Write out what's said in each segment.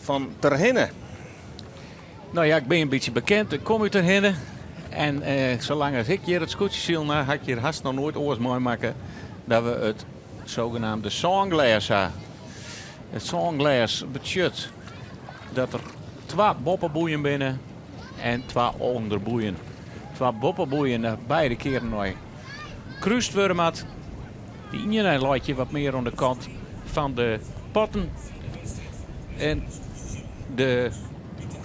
Fan Terhinne. No ja, ik bin in bytsje bekend. Ik kom út Terhinne. En eh, salang as ik hjir it skûtsjesilen ha, ha ik hjir hast noch noait oars meimakke dat we it sogenaamde sânglês ha. It sânglês betsjut dat der twa boppeboeien binne en twa ûnderboeien. Twa boppeboeien beide kearen nei krúst wurde moat. De iene leit hjir wat mear oan de kant fan de potten. En de,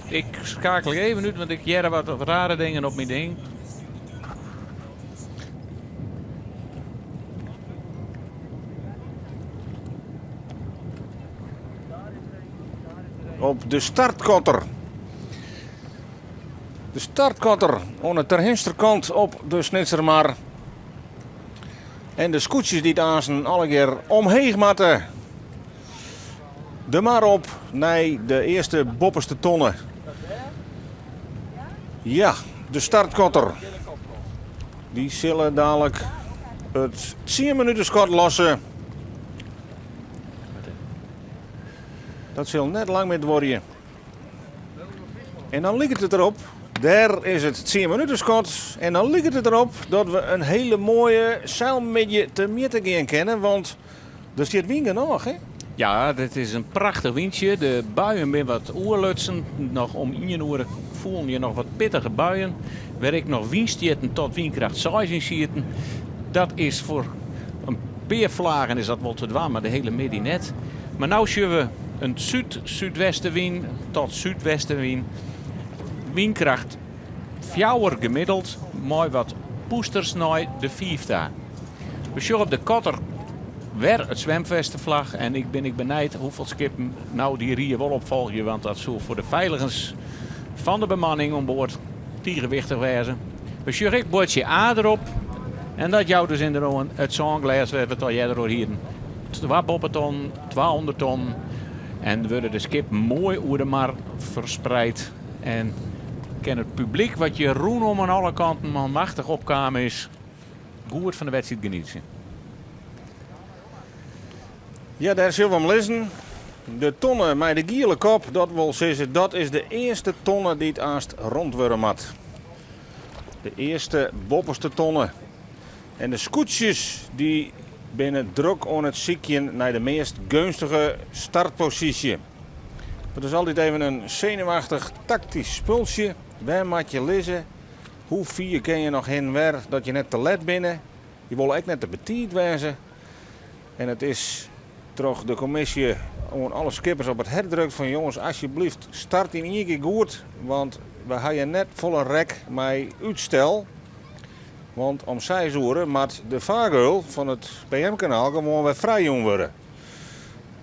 ik skakel even út, want ik hear wat rare dingen op myn ding. Op de startkotter. De startkotter oan de Terhimster kant op de Snitsermar. En de skûtsjes dy't aansen allegear omheech moatte. De mar op nei de earste boppeste tonne. Ja, de startkotter. Dy sille dalik it 10 minuten skot losse. Dat sil net lang mear duorje. En dan liket it derop, dêr is it 10 minuten skot. En dan liket it derop dat we in hiele moaie seilmiddei temjitte gean kinne, want der stiet wyn genôch, hè? Ja, dit is in prachtich wyntsje. De buien binne wat oerlutsen. Noch om ien oere foelen hjir noch wat pittige buien, wêr ek noch wynstjitten tot wynkracht 6 yn sieten. Dat is foar in pear flagen is dat wol te dwaan, mar de hiele middei net. Mar no sjogge we in súd-súdwestewyn tot súdwestewyn, wynkracht 4 gemiddeld, mei wat pûsters nei de 5 ta. We sjogge op de kotter wer it swimfesteflach en ik bin ek benijd hoefolle skippen no dy rie wol opfolgje, want dat soe foar de feiligens fan de bemanning oan board tige wichtich wêze. We sjogge ek buordsje A derop en dat jout dus ynderdaad it sânglês wêr't we it al earder oer hienen. Twa boppetonnen, twa ûndertonnen en wurde de skippen moai oer de mar ferspreid en kin it publyk wat hjir rûnom oan alle kanten manmachtich opkaam is goed fan de wedstriid genietsje. Ja, dêr sille we him lizzen. De tonne mei de giele kop, dat wol sizze, dat is de earste tonne dy't aanst rond wurde moat. De earste boppeste tonne. En de skûtsjes dy binne drok oan it sykjen nei de meast geunstige startposysje. Dat is altyd even in senuwachtich taktysk spultsje. Wêr moat je lizze? Hoe fier kin je noch hin en wer dat je net te let binne? Je wolle ek net te betiid wêze. En it is troch de kommisje oan alle skippers op it hert drukt fan jonges asjebleaft start yn ien kear goed, want we ha hjir net folle rek mei útstel. Want om seis oere moat de fargeul fan it PM-kanaal gewoan wer frijjûn wurde.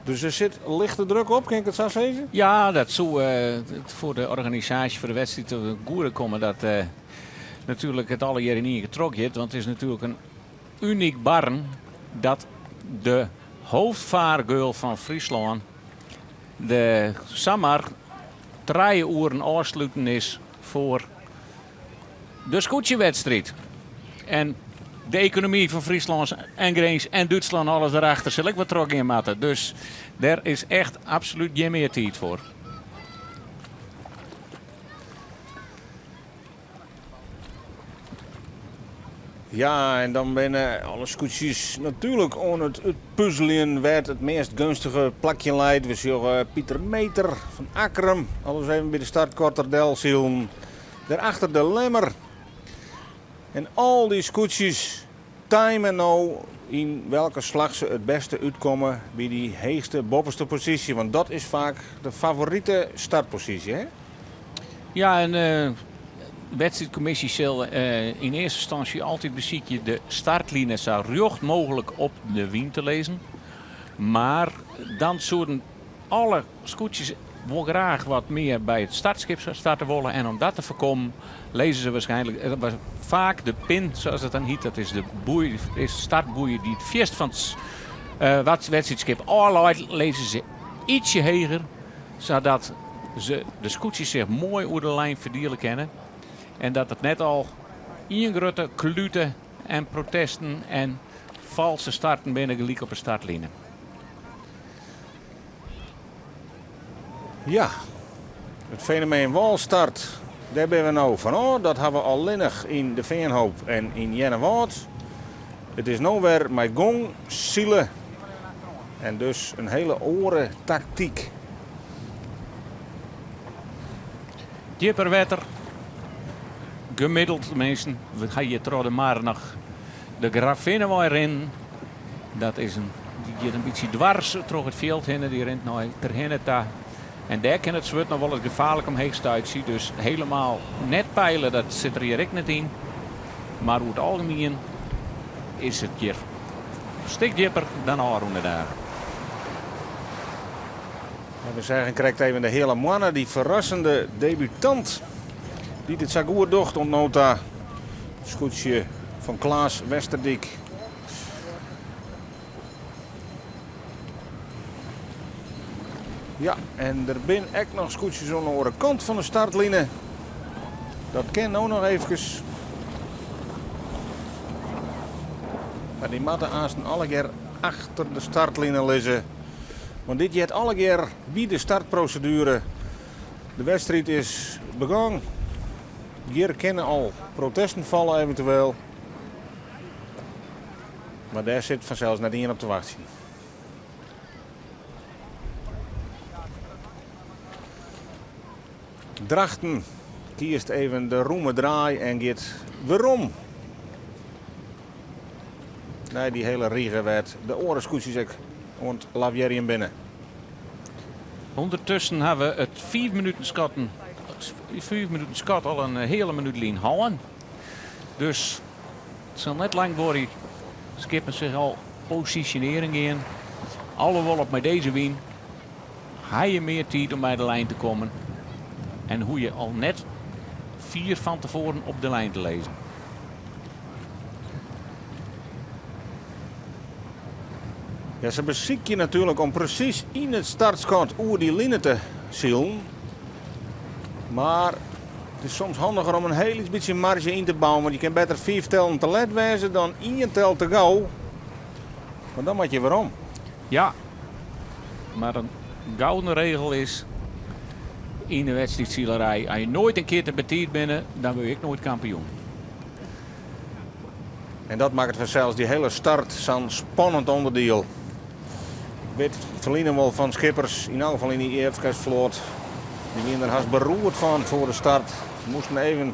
Dus der sit lichte druk op, kin ik it sa sizze? Ja, dat soe foar de organisaasje foar de wedstriid te'n goede komme dat natuerlik it allegear yn ien kear trochgiet. Want it is natuerlik in unyk barren dat de hoofdvaargeul fan Fryslân de samar trije oeren ôfsluten is foar de skûtsjewedstriid. En de ekonomy fan Fryslân en Grins en Dútslân, alles derachter, sil ek wat trochgean moatte. Dus dêr is echt absolút gjin mear tiid foar. Ja, en dan binne alle skûtsjes natuerlik oan it útpuzeljen wêr't it meast geunstige plakje leit. We sjogge Pieter Meter fan Akkrum alris even by de startkotter delsilen. Dêrachter de Lemmer. En al dy skûtsjes time no yn welke slach se it bêste útkomme by dy heechste boppeste posysje. Want dat is faak de favorite startposysje, hè? Ja, en de wedstriidkommisje sil yn earste ynstânsje altyd besykje de startline sa rjocht mooglik op de wyn te lizzen. Mar dan soenen alle skûtsjes wol graach wat mear by it startskip starte wolle. En om dat te foarkommen lizze se waarskynlik faak de pin, sa as it dan hyt, dat is de boei, is startboei dy't it fierst fan it wedstriidskip ôfleit, lizze se ytsje heger, sadat se de skûtsjes sich moai oer de lijn ferdiele kinne en dat it net al ien grutte klute en protesten en falske starten binne gelyk op de startline. Ja, it fenomeen wâlstart, dêr binne we no fan ôf. Dat ha we allinnich yn De Feanhoop en yn Earnewâld. It is no wer mei gong sile en dus in hele oare taktyk. Djipper wetter, gemiddeld tenminsten. We ha hjir troch de mar noch de Gravinnewei rinnen. Dat is in, dy giet in bytsje dwars troch it fjild hinne, dy rint nei Terherne ta. En dêr kin it swurd noch wolris gefaarlik omheech stuitsje. Dus helemaal net peile, dat sit der hjir ek net yn. Mar oer it algemien is it hjir in stik djipper dan ôfrûne dagen. En we seagen krekt even de Heale Moanne, dy ferrassende debutant dy't it sa goed docht oant no ta. Skûtsje fan Klaas Westerdyk. Ja, en der bin ek noch skûtsjes oan de oare kant fan de startline. Dat kin no noch eefkes. Mar dy moatte aansten allegear achter de startline lizze. Want dit heart allegear by de startproseduere. De wedstriid is begûn. Hjir kinne al protesten falle eventueel. Mar dêr sit fansels net ien op te wachtsjen. Drachten kiest even de rûme draai en giet werom nei dy hele rige wêr't de oare skûtsjes ek oan it lavearjen binne. Undertusken ha we it fiif minuten skatten, fiif minuten skat al in heale minút lyn hân. Dus it sil net lang duorje. Skippen sich al posisjonearjen gean. Alhoewol op mei dizze wyn ha je mear tiid om by de lijn te kommen. En hoe je al net fier fan tefoaren op de lijn te lizzen. Ja, se besykje natuerlik om presys yn it startskot oer dy line te silen. Mar it is soms handiger om in hiel lyts bytsje marge yn te bouwen, want je kin better fiif tellen te let wêze dan ien tel te gau. Want dan moat je werom. Ja, mar in gouden regel is yn de wedstriidsilerij, as je noait in kear te betiid binne, dan wurde je ek noait kampioen. En dat makket fansels dy hele start sa'n spannend ûnderdiel. Ik wit ferline wol fan skippers, yn elk gefal yn dy EFKS-float, dy wiene der hast beroerd fan foar de start. Se moasten even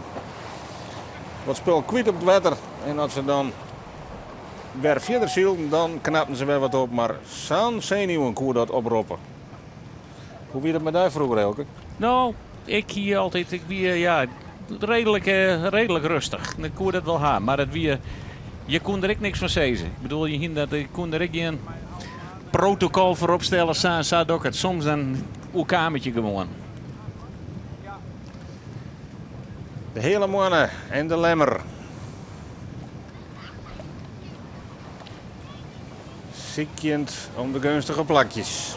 wat spul kwyt op it wetter en as se dan wer fierder sylden, dan knapten se wer wat op. Mar sa'n senuwen koe dat oproppe. Hoe wie dat mei dy froeger, Eelke? No, ik hie altyd, ik wie ja, reedlik, reedlik rêstich. Ik koe dat wol ha, mar it wie, je koene der ek niks fan sizze. Ik bedoel, je hiene dat, je koene der ek gjin protokol foar opstelle, sa en sa doch ik it. Soms dan oerkaam it je gewoan. De Heale Moanne en de Lemmer. Sykjend om de geunstige plakjes.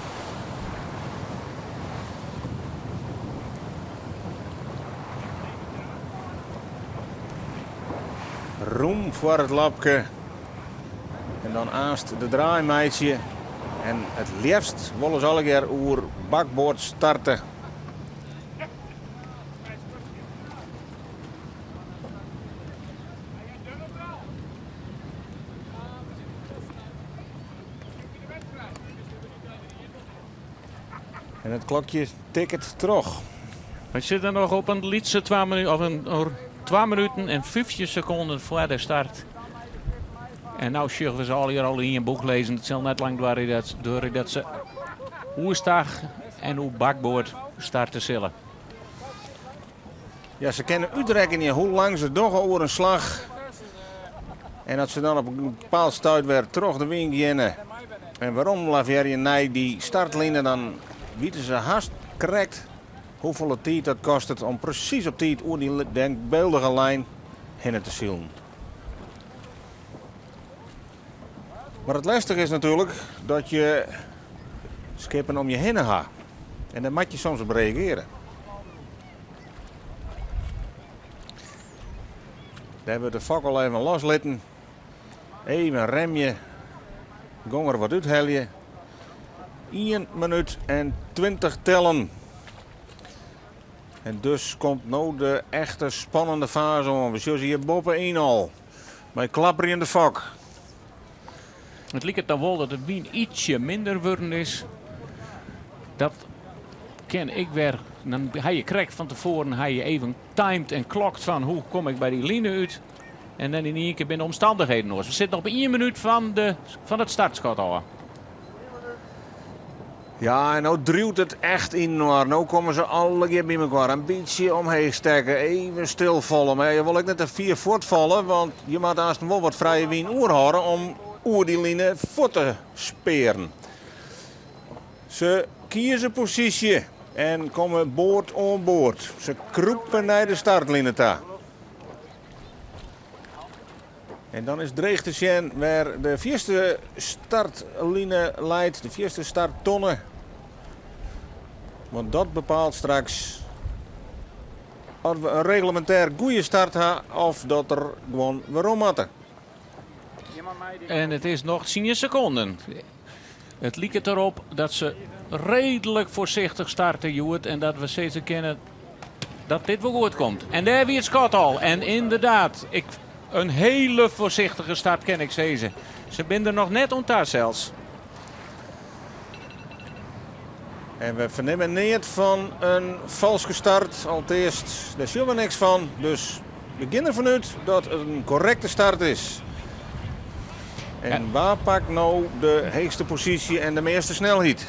Rûm foar it lapke en dan aanst de draai meitsje en it leafst wolle se allegear oer bakboard starte. En it klokje tikket troch. Wy sitte noch op in lytse twa minuten, of in, twa minuten en 15 sekonden foar de start. En no sjogge we se allegear al yn in boech lizzen. It sil net lang duorje dat, duorje dat se oerstach en oer bakboard starte sille. Ja, se kinne útrekkenje hoe lang se dogge oer in slach. En as se dan op in bepaald stuit wer troch de wyn geane en werom lavearje nei dy startline, dan witte se hast krekt hoefolle tiid dat kostet om presys op tiid oer dy denkbyldige lijn hinne te silen. Mar it lêstige is natuerlik dat je skippen om je hinne ha. En dêr moat je soms op reagearje. Dêr wurdt de fok al even loslitten. Even remje. Gong der wat úthelje. 1 minút en 20 tellen. En dus komt no de echte spannende faze oan. We sjogge se hjir boppe-yn al. Mei klapperjende fok. It liket dan wol dat de wyn ytsje minder wurden is. Dat kin ek wer. Dan ha je krekt fan tefoaren ha je even timed en klokt fan hoe kom ik by dy line út. En dan yn ien kear binne de omstannichheden oars. We sitte op ien minút fan, de, fan it startskot ôf. Ja, en no driuwt it echt yninoar. No komme se allegear by mekoar. In bytsje omheech stekke, even stilfalle. Mar je wol ek net te fier fuortfalle, want je moatte aansten wol wat frije wyn oerhâlde om oer dy line fuort te spearen. Se kieze posysje en komme board oan board. Se krûpe nei de startline ta. En dan is dreech te sjen wêr de fierste startline leit, de fierste starttonne. Want dat bepaalt straks oft we in reglemintêr goede start ha of dat der guon werom moatte. En it is noch 10 sekonden. It liket derop dat se reedlik foarsichtich starte hjoed en dat we sizze kinne dat dit wol goed komt. En dêr wie it skot al. En ynderdaad, ik, in hiele foarsichtige start kin ik sizze. Se binne der noch net oan ta sels. En we fernimme neat fan in falske start. Alteast, dêr sjogge we niks fan. Dus we gean derfan út dat it in korrekte start is. En wa pakt no de heechste posysje en de measte snelheid?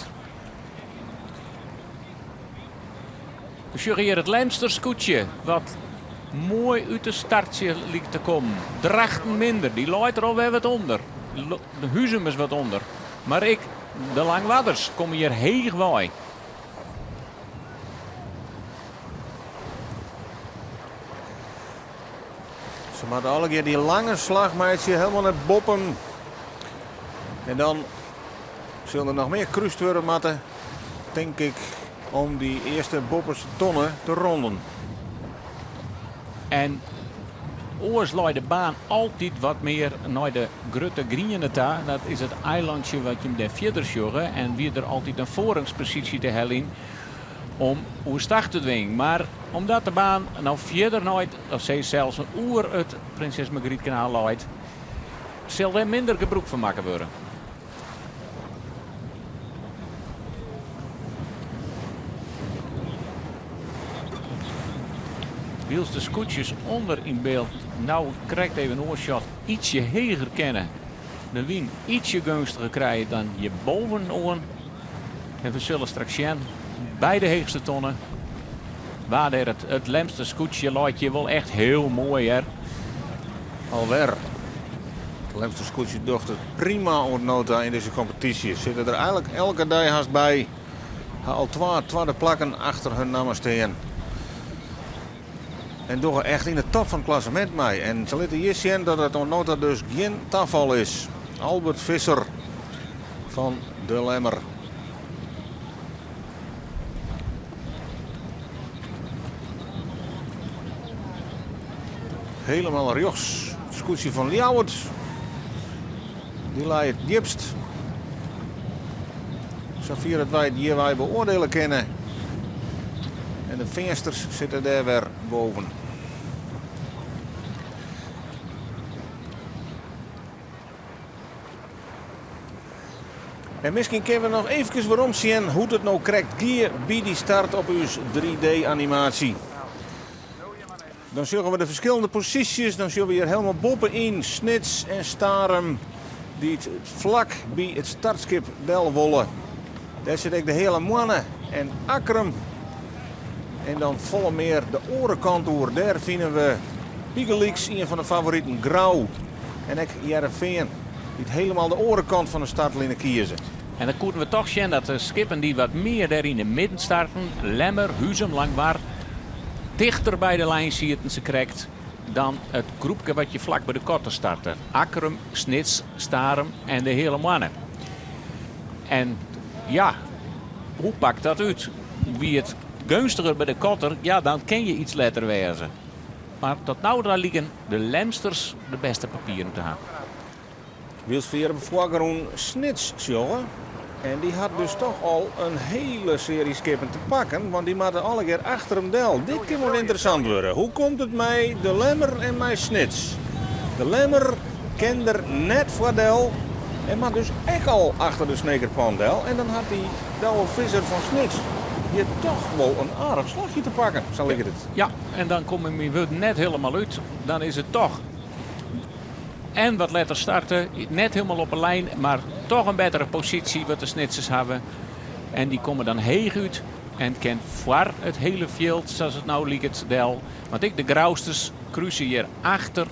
We sjogge hjir it Lemster skûtsje, wat moai út de startsje liket te kommen. Drachten minder, dy leit der alwer wat ûnder. De Huzum is wat ûnder. Mar ek de Langwarders komme hjir heech wei. Se moatte allegear dy lange slach meitsje, helemaal nei boppen. En dan sil der noch mear krúst wurde moatte, tink ik, om dy earste boppenste tonne te ronden. En oars lei de baan altyd wat mear nei de grutte griene ta. Dat is it eilantsje wat jim dêr fierder sjogge. En wie der altyd in foarrangsposysje te heljen om oerstach te dwingen. Mar omdat de baan no fierder nei, of sels oer it Prinses Margrietkanaal leit, sil dêr minder gebrûk fan makke wurde. Wylst de skûtsjes ûnder yn byld no krekt even oarsjocht ytsje heger kinne, de wyn ytsje geunstiger krije dan hjir bovenoan. En we sille straks sjen by de heechste tonne wa dêr it, it Lemster skûtsje leit hjir wol echt hiel moai hear. Alwer. It Lemster skûtsje docht it prima oant no ta yn dizze kompetysje. Sitte der eigenlik elke dei hast by. Ha al twa twadde plakken achter hun namme stean. En dogge echt yn de top fan it klassemint mei. En se litte hjir sjen dat it oant no ta dus gjin tafal is. Albert Visser fan De Lemmer. Helemaal rjochts it skûtsje fan Ljouwert. Dy lei it djipst. Safier dat wy it hjirwei beoardiele kinne. En de Feansters sitte dêr wer boven. En miskien kinne we noch eefkes werom sjen hoe't it no krekt gie by dy start op ús 3D-animaasje. Dan sjogge we de ferskillende posysjes. Dan sjogge we hjir helemaal boppe-yn Snits en Starum dy't flak by it startskip del wolle. Dêr sit ek de Heale Moanne en Akkrum. En dan folle mear de oare kant oer. Dêr fine we bygelyks ien fan de favoriten Grou en ek Hearrenfean dy't helemaal de oare kant fan de startline kieze. En dan koenen we toch sjen dat de skippen dy't wat mear dêr yn de midden starten, Lemmer, Huzum, Langwar, tichter by de lijn sieten se krekt dan it groepke wat je flak by de kotter starte. Akkrum, Snits, Starum en de Heale Moanne. En ja, hoe pakt dat út? Wie it geunstiger by de kotter, ja, dan kin je iets letter wêze. Mar tot no ta liken de Lemsters de bêste papieren te hawwen. Wylst we hjir op de foargrûn Snits sjogge. En dy hat dus toch al in hiele searje skippen te pakken, want dy moatte allegear achter him del. Dit kin wol ynteressant wurde. Hoe komt it mei De Lemmer en mei Snits? De Lemmer kin der net foar del en moat dus ek al achter de Snekerpan del. En dan hat dy Douwe Visser fan Snits hjir toch wol in aardich slachje te pakken, sa liket it. Ja, en dan komme myn wurden net hielendal út. Dan is it toch en wat letter starte, net hielendal op 'e lijn, mar toch in bettere posysje wat de Snitsers hawwe. En dy komme dan heech út en kin foar it hiele fjild, sa't it no liket, del. Want ek de Grousters kruse hjir achter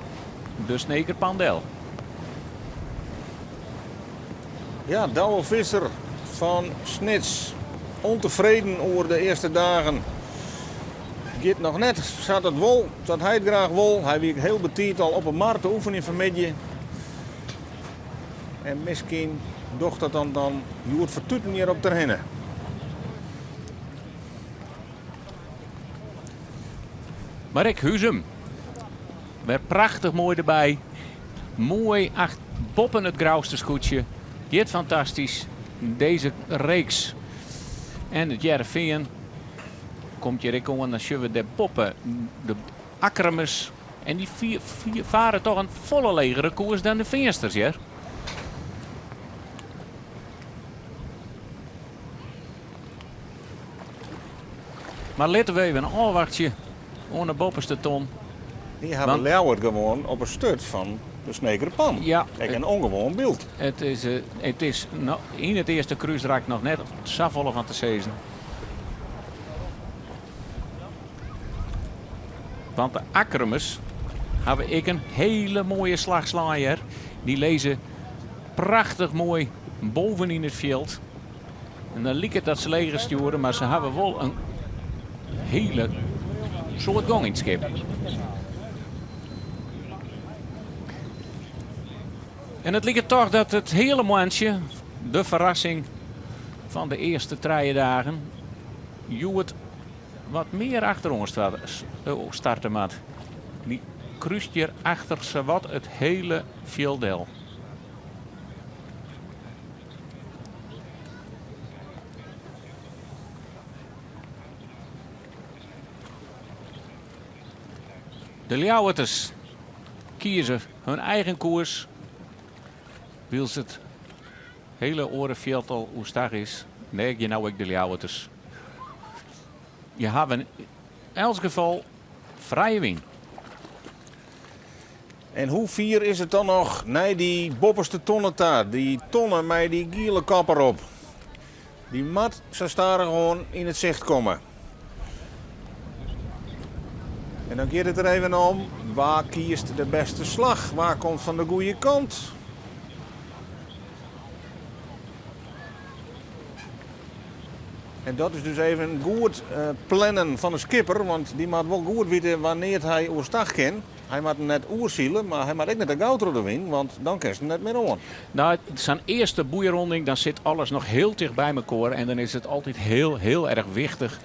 de Snekerpan del. Ja, Douwe Visser fan Snits. Ûntefreden oer de earste dagen. Giet noch net sa't it wol, sa't hy it graach wol. Hy wie hiel betiid al op 'e mar te oefenjen fanmiddei. En miskien docht dat dan hjoed fertuten hjir op Terherne. Mar ek Huzum. Wer prachtich moai derby. Moai acht boppe it Grouster skûtsje. Giet fantastysk. Dizze reeks. En it Hearrenfean komt hjir ek oan. Dan sjogge we dêr boppe de Akkrumers. En dy fare toch in folle legere koers dan de Feansters, hear. Mar litte we even ôfwachtsje oan de boppeste ton. Dy hawwe Ljouwert gewoan op 'e sturt fan de Snekerpan. Ja. Ek in ûngewoan byld. It is no, yn it earste krúsrak noch net safolle fan te sizzen. Want de Akkrumers hawwe ek in hiele moaie slach slein, hear. Dy lizze prachtich moai boven yn it fjild. En dan liket dat se leger stjoere, mar se hawwe wol in hiele soad gong yn it skip. En it liket toch dat it hiele moantsje, de ferrassing fan de earste trije dagen, hjoed wat mear achteroan starte moat. Dy krúst hjir achter sawat it hiele fjild del. De Ljouwerters kieze hun eigen koers, wylst it hiele oare fjild al oerstach is. Nee, je nou ek de Ljouwerters. Je hawwe yn elts gefal frije wyn. En hoe fier is it dan noch nei dy boppeste tonne ta? Dy tonne mei dy giele kop derop. Dy moat sa stadichoan yn it sicht komme. En dan giet it der even om, wa kiest de bêste slach? Wa komt fan de goede kant? En dat is dus even goed plannen fan de skipper, want dy moat wol goed witte wannear't hy oerstach kin. Hy moat net oersile, mar hy moat ek net te gau troch de wyn, want dan kinst him net mear oan. No, sa'n earste boeironding, dan sit alles noch hiel ticht by mekoar en dan is it altyd hiel, hiel erch wichtich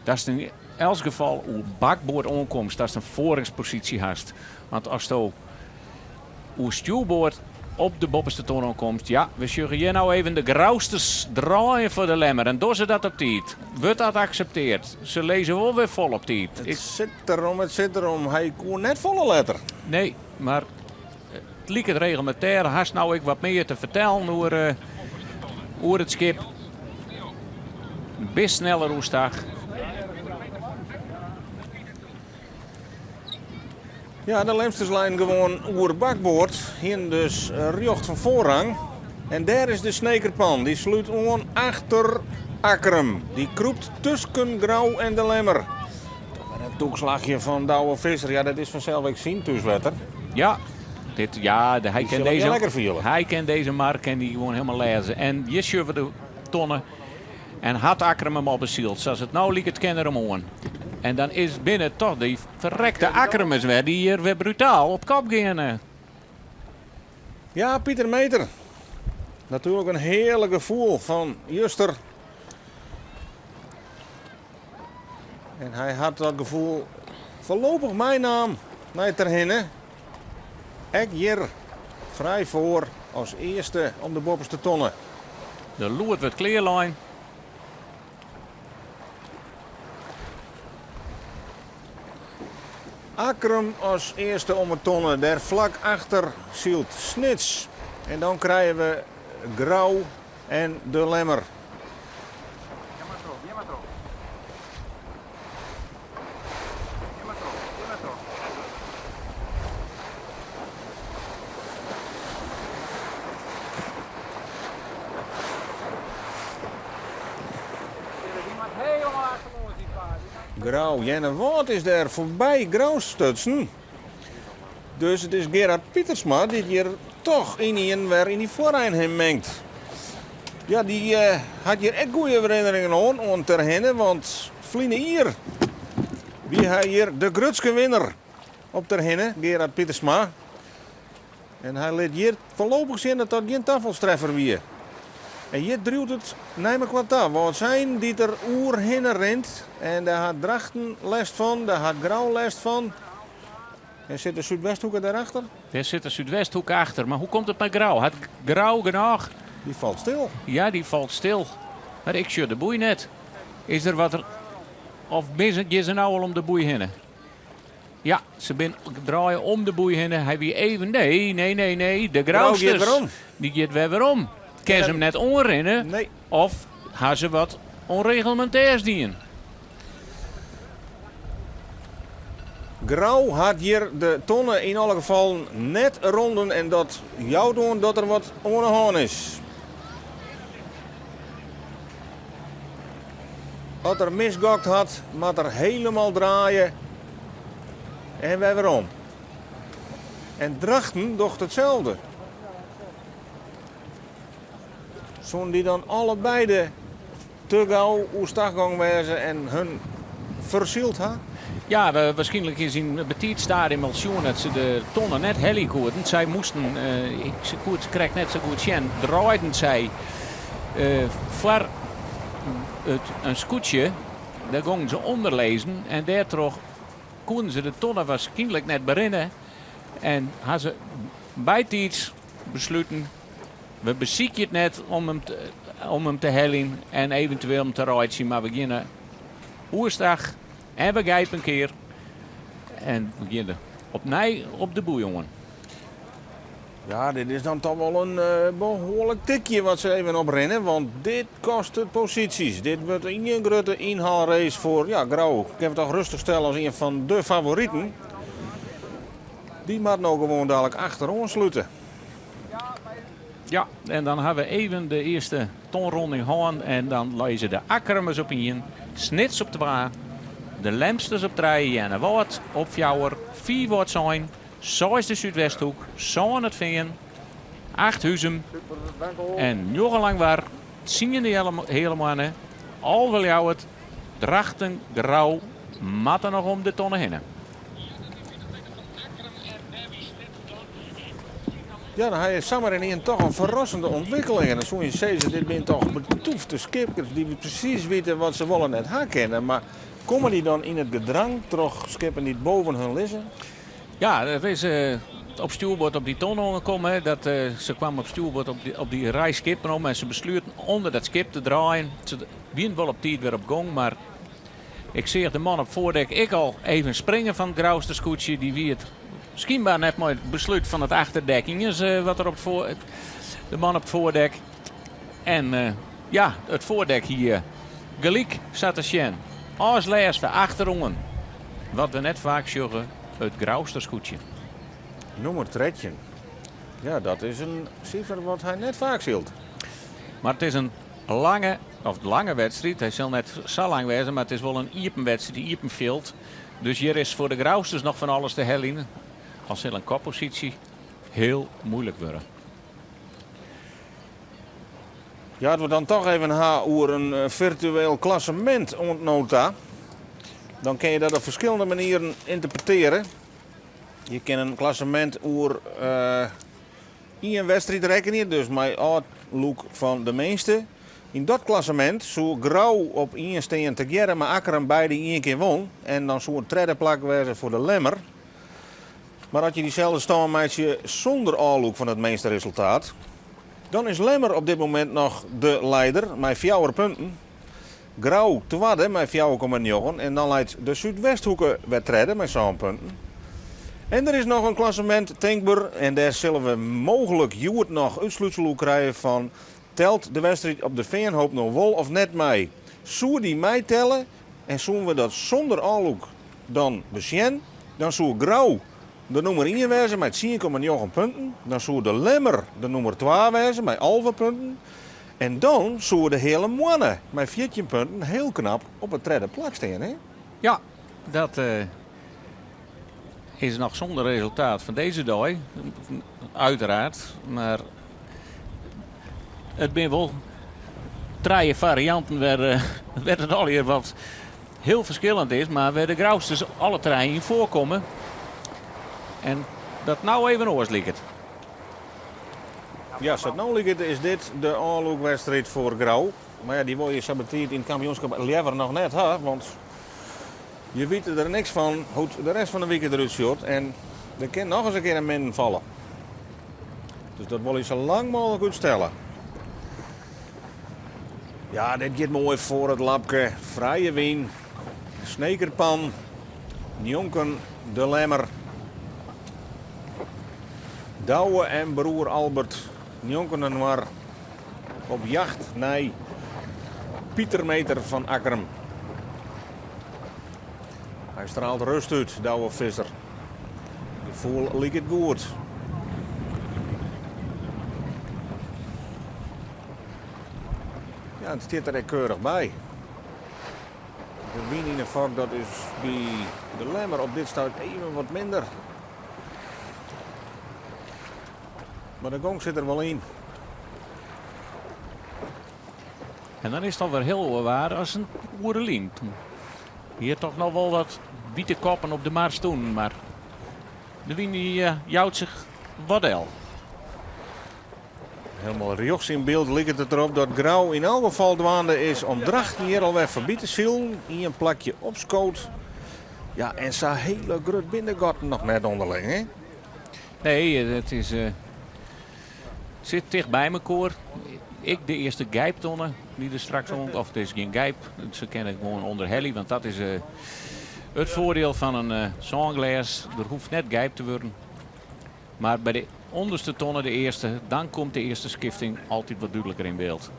datst yn elts gefal oer bakboard oankomst, datst in foarringsposysje hast. Want asto oer stjoerboard op de boppeste ton oankomst, ja, we sjogge hjir no even de Grousters draaien foar de Lemmer en dogge se dat op tiid? Wurdt dat aksepteard? Se lizze wol wer fol op tiid. It sit derom, it sit derom. Hy koe net folle letter. Nee, mar it liket reglemintêr. Hast no ek wat mear te fertellen oer it skip? Bist sneller oerstach. Ja, de Lemsters leinen gewoan oer bakboard, hienen dus rjocht fan foarrang. En dêr is de Snekerpan, dy slút oan achter Akkrum. Dy krûpt tusken Grou en de Lemmer. Toch wer in tûk slachje fan Douwe Visser. Ja, dat is fansels ek syn thúswetter. Ja, dit, ja, de, hy Dy kin sil it dizze lekker fiele. Hy kin dizze mar kin dy gewoan hielendal lêze. En hjir sjogge we de tonne. En hat Akkrum him al besyld? Sa't it no liket kin er him oan. En dan is binne toch dy ferrekte Akkrumers wer dy't hjir wer brutaal op kop geane. Ja, Pieter Meeter. Natuerlik in hearlik gefoel fan juster. En hy hat dat gefoel foarlopich meinaam nei Terherne. Ek hjir frij foar as earste om de boppeste tonne. De loed wurdt klearlein. Akkrum as earste om 'e tonne, dêr flak achter sylt Snits. En dan krije we Grou en De Lemmer. Grou, Earnewâld is dêr foarby Grou stutsen. Dus it is Gerard Pietersma dy't hjir toch ynienen wer yn dy foarein him mengt. Ja, dy hat hjir ek goede herinneringen oan, oan Terherne, want ferline jier wie hy hjir de grutske winner op Terherne, Gerard Pietersma. En hy lit hjir foarlopich sjen dat dat gjin tafalstreffer wie. En hjir driuwt it nei mekoar ta. Wâldsein dy't der oerhinne rint en dêr hat Drachten lêst fan, dêr hat Grou lêst fan. En sit de Súdwesthoeke dêrachter? Dêr sit de Súdwesthoeke achter. Mar hoe komt it mei Grou? Hat Grou genôch? Dy falt stil. Ja, dy falt stil. Mar ik sjoch de boei net. Is der wat of gean se no al om de boei hinne? Ja, se bin draaie om de boei hinne. Hy wie even. Nee, nee, nee, nee. De Grou giet Grousters. werom. Dy giet wer werom. Kin se him net oanrinne? Nee. Of ha se wat ûnreglemintêrs dien? Grou hat hjir de tonne yn alle gefallen net ronden en dat jout oan dat der wat oan 'e hân is. As er misgokt hat, moat er helemaal draaie en wer werom. En Drachten docht itselde. Soene dy dan allebeide te gau oerstach gong wêze en hun fersyld ha? Ja, waarskynlik is yn in betiid stadium al sjoen dat se de tonne net helje koenen. Sy moasten, ik koe it krekt net sa goed sjen, draaiden sy foar it in skûtsje. Dêr gongen se ûnderlizzen en dêrtroch koenen se de tonne waarskynlik net berinne en ha se bytiids besluten, we besykje it net om him te heljen en eventueel him te reitsjen, mar we geane oerstach en we gijpen in kear en we geane opnij op de boei oan. Ja, dit is dan toch wol in behoarlik tikje wat se even oprinne, want dit kostet posysjes. Dit wurdt ien grutte ynhaalrace foar, ja, Grou. Kinne we toch rêstich stelle as ien fan de favoriten. Dy moat no gewoan dadlik achteroan slute. Ja, en dan ha we even de earste tonronding hân en dan lizze de Akkrumers op ien, Snits op twa, de Lemsters op trije, Earnewâld op fjouwer, fiif Wâldsein, seis de Súdwesthoek, sân it Fean, acht Huzum en njoggen Langwar, tsien de Heale Moanne, 11 Ljouwert, Drachten, Grou moatte noch om de tonne hinne. Ja, dan ha je samar yn ien toch in ferrassende ûntwikkeling. En dan soene je sizze, dit binne toch betoefde skippers dy't presys witte wat se wol en net ha kinne. Mar komme dy dan yn it gedrang troch skippen dy't boven hun lizze? Ja, dat is op stjoerboard op dy tonne oankommen. Dat, se kwamen op stjoerboard op dy rij skippen om en se beslueten ûnder dat skip te draaien. Se wienen wol op tiid wer op gong, mar ik seach de man op foardek ek al even springen fan it Grouster skûtsje. Dy wie it skynber net mei it beslút fan it achterdek iens wat er op it foar, de man op it foardek. En ja, it foardek hie gelyk sa te sjen. As lêste achteroan, wat we net faak sjogge, it Grouster skûtsje. Nûmer 13. Ja, dat is in sifer wat hy net faak sylt. Mar it is in lange, of lange wedstriid. Hy sil net sa lang wêze, mar it is wol in iepen wedstriid, iepen fjild. Dus hjir is foar de Grousters noch fan alles te heljen. Al sil in kopposysje hiel muoilik wurde. Ja, as we dan toch even ha oer in firtueel klassemint oant no ta, dan kin je dat op ferskillende manieren ynterpretearje. Je kinne in klassemint oer ien wedstriid rekkenje, dus mei ôflûk fan de minste. Yn dat klassemint soe Grou op ien stean tegearre mei Akkrum beide ien kear won en dan soe it tredde plak wêze foar de Lemmer. Mar as je dyselde stân meitsje sûnder ôflûk fan it minste resultaat, Dan is Lemmer op dit momint noch de leider mei 4 punten. Grou twadde mei 4,9 en dan leit de Súdwesthoeke wer tredde mei 7 punten. En der is noch in klassemint tinkber en dêr sille we mooglik hjoed noch útslútsel oer krije fan telt de wedstriid op de Feanhoop no wol of net mei? Soe dy meitelle en soene we dat sûnder ôflûk dan besjen, dan soe Grou de nûmer ien wêze mei 10,9 punten. Dan soe de Lemmer de nûmer twa wêze mei 11 punten. En dan soe de Heale Moanne mei 14 punten hiel knap op it tredde plak stean, hè? Ja, dat is noch sûnder resultaat fan dizze dei, uiteraard. Mar it binne wol trije farianten wêr't it allegear wat hiel ferskillend is, mar wêr't de Grousters alle trije yn foarkomme. En dat no even oars liket. Ja, sa't no liket is dit de ôflûkwedstriid foar Grou. Mar ja, dy wol je sa betiid yn it kampioenskip leaver noch net ha, want je witte der niks fan hoe't de rest fan de wike derút sjocht en der kin noch ris in kear in minnen falle. Dus dat wol je sa lang mooglik útstelle. Ja, dit giet moai foar it lapke. Frije wyn, Snekerpan, njonken de Lemmer. Douwe en broer Albert njonken inoar op jacht nei Pieter Meter fan Akkrum. Hy straalt rust út, Douwe Visser. Gefoel liket goed. Ja, it stiet der ek keurich by. De wyn yn 'e fok, dat is by de Lemmer op dit stuit even wat minder. Mar de gong sit der wol yn. En dan is it alwer hiel oar waar as in oere lyn. Hjir toch noch wol wat wite koppen op de mar stûnen, mar de wyn dy jout sich wat del. Hielendal rjochts yn byld liket it derop dat Grou yn elk gefal dwaande is om Drachten hjir alwer foarby te silen. Ien plakje opskood. Ja, en sa hiele grut binne de gatten noch net ûnderling, hè? Nee, it is, sit ticht by mekoar. Ek de earste gijptonne dy't der straks oan, of it is gjin gijp, se kinne gewoan ûnderhelje, want dat is it foardiel fan in sânglês. Der hoecht net gijpt te wurden. Mar by de ûnderste tonne, de earste, dan komt de earste skifting altyd wat dúdliker yn byld.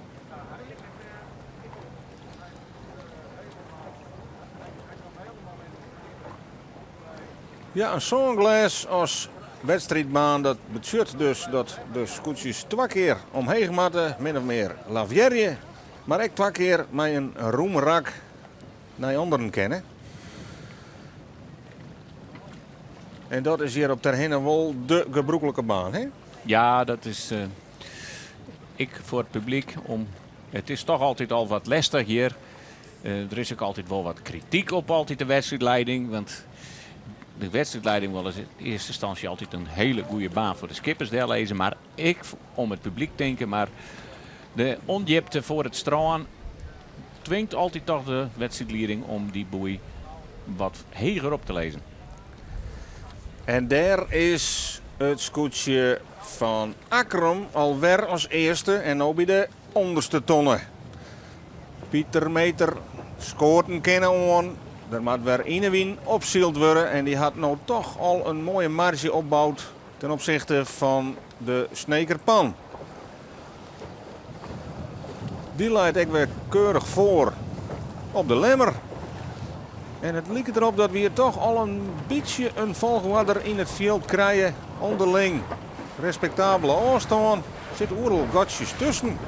Ja, in sânglês as wedstriidbaan, dat betsjut dus dat de skûtsjes twa kear omheech moatte, min of mear lavearje, mar ek twa kear mei in rûm rak nei ûnderen kinne. En dat is hjir op Terherne wol de gebrûklike baan, hè? Ja, dat is ek foar it publyk. Om, it is toch altyd al wat lestich hjir. Der is ek altyd wol wat krityk op altyd de wedstriidleiding. Want de wedstriidleiding wol yn earste ynstânsje altyd in hiele goede baan foar de skippers dellizze. Mar ek om it publyk tinke. Mar de ûndjipte foar it strân twingt altyd toch de wedstriidlieding om dy boei wat heger op te lizzen. En dêr is it skûtsje fan Akkrum alwer as earste en no by de ûnderste tonne. Pieter Meter skoarten kinne oan. Der moat wer yn 'e wyn opsyld wurde en dy hat no toch al in moaie marzje opboud ten opsichte fan de Snekerpan. Dy leit ek wer keurich foar op de Lemmer. En it liket derop dat we hjir toch al in bytsje in folchoarder yn it fjild krije. Underling respektabele ôfstân. Sit oeral gatsjes tusken.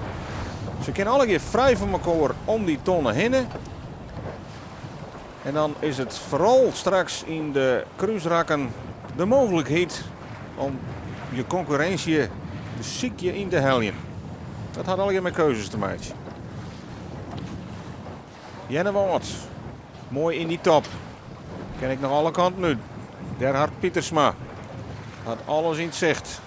Se kinne allegear frij fan mekoar om dy tonne hinne. En dan is it foaral straks yn de krúsrakken de mooglikheid om je konkurrinsje besykje yn te heljen. Dat hat allegear mei keuzes te meitsjen. Earnewâld, moai yn dy top. Kin ek noch alle kanten út. Gerhard Pietersma hat alles yn it sicht.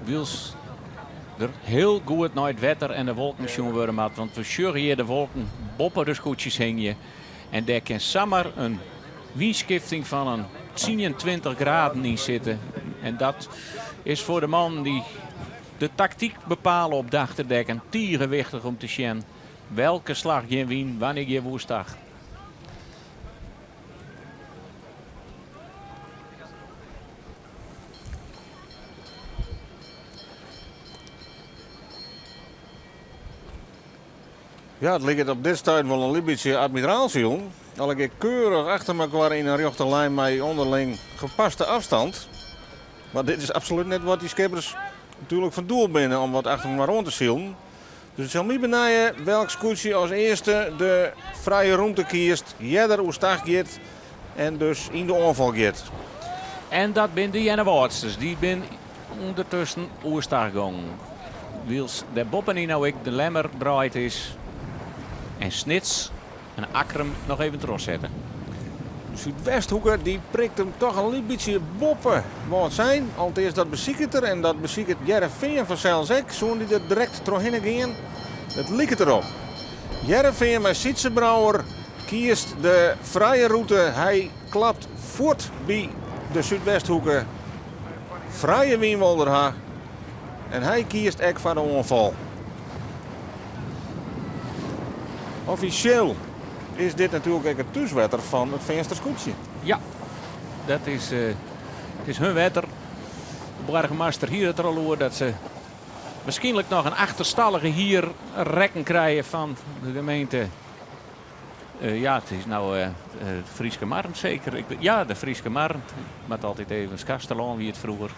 Wylst der hiel goed nei it wetter en de wolken sjoen wurde moat, want we sjogge hjir de wolken boppe de skûtsjes hingje en dêr kin samar in wynskifting fan in 10, 20 graden yn sitte. En dat is foar de mannen dy't de taktyk bepale op de achterdekken tige wichtich om te sjen welke slach gjin wyn, wannear gean we oerstach. Ja, it liket op dit stuit wol in lyts bytsje admiraalsilen. Allegear keurich achter mekoar yn in rjochte lijn mei ûnderling gepaste afstand. Mar dit is absolút net wat dy skippers natuerlik fan doel binne om wat achter mekoar oan te silen. Dus it sil my benije welk skûtsje as earste de frije rûmte kiest, earder oerstach giet en dus yn de oanfal giet. En dat binne de Earnewâldsters. Dy binne ûndertusken oerstach gongen. Wylst dêr boppenyn no ek de Lemmer draaid is en Snits en Akkrum noch even trochsette. De Súdwesthoeke dy prikt him toch in lyts bytsje boppe Wâldsein. Alteast dat besiket er en dat besiket Hearrenfean fansels ek. Soene dy der direkt trochhinne gean? It liket derop. Hearrenfean mei Sytze Brouwer kiest de frije rûte. Hy klapt fuort by de Súdwesthoeke. Frije wyn wol er ha. En hy kiest ek foar de oanfal. Offisjeel is dit natuerlik ek it thúswetter fan it Feanster skûtsje. Ja, dat is, it is hun wetter. De boargemaster hie it der al oer dat se wierskynlik noch in achterstallige hier rekken krije fan de gemeente. Ja, it is no de Fryske Marren seker. Ik, ja, de Fryske Marren. Ik moat altyd even Skarsterlân wie it froeger.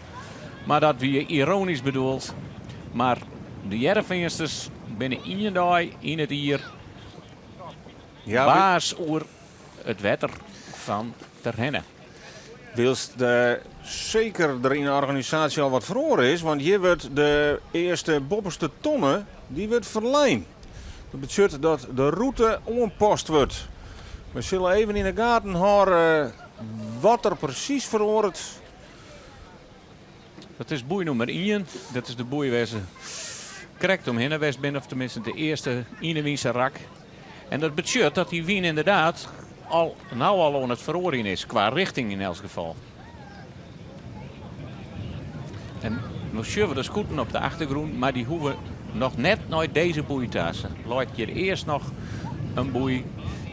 Mar dat wie ironysk bedoeld. Mar de Hearrenfeansters binne ien dei yn it jier Ja, baas oer it wetter fan Terherne. Wylst de seker der yn de organisaasje al wat feroare is, want hjir wurdt de earste boppeste tonne dy wurdt ferlein. Dat betsjut dat de rûte oanpast wurdt. We sille even yn de gaten hâlde wat der presys feroaret. Dat is boei nûmer ien. Dat is de boei wêr't se krekt omhinne west binne, of teminsten de earste yn de wynse rak. En dat betsjut dat dy wyn ynderdaad al, no al oan it feroarjen is, kwa richting yn elts gefal. En no sjogge we de skûten op de achtergrûn, mar dy hoege noch net nei dizze boei ta. Se leit hjir earst noch in boei,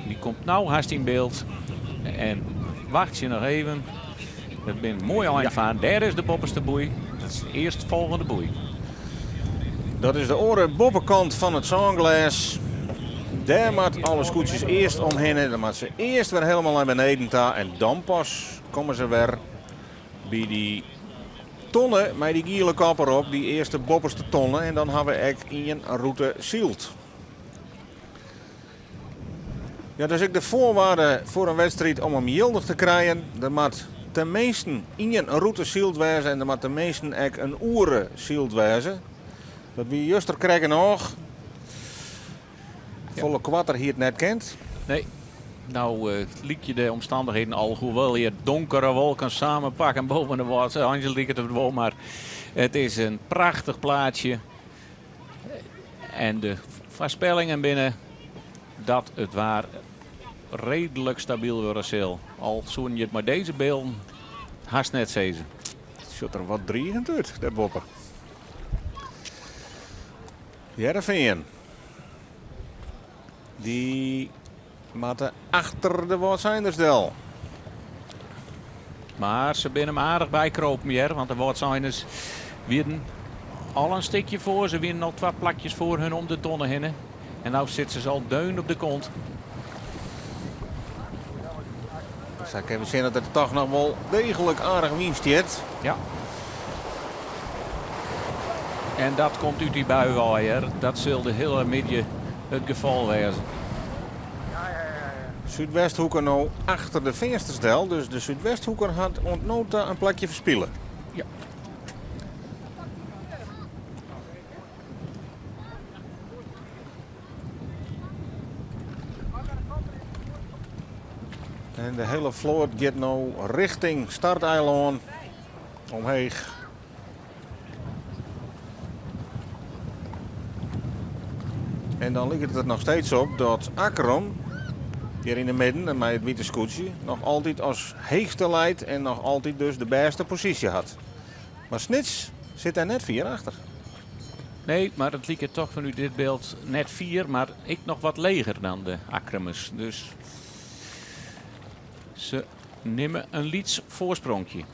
dy komt no hast yn byld. En wachtsje noch even. It binne moaie einfaren. Dêr is de boppeste boei. Dat is de earstfolgjende boei. Dat is de oare boppekant fan it sânglês. Dêr moat alle skûtsjes earst omhinne. Dan moatte se earst wer helemaal nei beneden ta en dan pas komme se wer by dy tonne mei dy giele kop derop, dy earste boppeste tonne. En dan ha we ek ien rûte syld. Ja, dat is ek de foarwaarde foar in wedstriid om him jildich te krijen. Der moat teminsten ien rûte syld wêze en der moat teminsten ek in oere syld wêze. Dat wie juster krekt genôch. Folle koarter hie it net kind. Nee, no lykje de omstannichheden al, hoewol hjir donkere wolken samenpakken boven de Wâldsein, eins liket it wol, mar it is in prachtich plaatsje. En de foarspellingen binne dat it waar reedlik stabyl wurde sil. Al soene je it mei dizze bylden hast net sizze. It sjocht der wat driigjend út, dêr boppe. Hearrenfean. Dy moatte achter de Wâldseiners del. Mar se binne him aardich bykropen hear, want de Wâldseiners wienen al in stikje foar. Se wienen al twa plakjes foar hun om de tonne hinne. En no sitte se al deun op de kont. Sa kinne we sjen dat der toch noch wol deeglik aardich wyn stiet. Ja. En dat komt út dy bui wei, hear. Dat sil de hiele middei it gefal wêze. Súdwesthoeke no achter de Feansters del, dus de Súdwesthoeker hat oant no ta in plakje ferspile. Ja. En de hiele float giet no richting starteilân omheech. En dan liket it der noch steeds op dat Akkrum Hjir yn de midden en mei it wite skûtsje noch altyd as heechste leit en noch altyd dus de bêste posysje hat. Mar Snits sit dêr net fier achter. Nee, mar it liket toch fanút dit byld net fier, mar ek noch wat leger dan de Akkrumers. Dus se nimme in lyts foarspronkje.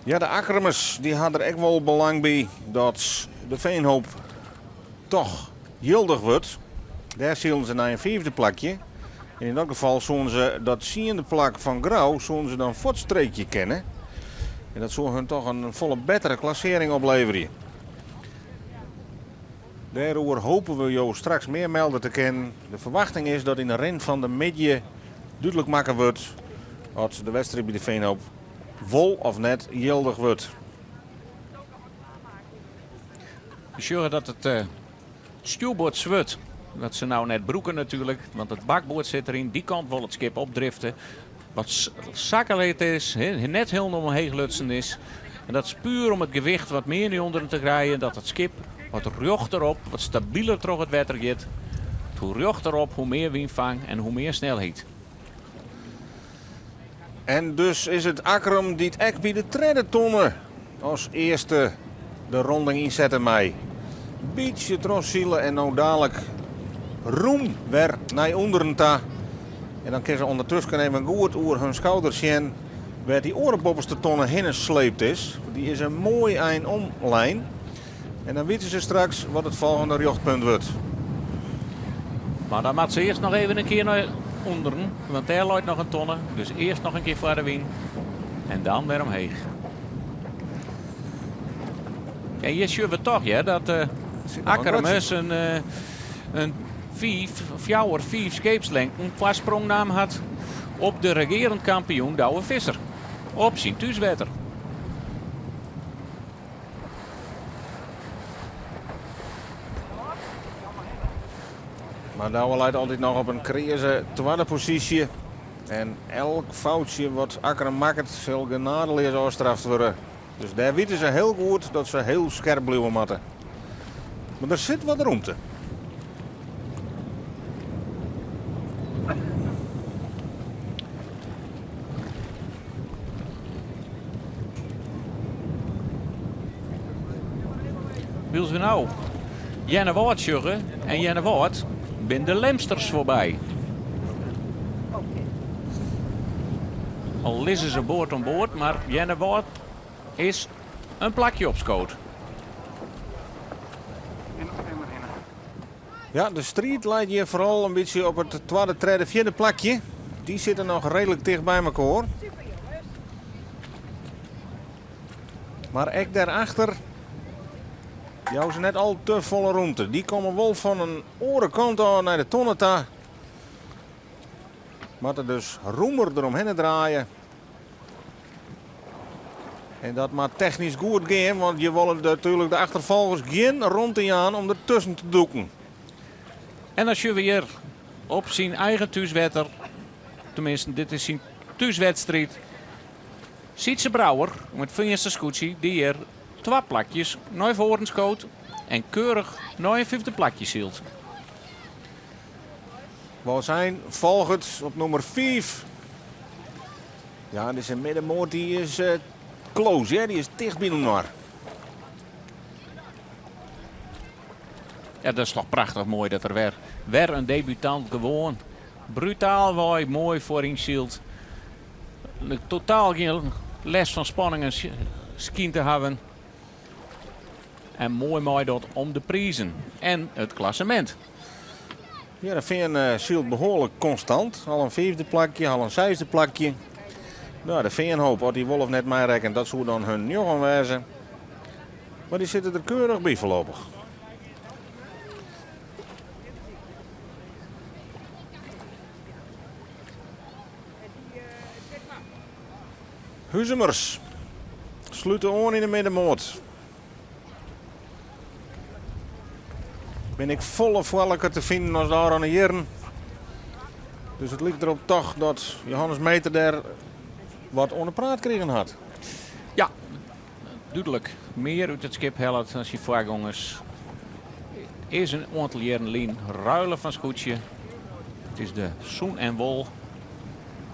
Ja, de Akkrumers dy ha der ek wol belang by dat de Veenhoop toch jildich wurdt. Dêr silen se nei in fiifde plakje. En yn dat gefal soene se dat tsiende plak fan Grou soene se dan fuortstreekje kinne. En dat soe hun toch in folle bettere klassearring opleverje. Dêroer hope we jo straks mear melde te kinnen. De ferwachting is dat yn de rin fan de middei dúdlik makke wurdt oft de wedstriid by de Veenhoop wol of net jildich wurdt. We sjogge dat it eh, stjoerboard swurd, dat se no net brûke natuerlik, want it bakboard sit deryn. Dy kant wol it skip opdrifte. Wat sakkelet is, net hielendal omheech lutsen is. En dat is puer om it gewicht wat mear nei ûnderen te krijen, dat it skip wat rjochterop, wat stabiler troch it wetter giet. Hoe rjochterop, hoe mear wynfang en hoe mear snelheid. En dus is it Akkrum dy't ek by de tredde tonne as earste de ronding ynsette mei. Bytsje trochsile en no dalik rûm wer nei ûnderen ta. En dan kinne se ûndertusken even goed oer hun skouder sjen wêr't dy oare boppeste tonne hinne sleept is. Dy is in moai ein omlein. En dan witte se straks wat it folgjende rjochtpunt wurdt. Mar dan moat se earst noch even in kear nei ûnderen, want dêr leit noch in tonne. Dus earst noch in kear foar de wyn en dan wer omheech. En hjir sjogge we toch ja, dat uh, Akkermers in, uh, in fiif, fjouwer, fiif skeepslengten foarsprong naam hat op de regearend kampioen Douwe Visser. Op syn thúswetter. Mar Douwe leit altyd noch op in kreaze twadde posysje. En elk foutsje wat Akkrum makket sil genadeleas ôfstraft wurde. Dus dêr witte se hiel goed dat se hiel skerp bliuwe moatte. Mar der sit wat rûmte. Wylst we no Earnewâld sjogge en Earnewâld bin de Lemsters foarby. Al lizze se board oan board, mar Earnewâld is in plakje opskood. Ja, de striid leit hjir foaral in bytsje op it twadde, tredde, fjirde plakje. Dy sitte noch reedlik ticht by mekoar. Mar ek dêrachter jouwe se net al te folle rûmte. Dy komme wol fan in oare kant ôf nei de tonne ta. Moatte dus rûmer deromhinne draaie. En dat moat technysk goed gean, want je wolle natuerlik de achterfolgers gjin romte jaan om der tusken te dûken. En dan sjogge we hjir op syn eigen thúswetter, teminsten dit is syn thúswedstriid, Sytze Brouwer mei it Feanster skûtsje dy't hjir twa plakjes nei foaren skoot en keurich nei in fyfde plakje sylt. Wâldsein folget op nûmer 5. Ja, dizze middenmoat dy is eh, close, hè? Dy is ticht by inoar. Ja, dat is toch prachtich moai dat der wer, wer in debutant gewoan brutaalwei moai foaryn sylt. Totaal gjin lêst fan spanningen skynt te hawwen. En moai meidocht om de prizen en it klassemint. Hearrenfean eh, sylt behoarlik konstant. Al in fiifde plakje, al in seisde plakje. No, de Feanhoop, oft dy wol of net meirekkent, dat soe dan hun njoggen wêze. Mar dy sitte der keurich by foarlopich. Huzumers slute oan yn de middenmoat. Bin ik folle foarliker te finen as de ôfrûne jierren. Dus it liket derop toch dat Johannes Meter dêr wat oan de praat krigen hat. Ja, dúdlik mear út it skip hellet as syn foargongers. Is in oantal jierren lyn ruile fan skûtsje. It is de Soen en Wol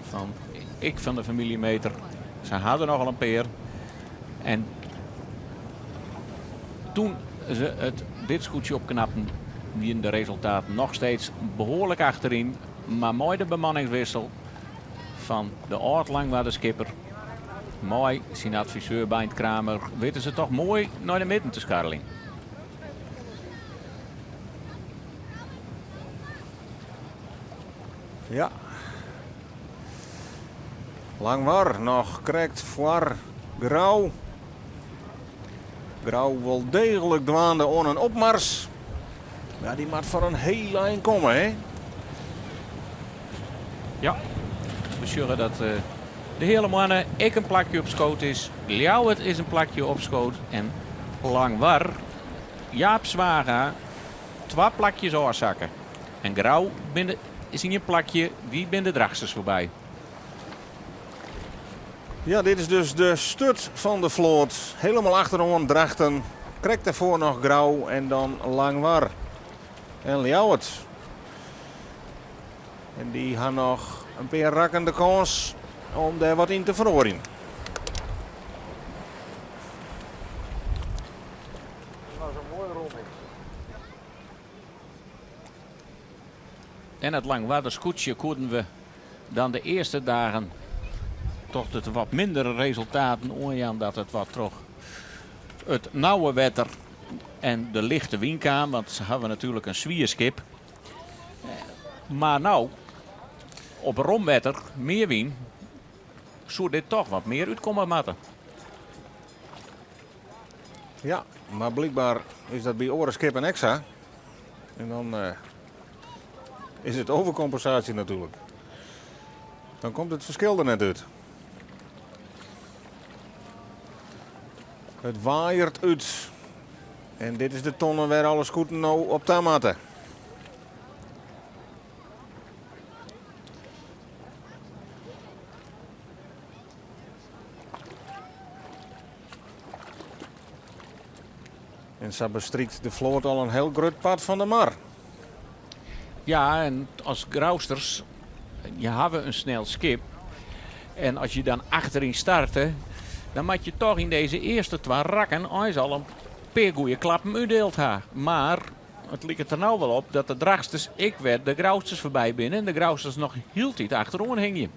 fan ik fan de famylje Meeter. Se ha der nochal in pear. En toen se it dit skûtsje opknapten, wienen de resultaten noch steeds behoarlik achteryn. Mar mei de bemanningswissel fan de âld-Langwarder skipper mei syn adviseur Beint Kramer witte se toch moai nei de midden te skarreljen. Ja. Langwar noch krekt foar Grou. Grou wol deeglik dwaande oan in opmars. Ja, dy moat foar in hiel ein komme, hè? Ja, we sjogge dat de Heale Moanne ek in plakje opskood is. Ljouwert is in plakje opskood en Langwar, Jaap Zwaga, twa plakjes ôfsakke. En Grou binne, is ien plakje, dy binne de Drachtsters foarby. Ja, dit is dus de sturt fan de float. Helemaal achteroan Drachten, krekt dêrfoar noch Grou en dan Langwar en Ljouwert. En dy ha noch in pear rakken de kâns om dêr wat yn te feroarjen. Dat was in moaie ronding. En it Langwarder skûtsje koenen we dan de earste dagen toch de wat mindere resultaten oanjaan dat it wat troch it nauwe wetter en de lichte wyn kaam, want se hawwe natuerlik in swier skip. Mar no, op rom wetter, mear wyn, soe dit toch wat mear útkomme moatte. Ja, mar blykber is dat by oare skippen ek sa. En dan is it overkompensatie natuerlik. Dan komt it ferskil der net út. It waaiert út. En dit is de tonne wêr alle skûten no op ta moatte. En sa bestrykt de float al in hiel grut part fan de mar. Ja, en as Grousters, je hawwe in snel skip. En as je dan achteryn starte, dan moat je toch yn dizze earste twa rakken eins al in pear goede klappen útdield ha. Mar it liket der no wol op dat de Drachtsters ek wer de Grousters foarby binne en de Grousters noch hieltyd achteroan hingje.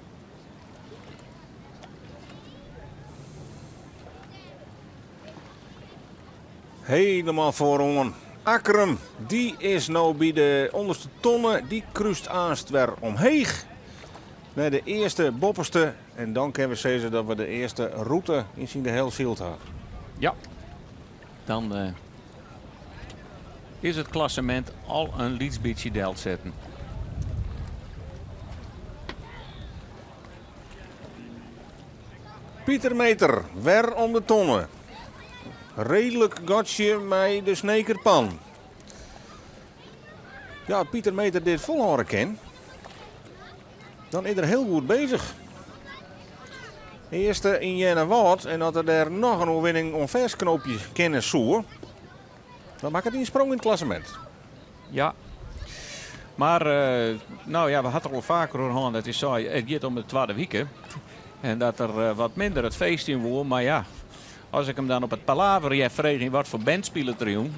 Helemaal foaroan. Akkrum, dy is no by de ûnderste tonne. Dy krúst aanst wer omheech nei de earste boppeste. En dan kinne we sizze dat we de earste rûte yn syn gehiel syld ha. Ja, dan is it klassemint al in lyts bytsje delsetten. Pieter Meeter, wer om de tonne. Reedlik gatsje mei de Snekerpan. Ja, as Pieter Meeter dit folhâlde kin, dan is er hiel goed bezich. Earste yn Earnewâld en as er dêr noch in oerwinning oan fêstknoopje kinne soe, dan makket hy in sprong yn it klassemint. Ja, mar no ja, we ha it der al faker oer hân dat hy sei it giet om de twadde wike en dat er wat minder it feest yn woe. Mar ja, as ik him dan op it Palaver hear freegjen wat foar band spilet er jûn,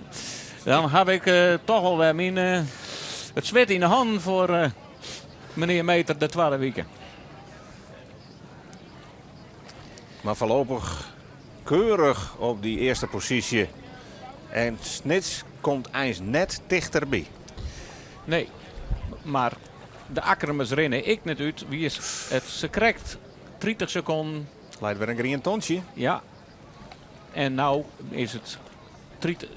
dan haw ik toch al wer myn it swit yn de hannen foar menear Meeter de twadde wike. Mar foarlopich keurich op dy earste posysje. En Snits komt eins net tichterby. Nee, mar de Akkrumers rinne ek net út. Wie it se krekt 30 sekonden. Leit wer in grien tontsje. Ja. En no is it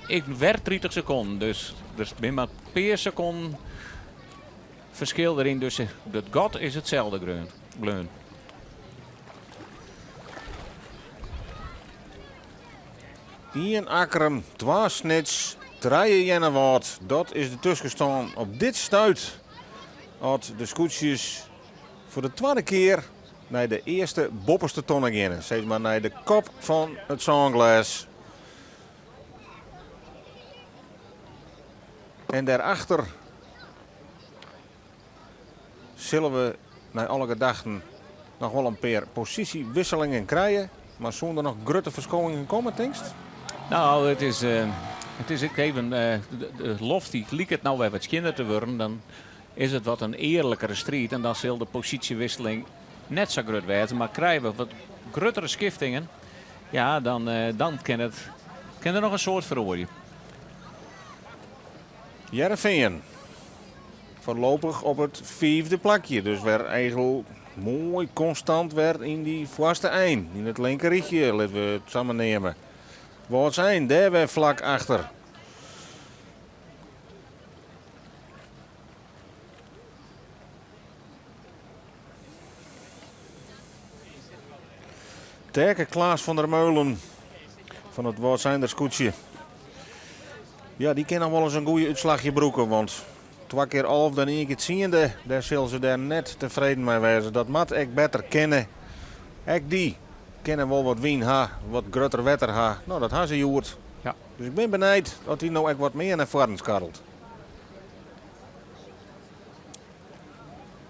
ek wer 30 sekonden. Dus der binne mar in pear sekonden ferskil deryn. Dus it gat is itselde bleaun. Ien Akkrum, twa Snits, trije Earnewâld. Dat is de tuskenstân op dit stuit. As de skûtsjes foar de twadde kear nei de earste boppeste tonne geane. Sis mar nei de kop fan it sânglês. En dêrachter sille we nei alle gedachten noch wol in pear posysjewisselingen krije. Mar soene der noch grutte ferskowingen komme, tinkst? No, it is, it is ek even, de loft dy liket no wer wat skjinner te wurden. Dan is it wat in earlikere striid en dan sil de posysjewisseling net sa grut wêze. Mar krije we wat gruttere skiftingen, ja, dan, dan kin it, kin der noch in soad feroarje. Hearrenfean foarlopich op it fiifde plakje. Dus wer eigentlik moai konstant wer yn dy foarste ein. Yn it linkerrychje, litte we it sa mar neame. Wâldsein dêr wer flak achter. Terke Klaas van der Meulen fan it Wâldseinder skûtsje. Ja, dy kin noch wol ris in goede útslachje brûke, want twa kear alfde en ien kear tsiende, dêr sil se dêr net tefreden mei wêze. Dat moat ek better kinne. Ek dy kinne wol wat wyn ha, wat grutter wetter ha. No, dat ha se hjoed. Ja. Dus ik bin benijd oft dy no ek wat mear nei foaren skarrelt.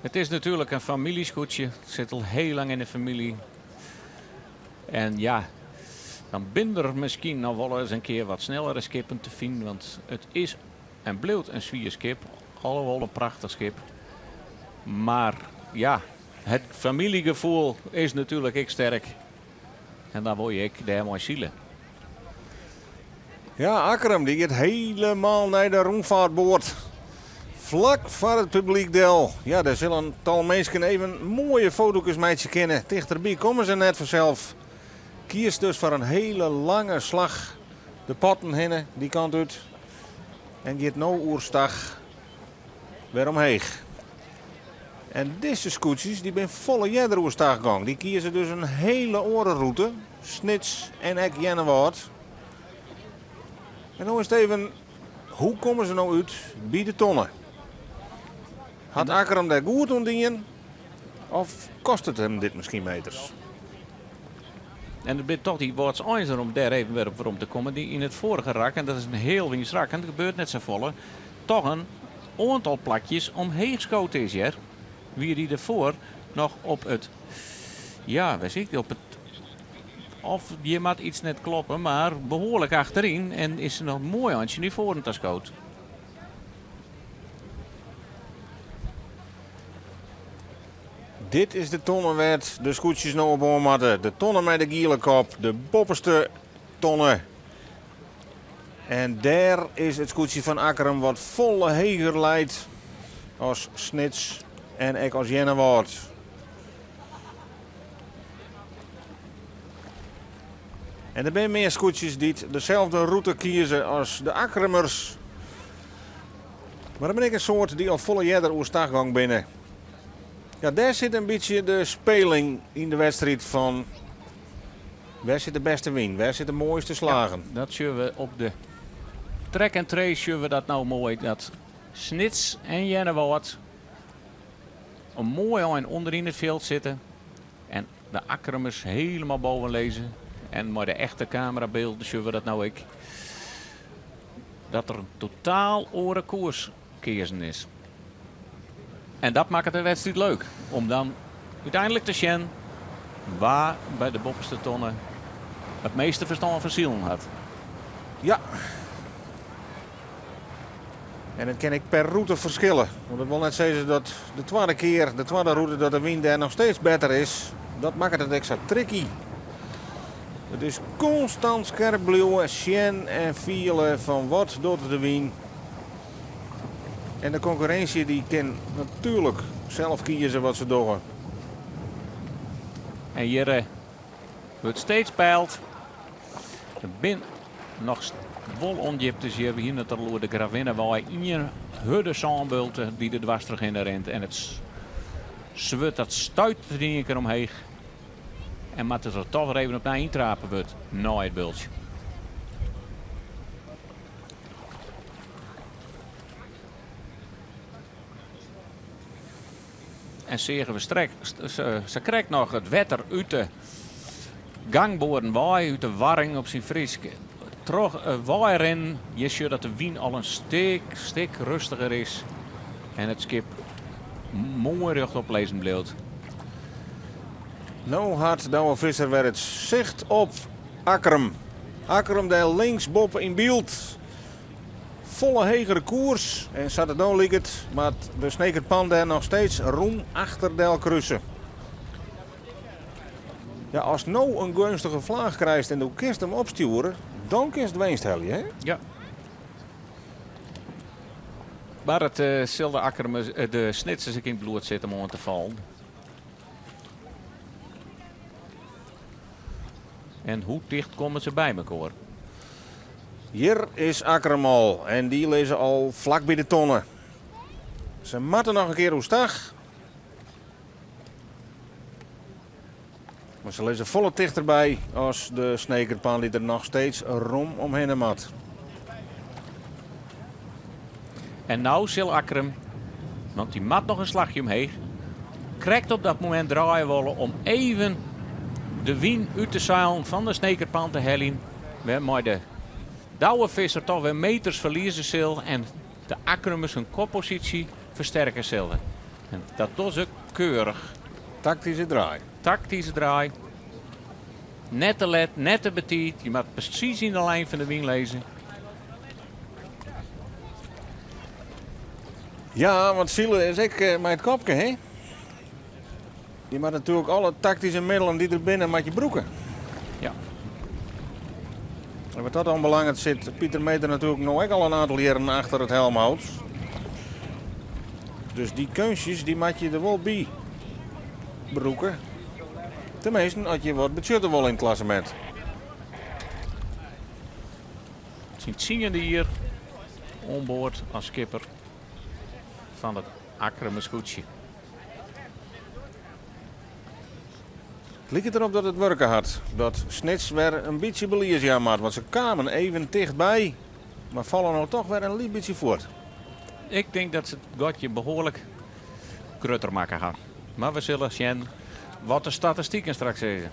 It is natuerlik in famyljeskûtsje. It sit al hiel lang yn de famylje. En ja, dan binne der miskien noch wol ris in kear wat snellere skippen te finen. Want it is en bliuwt in swier skip. Alhoewol in prachtich skip. Mar ja, it famyljegefoel is natuerlik ek sterk. En dan wol je ek dêrmei sile. Ja, Akkrum dy giet helemaal nei de rûnfaartboat. Flak foar it publyk del. Ja, dêr sil in tal minsken even moaie foto's meitsje kinne. Tichterby komme se net fansels. Kiest dus foar in hiele lange slach de potten hinne, dy kant út. En giet no oerstach wer omheech. En dizze skûtsjes dy binne folle earder oerstach gong. Dy kieze dus in hiele oare rûte. Snits en ek Earnewâld. En no is it even, hoe komme se no út by de tonne? Hat Akkrum dêr goed oan dien of kostet him dit miskien meters? En it binne toch dy Wâldseiners om dêr even wer op werom te kommen, dy yn it foarige rak, en dat is in hiel wynstrak en der gebeurt net safolle, toch in oantal plakjes omheech skood is hear. Wie dy derfoar noch op it, ja, wêr sit ik, op it, of hjir moat iets net kloppen, mar behoarlik achteryn en is se noch moai eintsje nei foaren ta skood. Dit is de tonne wêr't de skûtsjes no op oan moatte. De tonne mei de giele kop, de boppeste tonne. En dêr is it skûtsje fan Akkrum wat folle heger leit as Snits en ek as Earnewâld. En der binne mear skûtsjes dy't deselde rûte kieze as de Akkrumers. Mar der binne ek in soad dy't al folle earder oerstach gong binne. Ja, dêr sit in bytsje de speling yn de wedstriid fan wêr sit de bêste wyn, wêr sit de moaiste slagen. Ja, dat sjogge we op de track and trace sjogge we dat no moai. Dat Snits en Earnewâld in moai ein ûnderyn it fjild sitte en de Akkrumers helemaal boven lizze. En mei de echte kamerabeelden sjogge we dat no ek. Dat der in totaal oare koers keazen is. En dat makket de wedstriid leuk. Om dan úteinlik te sjen wa by de boppeste tonne it measte ferstân fan silen hat. Ja. En it kin ek per rûte ferskille. Want dat wol net sizze dat de twadde kear, de twadde rûte, dat de wyn dêr noch steeds better is. Dat makket it ek sa tricky. It is konstant skerp bliuwe, sjen en fiele fan wat docht de wyn. En de konkurrinsje dy kin natuerlik sels kieze wat se dogge. En hjir wurdt steeds peild. Der binne noch wol ûndjiptes hjir. We hiene it al oer de Gravinnewei. Ien hurde sânbulte dy't der dwers trochhinne rint. En it swurd dat stuit der yn ien kear omheech. En moat it der toch wer even opnij yntrape wurdt nei it bultsje. En seagen we strek, sa krekt noch it wetter út de gangboarden wei, út de warring op syn Frysk, troch wei rinnen. Je sjogge dat de wyn al in stik, stik rustiger is en it skip moai rjochtop lizzen bliuwt. No hat Douwe Visser wer it sicht op Akkrum. Akkrum dêr links boppe yn byld. Folle hegere koers en sa't it no liket moat de Sneker Pan dêr noch steeds rûm achter del kruse. Ja, ast no in geunstige flaach krijst en do kinst him opstjoere, dan kinst winst helje, hè? Ja. Mar it sil de Akkrumers, de Snitsers ek yn it bloed sitte om oan te fallen. En hoe ticht komme se by mekoar? Hjir is Akkrum al en dy lizze al flak by de tonne. Se moatte noch in kear oerstach. Mar se lizze folle tichterby as de Snekerpan dy't der noch steeds rom omhinne moat. En no sil Akkrum, want dy moat noch in slachje omheech, krekt op dat momint draaie wolle om even de wyn út de seilen fan de Snekerpan te heljen, wêrmei de Douwe Visser toch wer meters ferlieze sil en de Akkrumers hun kopposysje fersterke sille. En dat dogge se keurich. Taktyske draai. Taktyske draai. Net te let, net te betiid. Je moat presys yn de lijn fan de wyn lizze. Ja, want sile is ek mei it kopke, hè? Je moat natuerlik alle taktyske middelen dy't der binne, moat je brûke. Ja. En wat dat oanbelanget sit Pieter Meeter natuerlik no ek al in oantal jierren achter it helmhout. Dus dy keunstjes dy moat je der wol by brûke. Teminsten, as je wat betsjutte wolle yn it klassemint. Syn tsiende jier oan board as skipper fan it Akkrumer skûtsje. It liket derop dat it wurke hat dat Snits wer in bytsje belies jaan moat, want se kamen even tichtby, mar falle no toch wer in lyts bytsje fuort. Ik tink dat se it gatje behoarlik grutter makke ha. Mar we sille sjen wat de statistiken straks sizze.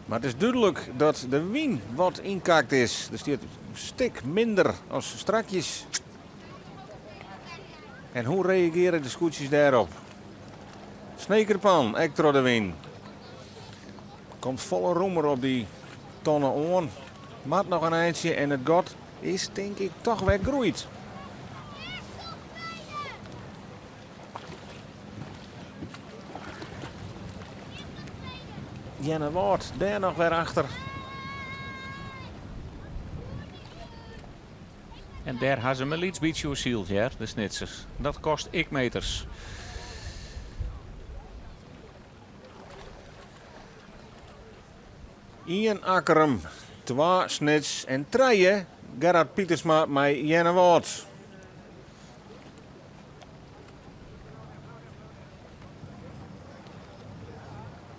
Mar it is dúdlik dat de wyn wat ynkakt is. Der stiet in stik minder as strakjes. En hoe reagearje de skûtsjes dêrop? Snekerpan, ek troch de wyn. Komt folle rûmer op dy tonne oan. Moat noch in eintsje en it gat is tink ik toch wer groeid. Earnewâld dêr noch wer achter. En dêr ha se in lyts bytsje oer syld, hear, de Snitsers. Dat kost ek meters. Ien Akkrum, twa Snits en trije Gerard Pietersma mei Earnewâld.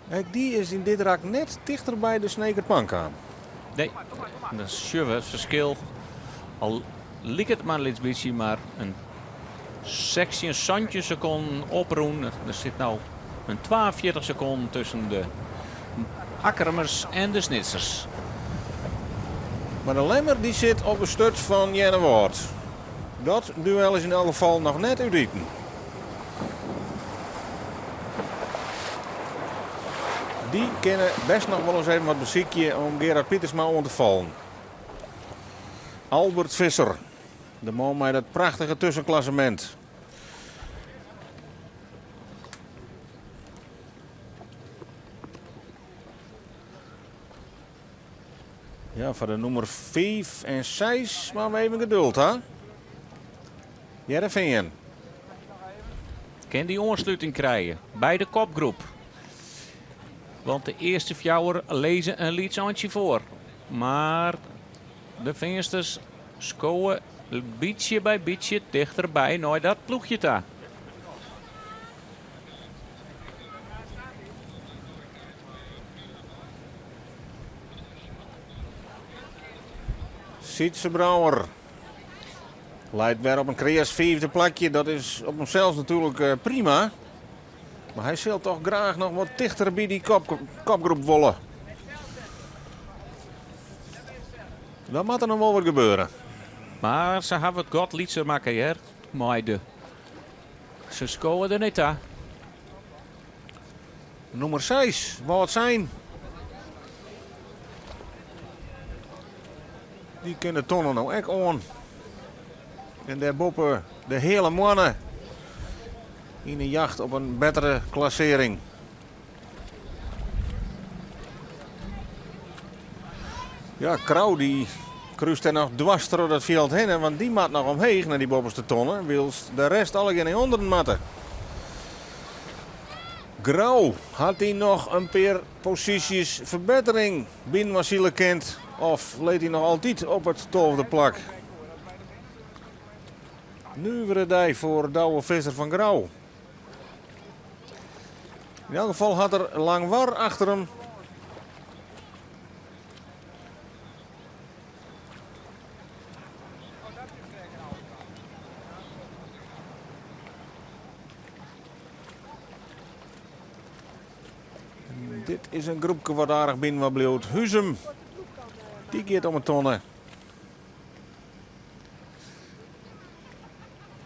Ek dy is yn dit rak net tichter by de Snekerpan kaam. Nee, dan sjogge we it ferskil. Al liket it mar in lyts bytsje, mar in 16, 17 sekonden oprûn. Der sit no in 42 sekonden tusken de Akkrumers en de Snitsers. Mar de Lemmer dy sit op de sturt fan Earnewâld. Dat duel is yn elk gefal noch net útiten. Dy kinne best noch wolris even wat besykje om Gerard Pietersma oan te fallen. Albert Visser, de man mei dat prachtige tuskenklassemint. Ja, foar de nûmer 5 en 6 moatte we even geduld ha. Hearrenfean. Kin dy oansluting krije by de kopgroep. Want de earste fjouwer lizze in lyts eintsje foar. Mar de Feansters skowe bytsje by bytsje tichterby nei dat ploechje ta. Sytze Brouwer leit wer op in kreas fiifde plakje. Dat is op himsels natuerlik prima. Mar hy sil toch graach noch wat tichter by dy kopgroep wolle. Dan moat der noch wol wat gebeure. Mar se hawwe it gat lytser makke hear, mei de. Se skowe der net ta. Nûmer 6, Wâldsein. Dy kin de tonne no ek oan. En dêrboppe de Heale Moanne yn 'e jacht op in bettere klassearring. Ja, Grou dy krúst der noch dwars troch dat fjild hinne, want dy moat noch omheech nei dy boppeste tonne, wylst de rest allegear nei ûnderen moatte. Grou hat dy noch in pear posysjes ferbettering binnen sile kind of leit hy noch altyd op it tolfde plak? Nuvere dei foar Douwe Visser fan Grou. Yn elk gefal hat er Langwar achter him. Dit is in groepke wat aardich binnen bliuwt. Huzum, dy giet om 'e tonne.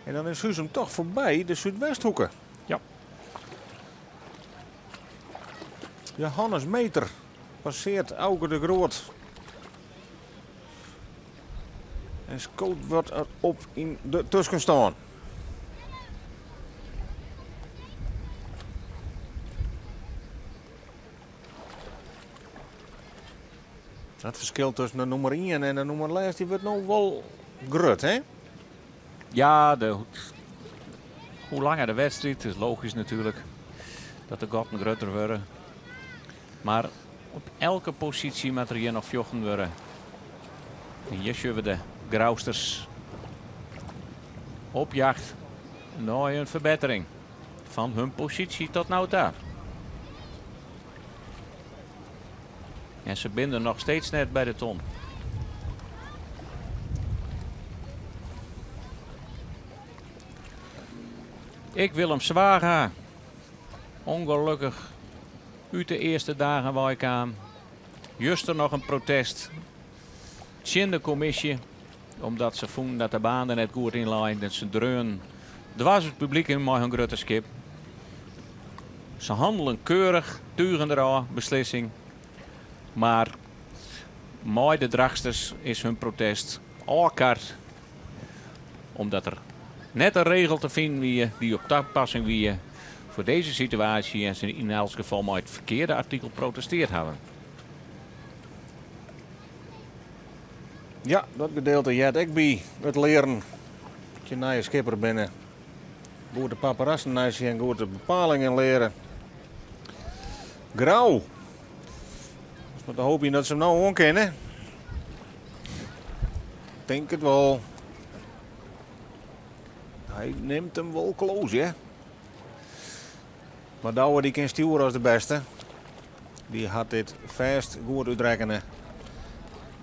En dan is Huzum toch foarby de Súdwesthoeke. Ja. Johannes Meter passearret Auke de Groot. En skoot wat op yn de tuskenstân. Dat ferskil tusken de nûmer 1 en de nûmer lêst dy wurdt no wol grut, hè? Ja, de, hoe langer de wedstriid, is logysk natuerlik dat de gatten grutter wurde. Mar op elke posysje moat der hjir noch fjochten wurde. En hjir sjogge we de Grousters op jacht nei in ferbettering fan hun posysje tot no ta. En se binne der noch steeds net by de ton. Ik Willem Zwaga. Ungelokkich út de earste dagen wei kaam. Juster noch in protest tsjin de kommisje. Omdat se fûnen dat de baan der net goed yn lei. Dat se dreaunen dwers it publyk yn mei hun grutte skip. Se hannelen keurich, tugen derôf, beslissing. Mar mei de Drachtsters is hun protest ôfkard. Omdat der net in regel te finen wie dy't op tapassing wie foar dizze situaasje en se yn elts gefal mei it ferkearde artikel protesteard hawwe. Ja, dat gedeelte heart ek by it learen. As je nije skipper binne, goed de paperassen neisjen, goed de bepalingen leare. Grou. Dus mar te hoopjen dat se him no oankinne. Tink it wol. Hy nimt him wol close, hè. Mar Douwe dy kin stjoere as de bêste. Dy hat dit fêst goed útrekkene.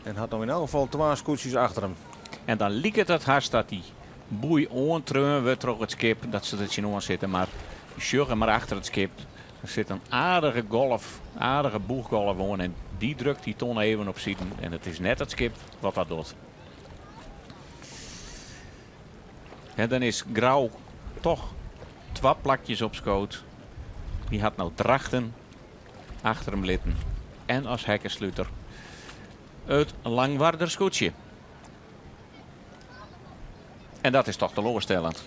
En hat no yn elk gefal twa skûtsjes achter him. En dan liket it hast dat dy boei oantreaun wurdt troch it skip, dat se der tsjinoan sitte. Mar sjoch mar achter it skip, der sit in aardige golf, aardige bûchgolf oan en dy drukt dy tonne even op siden. En it is net it skip wat dat docht. En dan is Grou toch twa plakjes opskood. Dy hat no Drachten achter him litten. En as hekkesluter it Langwarder skûtsje. En dat is toch teloarstellend.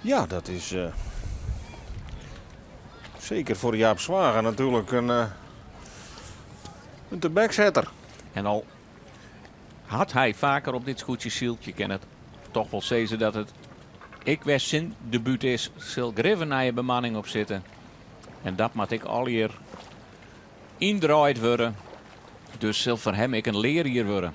Ja, dat is uh, seker foar Jaap Zwaga natuerlik in, uh, in tebeksetter. En al hat hy faker op dit skûtsje syld, je kinne it toch wol sizze dat it ek wer syn debút is. Sil grif in nije bemanning op sitte. En dat moat ek allegear yndraaid wurde. Dus sil foar him ek in learjier wurde.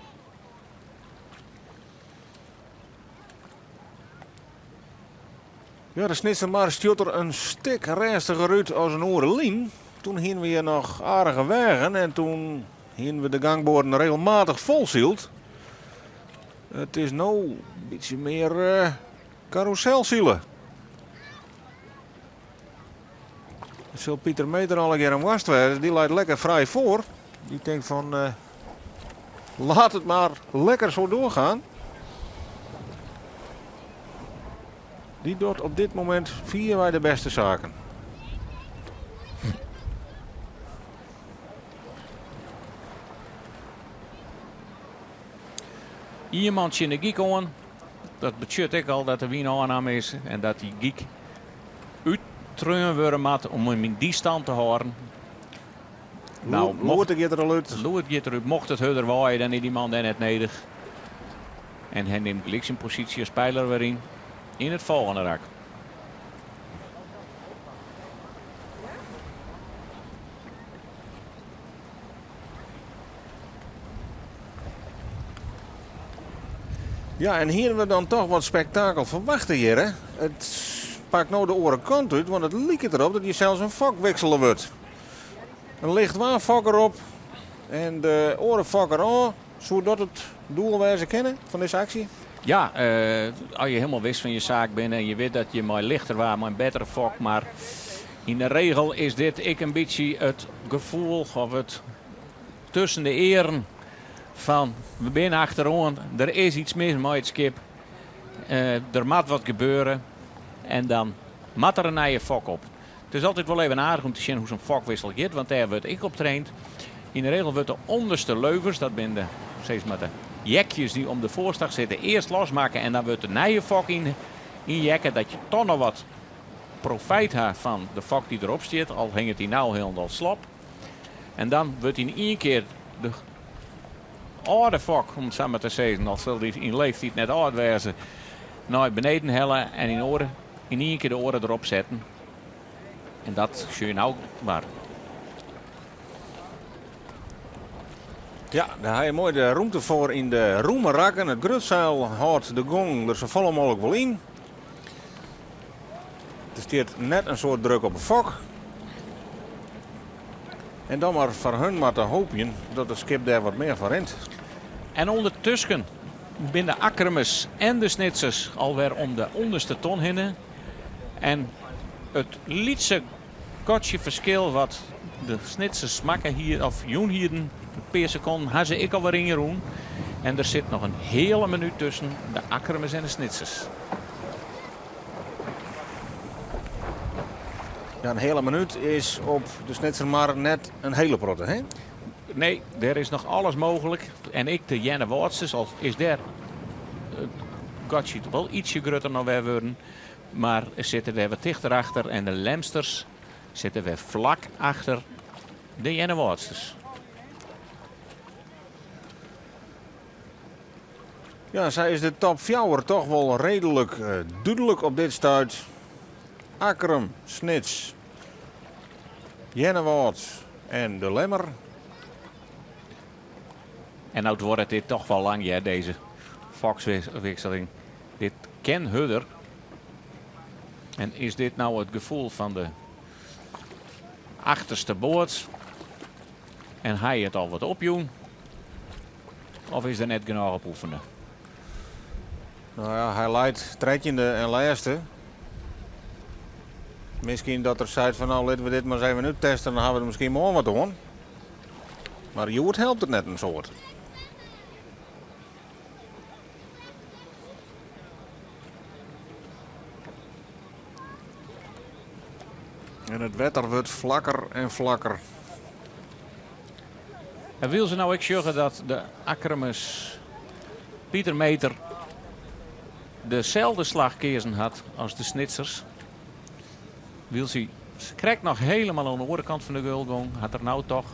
Ja, de Snitsermar stjoert der in stik rêstiger út as in oere lyn. Toen hiene we hjir noch aardige weagen en toen hiene we de gangboarden regelmatich folsyld. It is no in bytsje mear uh, karûselsile. Sil Pieter Meter allegear in woarst wêze? Dy leit lekker frij foar. Dy tinkt fan uh, laat it mar lekker zo doorgaan. Dy docht op dit momint fierwei de bêste saken. Ien man tsjin de gyk oan. Dat betsjut ek al dat de wyn ôfnaam is en dat dy gyk úttreaun wurde moat om him yn dy stand te hâlden. Nou, Loert giet der al út. Loert giet der út. Mocht it hurder waaie, dan is dy man dêr net nedich. En hy nimt gelyk syn posysje as peiler wer yn yn it folgjende rak. Ja, en hiene we dan toch wat spektakel ferwachte hjir, hè? It pakt no de oare kant út, want it liket derop dat hjir sels in fok wiksele wurdt. In licht waarfok derop en de oare fok derôf. Soe dat it doel wêze kinne fan dizze aksje? Ja, as je hielendal wis fan je saak binne en je wit dat je mei lichter waar mei in bettere fok, mar yn de regel is dit ek in bytsje it gefoel of it tusken de earen fan we binne achteroan, der is iets mis mei it skip, der moat wat gebeure en dan moat der in nije fok op. It is altyd wol even aardich om te sjen hoe sa'n fokwissel giet, want dêr wurdt ek op traind. Yn de regel wurdt de ûnderste leuvers, dat binne de, sis mar de jekjes dy't om de foarstag sitte, earst losmakke en dan wurdt de nije fok yn ynjekke, dat je toch noch wat profijt ha fan de fok dy't derop stiet, al hinget dy no hielendal slop. En dan wurdt yn ien kear de âlde fok, om it sa mar te sizzen, al sil dy yn leeftiid net âld wêze, nei beneden helle en yn oare, yn ien kear de oare derop setten. En dat sjoch je no mar. Ja, dêr ha je moai de rûmte foar yn de rûme rakken. It grutseil hâldt de gong der safolle mooglik wol yn. Der stiet net in soad druk op 'e fok. En dan mar foar hun mar te hoopjen dat it skip dêr wat mear fan rint. En ûndertusken binne de Akkermers en de Snitsers alwer om de ûnderste ton hinne. En it lytse gatsje ferskil wat de Snitsers makke hie, of jûn hienen, in pear sekonden, ha se ek alwer ynrûn. En der sit noch in heale minút tusken de Akkermers en de Snitsers. Ja, in heale minút is op de Snitsermar net in hiele protte, hè? Nee, der is noch alles mooglik. En ek de Earnewâldsters, al is dêr it gatsje wol ytsje grutter noch wer wurden. Mar sitte dêr wat tichter achter en de Lemsters sitte wer flak achter de Earnewâldsters. Ja, sa is de top fjouwer toch wol reedlik eh, dúdlik op dit stuit. Akkrum, Snits, Earnewâld en de Lemmer. En nou duorret dit toch wol lang, ja, dizze fokwikseling. Dit kin hurder. En is dit nou it gefoel fan de achterste boat? En ha it al wat opjûn? Of is der net genôch op oefene? Nou ja, hy leit trettjinde en lêste. Miskien dat er seit fan nou litte we dit mar ris even útteste, dan ha we der miskien moarn wat oan. Mar hjoed helpt it net in soad. En it wetter wurdt flakker en flakker. En wil se nou ek sjogge dat de Akkermers Pieter Meter deselde slach keazen hat as de Snitsers. Wil sy krekt noch helemaal oan de oare kant fan de geul gong, hat er nou toch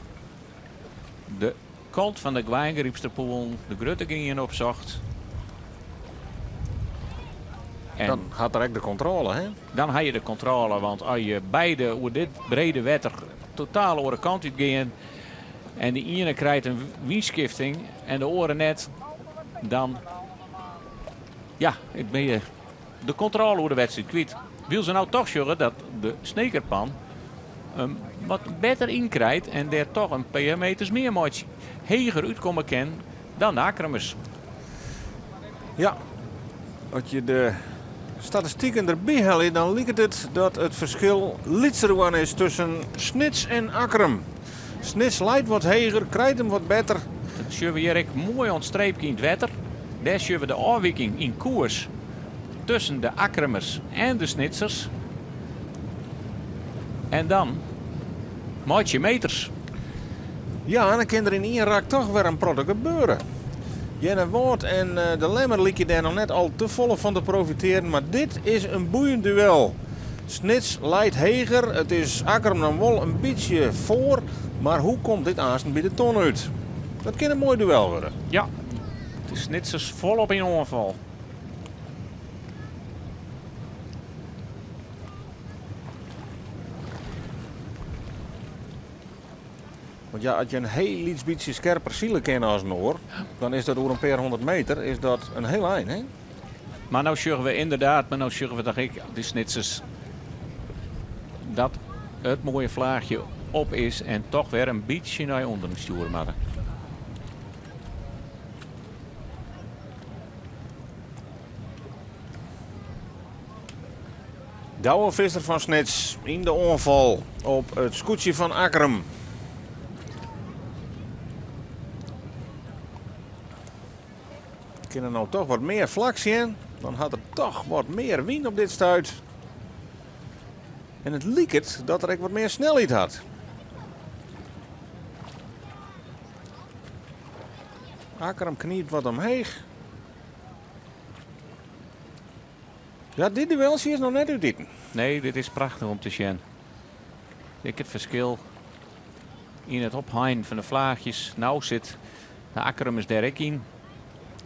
de kant fan de Gweingrypsterpoelen, de grutte grien opsocht. En dan hat er ek de kontrôle, hè? Dan ha je de kontrôle, want as je beide oer dit brede wetter totaal oare kant út gean en de iene krijt in wynskifting en de oare net, dan ja, ik bin je de kontrôle oer de wedstriid kwyt. Wil se nou toch sjogge dat de Snekerpan him wat better ynkrijt en dêr toch in pear meters mear meitsje heger útkomme kin dan de Akkermers. Ja, as je de statistiken derby helje, dan liket it dat it ferskil lytser wurden is tusken Snits en Akkrum. Snits leit wat heger, krijt him wat better. Dat sjogge we hjir ek moai oan it streepke yn it wetter. Dêr sjogge we de ôfwiking yn koers tusken de Akkrumers en de Snitsers. En dan meitsje meters. Ja, en dan kin der yn ien rak toch wer in protte gebeure. Earnewâld en De Lemmer lykje dêr noch net al te folle fan te profitearen, mar dit is in boeiend duel. Snits leit heger, it is Akkrum dan wol in bytsje foar, mar hoe komt dit aansten by de ton út? Dat kin in moai duel wurde. Ja, de Snitsers folop yn oanfal. Want ja, as je in hiel lyts bytsje skerper sile kinne as in oar, dan is dat oer in pear hûndert meter is dat in hiel ein, hè? Mar no sjogge we ynderdaad, mar no sjogge we toch ek de Snitsers dat it moaie flaachje op is en toch wer in bytsje nei ûnderen stjoere moatte. Douwe Visser fan Snits yn de oanfal op it skûtsje fan Akkrum. Kin er no toch wat mear flak sjen, dan hat er toch wat mear wyn op dit stuit. En it liket dat er ek wat mear snelheid hat. Akkrum knypt wat omheech. Ja, dit dueltsje is noch net útiten. Nee, dit is prachtich om te sjen. Ek it ferskil yn it opheinen fan de flaachjes. No sit de Akkrumers dêr ek yn.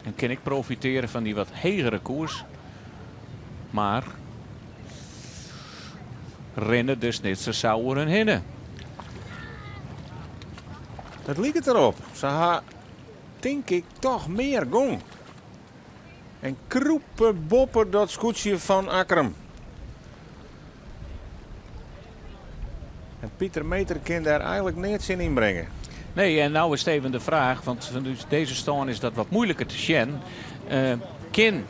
En kin ek profiteare fan dy wat hegere koers. Mar rinne de Snitsers sa oer hun hinne. It liket derop. Se ha, tink ik, toch mear gong. En krûpe boppe dat skûtsje fan Akkrum. En Pieter Meeter kin dêr eigenlik neat tsjin ynbringe. Nee, en no is even de fraach, want fanút dizze stân is dat wat moeiliker te sjen. Kin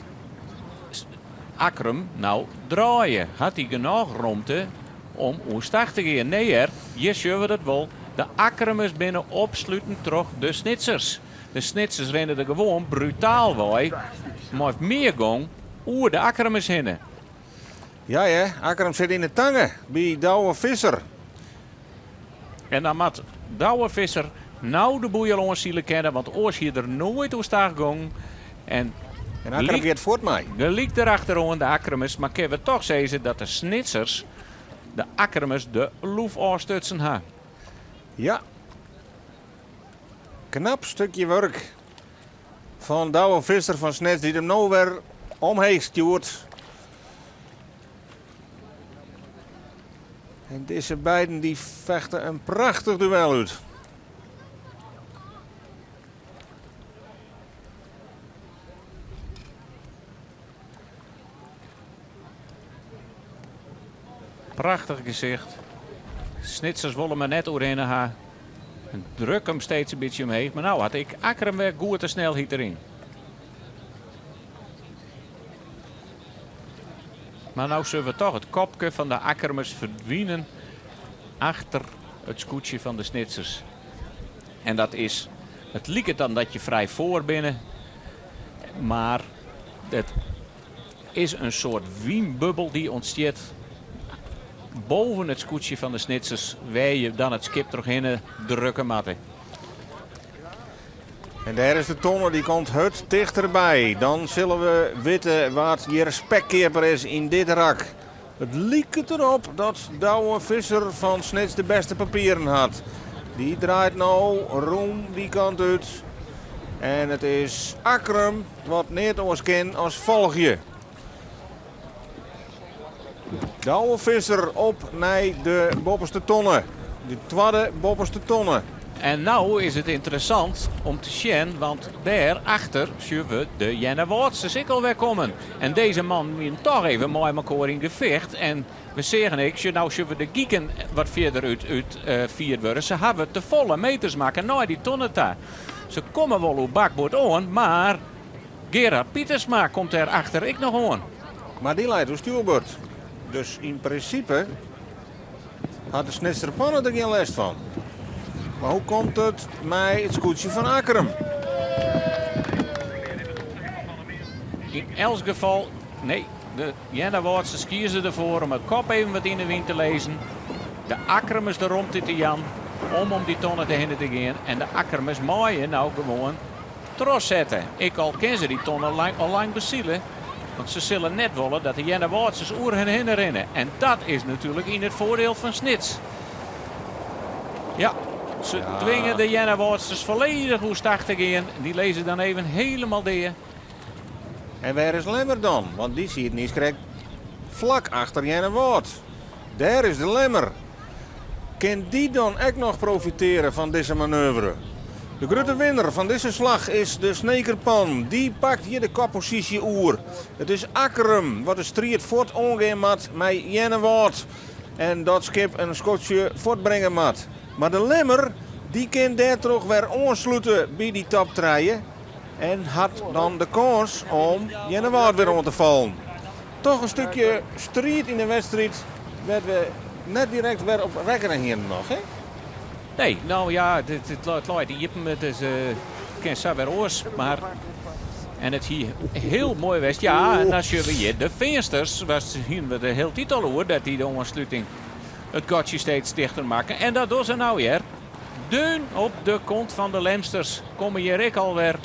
Akkrum no draaie? Hat hy genôch romte om oerstach te gean? Nee hear, hjir sjogge we dat wol. De Akkrumers binne opsluten troch de Snitsers. De Snitsers rinne der gewoan brutaal wei mei mear gong oer de Akkrumers hinne. Ja hear, Akkrum sit yn de tange by Douwe Visser. En dan moat Douwe Visser no de boei al oansile kinne, want oars hie er noait oerstach gongen. En En Akkrum giet fuort mei. Gelyk derachteroan de Akkrumers, mar kinne we toch sizze dat de Snitsers de Akkrumers de loef ôfstutsen ha. Ja. Knap stikje wurk fan Douwe Visser fan Snits dy't him no wer omheech stjoert. En dizze beiden dy fechte in prachtich duel út. Prachtich gesicht. Snitsers wolle mar net oerhinne ha. En druk him steeds in bytsje omheech. Mar no hat ek Akkrum wer goed de snelheid deryn. Mar no sjogge we toch it kopke fan de Akkrumers ferdwinen achter it skûtsje fan de Snitsers. En dat is, it liket dan dat je frij foar binne, mar it is in soart wynbubbel dy't ûntstiet boven it skûtsje fan de Snitsers, wêr je dan it skip trochhinne drukke moatte. En dêr is de tonne, dy komt hurd tichterby. Dan sille we witte wa't hjir spekkeaper is yn dit rak. It liket derop dat Douwe Visser fan Snits de bêste papieren hat. Dy draait no rûm dy kant út. En it is Akkrum wat neat oars kin as folgje. Douwe Visser op nei de boppeste tonne. De twadde boppeste tonne. En no is it ynteressant om te sjen, want dêr achter sjogge we de Earnewâldsters ek alwer kommen. En dizze mannen wienen toch even mei mekoar yn gefecht. En we seagen ek, sjoch, no sjogge we de giken wat fierder út fierd wurde. Se hawwe te folle meters makke nei dy tonne ta. Se komme wol oer bakboard oan, mar... Gerard Pietersma komt dêr achter ek noch oan. Mar dy leit oer stjoerboard. Dus yn prinsipe hat de Snitser Panne der gjin lêst fan. Mar hoe komt it mei it skûtsje fan Akkrum? Yn elts gefal, nee, de Earnewâldsters kieze derfoar om it kop even wat yn de wyn te lizzen. De Akkrumers de romte te jaan om om dy tonne te hinne te gean. En de Akkrumers meie no gewoan trochsette. Ek al kinne se dy tonne lang, al lang besile. Want se sille net wolle dat de Earnewâldsters oer hun hinne rinne. En dat is natuerlik yn it foardiel fan Snits. Ja, se Ja. twinge de Earnewâldsters folledich oerstach te gean. Dy lizze dan even hielendal dea. En wêr is Lemmer dan? Want dy siet niiskrekt flak achter Earnewâld. Dêr is de Lemmer. Kin dy dan ek noch profiteare fan dizze manoeuvre? De grutte winner fan dizze slach is de Snekerpan. Dy pakt hjir de kopposysje oer. It is Akkrum wat de striid fuort oangean moat mei Earnewâld en dat skip in skoftsje fuortbringe moat. Mar de Lemmer dy kin dêrtroch wer oanslute by dy top trije en hat dan de kâns om Earnewâld wer oan te fallen. Toch in stikje striid yn de wedstriid wêr't we net direkt wer op rekkene hienen noch, hè? Nee, no ja, it leit iepen. It is, kin sa wer oars, mar en it hie hiel moai west. Ja, en dan sjogge we hjir de Feansters. Was hienen we de hiele tiid al oer dat dy de oansluting it gatsje steeds tichter makken. En dat dogge se no hjir. Deun op de kont fan de Lemsters komme hjir ek alwer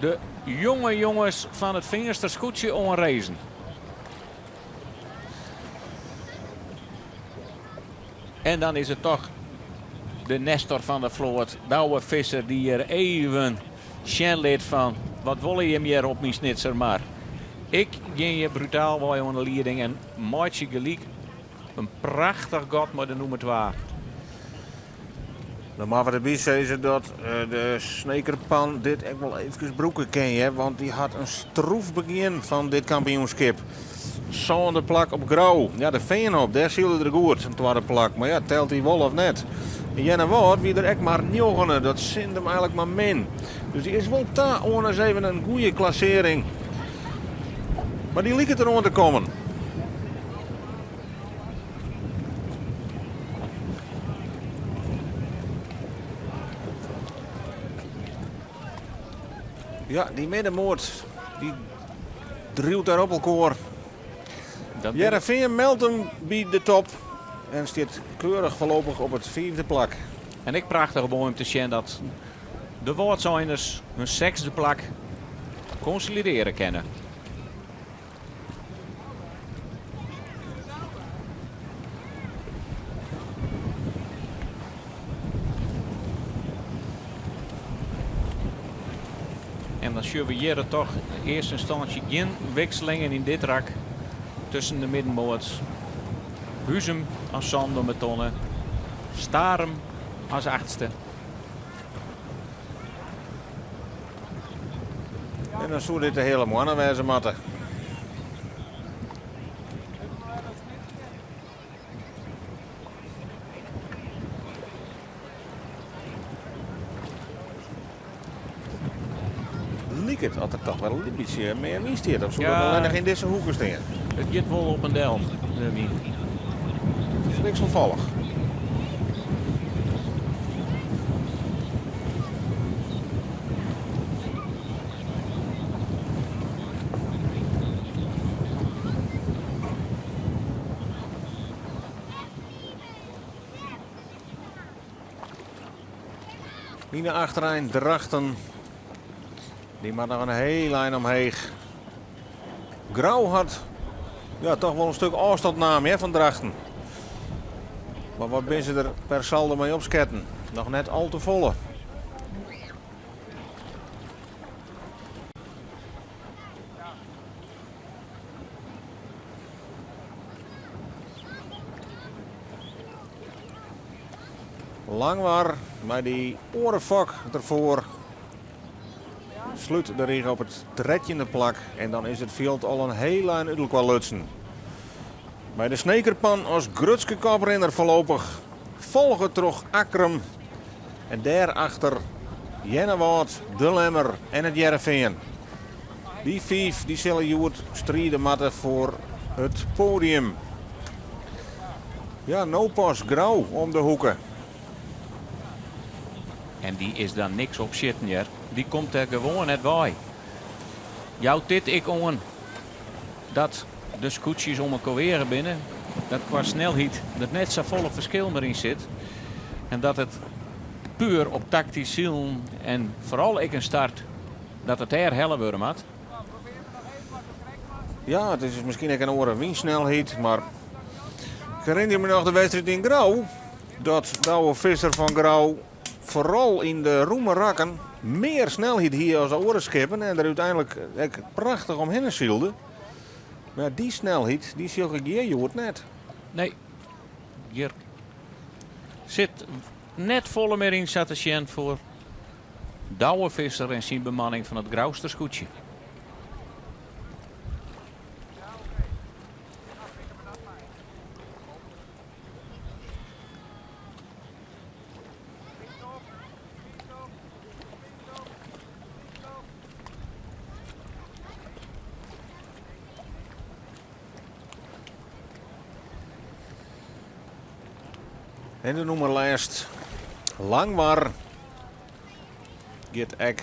de jonge jonges fan it Feanster skûtsje oanrezen. En dan is it toch de Nestor fan de float, Douwe Visser, dy't hjir even sjen lit fan wat wolle jim hjir op myn Snitser mar. Ik gean hjir brutaal wei oan de lieding en meitsje gelyk in prachtich gat mei de nûmer 2. Dan moatte we derby sizze dat de Snekerpan dit ek wol eefkes brûke kin, hear, want dy hat in stroef begjin fan dit kampioenskip. Sânde plak op Grou. Ja, de Feanhoop, dêr sylde er goed, in twadde plak. Mar ja, telt hy wol of net? En Earnewâld wie der ek mar njoggende, dat sint him eigenlik mar min. Dus dy is wol ta oan ris even in goede klassearring. Mar dy liket der oan te kommen. Ja, dy middenmoat dy driuwt dêr op elkoar. Hearrenfean meldt him by de top en stiet keurich foarlopich op it fiifde plak. En ek prachtich moai om te sjen dat de Wâldseiners hun sechsde plak konsolidearje kinne. En dan sjogge we hjir toch yn earste ynstânsje gjin wikselingen yn dit rak tusken de middenmoats. Huzum as sânde om 'e tonne, Starum as achtste. En dan soe dit de hiele moanne wêze moatte. Liket oft der toch wer in bytsje mear wyn stiet. Of soe dat allinnich yn dizze hoeke stean? It giet wol op en del, de wyn. It is wikselfallich. Yn de achterein Drachten. Dy moat noch in hiel ein omheech. Grou hat ja, toch wol in stik ôfstân naam hear, fan Drachten. Mar wat binne se der per saldo mei opsketten? Noch net al te folle. Langwar mei dy oare fok derfoar slút de rige op it trettjinde plak en dan is it fjild al in hiel ein út elkoar lutsen. Mei de Snekerpan as grutske koprinner foarlopich, folge troch Akkrum en dêrachter Earnewâld, De Lemmer en it Hearrenfean. Dy fiif dy sille hjoed stride moatte foar it poadium. Ja, no pas Grou om de hoeke. En dy is dan niks opsjitten hear. Dy komt der gewoan net wei. Jout dit ek oan dat de skûtsjes om elkoar weage binne? Dat kwa snelheid der net safolle ferskil mear yn sit? En dat it puer op taktysk silen en foaral ek in start dat it dêr helle wurde moat? Ja, it is miskien ek in oare wynsnelheid, mar ik herinner my noch de wedstriid yn Grou dat Douwe Visser fan Grou foaral yn de rûme rakken mear snelheid hie as de oare skippen en der úteinlik ek prachtich omhinne sylde. Mar dy snelheid dy sjoch ik hjir hjoed net. Nee, hjir sit net folle mear yn sa te sjen foar Douwe Visser en syn bemanning fan it Grouster skûtsje. En de nûmer lêst Langwar giet ek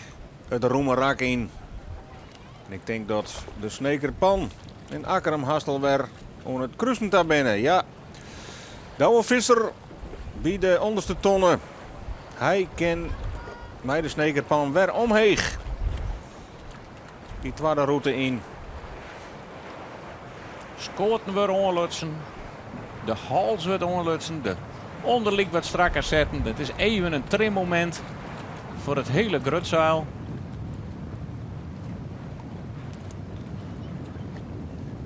it rûme rak yn. En ik tink dat de Sneker Pan en Akkrum hast al wer oan it krusen ta binne. Ja, Douwe Visser by de ûnderste tonne. Hy kin mei de Sneker Pan wer omheech. Dy twadde rûte yn. Skoaten wurde oanlutsen, de hals wurdt oanlutsen, de ûnderlyk wat strakker setten. Dat is even in trimmomint foar it hiele grutseil.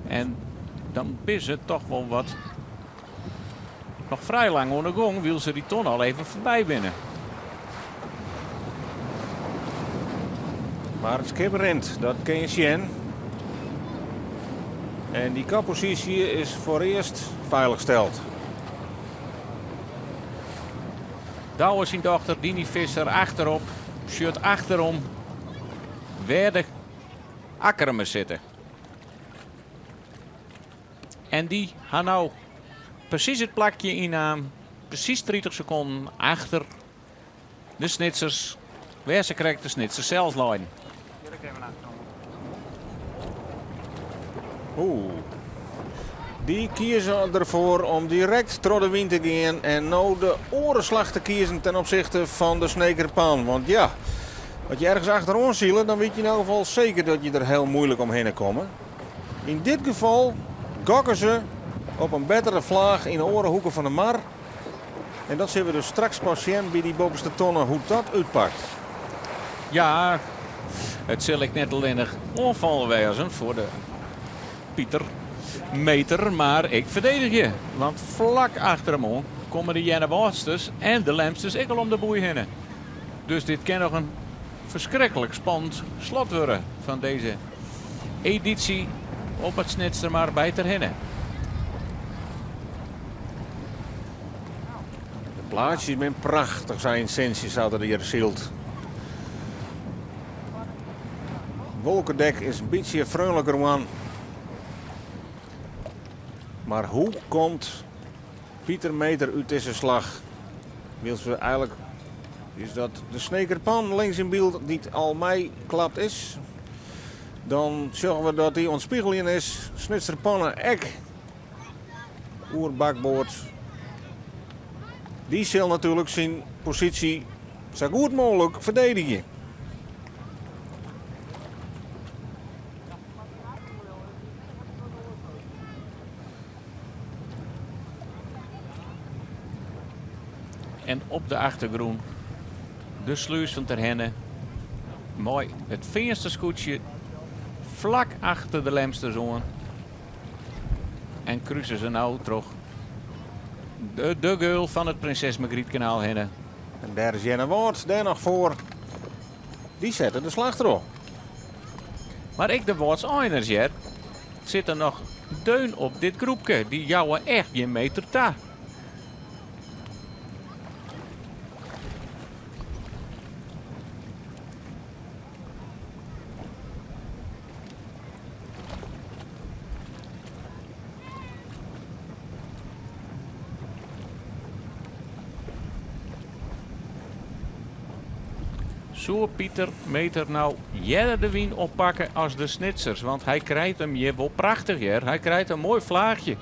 En dan binne se toch wol wat noch frij lang oan de gong, wylst se dy tonne al even foarby binne. Mar it skip rint, dat kin je sjen. En dy kopposysje is foarearst feilichsteld. Douwe syn dochter Diny Visser achterop, sjocht achterom wêr de Akkermers sitte. En dy ha no presys it plakje ynnaam, presys 30 sekonden achter de Snitsers, wêr se krekt de Snitsers sels leinen. Oeh. Dy kieze derfoar om direkt troch de wyn te gean en no de oare slach te kiezen ten opzichte fan de Sneker Pan. Want ja, as je ergens achteroan sile, dan wit je yn elk gefal seker dat je der hiel moeilik omhinne komme. Yn dit gefal gokke se op in bettere flaach yn de oare hoeke fan de mar. En dat sille we dus straks pas sjen by dy boppeste tonne hoe't dat útpakt. Ja, it sil ek net allinnich oanfal wêze foar de Pieter Meter, mar ek ferdedigje. Want flak achter him oan komme de Earnewâldsters en de Lemsters ek al om de boei hinne. Dus dit kin noch in ferskriklik spannend slot wurde fan dizze edysje op it Snitsermar by Terherne. De plaatsjes binne prachtich, sei in sintsje sa't er hjir sylt. Wolkedek is in bytsje freonliker oan. Mar hoe komt Pieter Meter út dizze slach? Wylst we eigenlik is dat de Sneker Pan links yn byld dy't al meiklapt is. Dan sjogge we dat dy oan it spigeljen is. Snitser Panne ek oer bakboard. Dy sil natuerlik syn posysje sa goed mooglik ferdedigje. En op de achtergrûn de slús fan Terherne mei it Feanster skûtsje flak achter de Lemsters oan. En kruse se no troch de geul fan it Prinses Margrietkanaal hinne. En dêr is Earnewâld dêr noch foar. Dy sette de slach troch. Mar ek de Wâldseiners hear sitte noch deun op dit groepke. Dy jouwe echt gjin meter ta. Soe Pieter Meeter no earder de wyn oppakke as de Snitsers? Want hy krijt him hjir wol prachtich hear. Hy krijt in moai flaachje.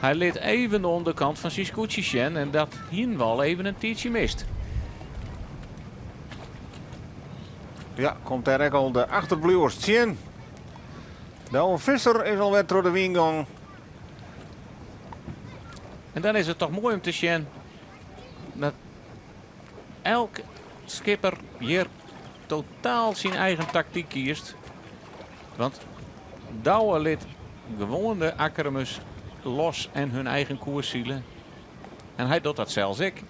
Hy lit even de ûnderkant fan syn skûtsje sjen en dat hienen we al even in tiidsje mist. Ja, komt dêr ek al de achterbliuwers tsjin. Douwe Visser is alwer troch de wyn gong. En dan is it toch moai om te sjen dat elk skipper hjir totaal syn eigen taktyk kiest. Want Douwe lit gewoan de Akkermers los en hun eigen koers sile. En hy docht dat sels ek.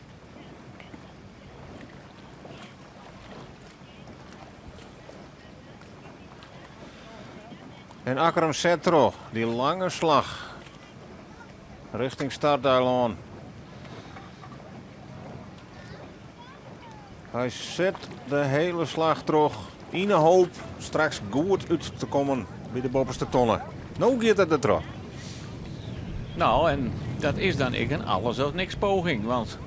En Akkrum set troch dy lange slach richting Starteilân. Hy set de hele slach troch yn 'e hoop straks goed út te kommen by de boppeste tonne. No giet er der troch. No, en dat is dan ek in alles of niks poging, want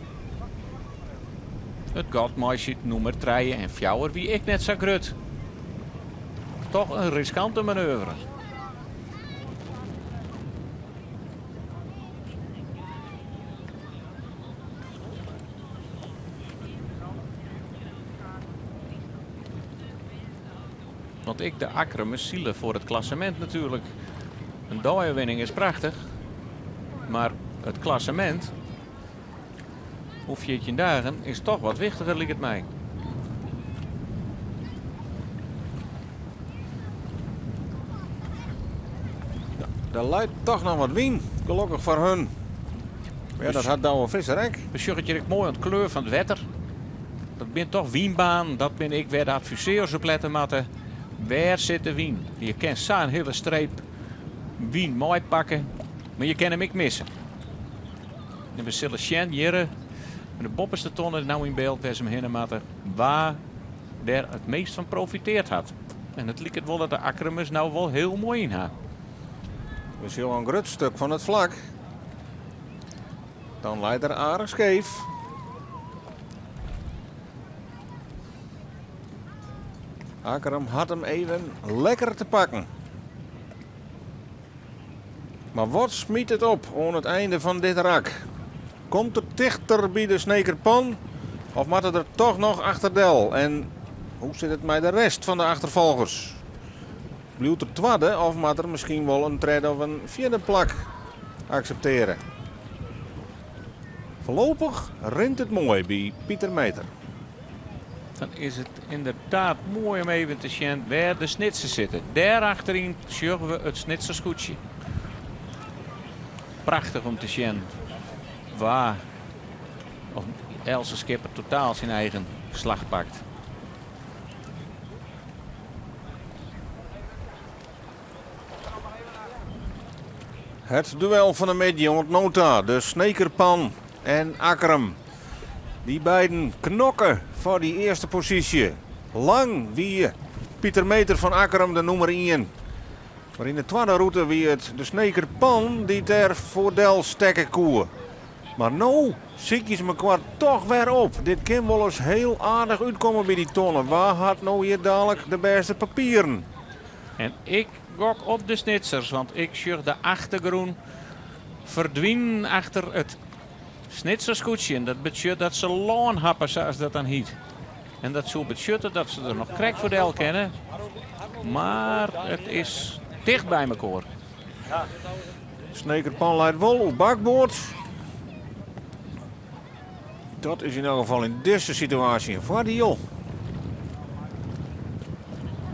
it gat mei nûmer trije en fjouwer wie ek net sa grut. Toch in riskante manoeuvre. Want ek de Akkrumers sile foar it klassemint natuerlik. In deiowinning is prachtich, mar it klassemint oer 14 dagen is toch wat wichtiger, liket my. Ja, der leit toch noch wat wyn, gelokkich foar hun. Ja, dat hat Douwe Visser ek. We sjogge it hjir ek moai oan de kleur fan it wetter. Dat binne toch wynbanen, dat binne ek wêr de adviseurs op lette moatte. Wêr sit de wyn? Je kin sa in hiele streep wyn meipakke, mar je kinne him ek misse. En we sille sjen hjir, de boppeste tonne is no yn byld wêr se him hinne moatte, wa dêr it meast fan profiteard hat. En it liket wol dat de Akkrumers no wol hiel moai yn ha. We sjogge in grut stik fan it flak. Dan leit er aardich skeef. Akkrum hat him even lekker te pakken. Mar wat smyt it op oan it einde fan dit rak? Komt er tichter by de Snekerpan of moat er der toch noch achterdel? En hoe sit it mei de rest fan de achterfolgers? Bliuwt er twadde of moat er miskien wol in tredde of in fjirde plak akseptearje? Foarlopich rint it moai by Pieter Meeter. Dan is it ynderdaad moai om even te sjen wêr de Snitsers sitte. Dêr achteryn sjogge we it Snitser skûtsje. Prachtich om te sjen wa of eltse skipper totaal syn eigen slach pakt. Het duel fan de middei oant no ta, de Snekerpan en Akkrum. Dy beiden knokke foar dy earste posysje. Lang wie Pieter Meeter fan Akkrum de nûmer ien. Mar yn de twadde rûte wie it de Snekerpan dy't dêr foardel stekke koe. Mar no sykje se mekoar toch wer op. Dit kin wolris hiel aardich útkomme by dy tonne. Wa hat no hjir dalik de bêste papieren? En ik gok op de Snitsers, want ik sjoch de achtergrûn ferdwinen achter it Snitserskûtsje. En dat betsjut dat se lân happe, sa as dat dan hyt. En dat soe betsjutte dat se der noch krekt foar del kinne. Mar it is ticht by mekoar. Snekerpan leit wol oer bakboard. Dat is yn elk gefal yn dizze situaasje in foardiel.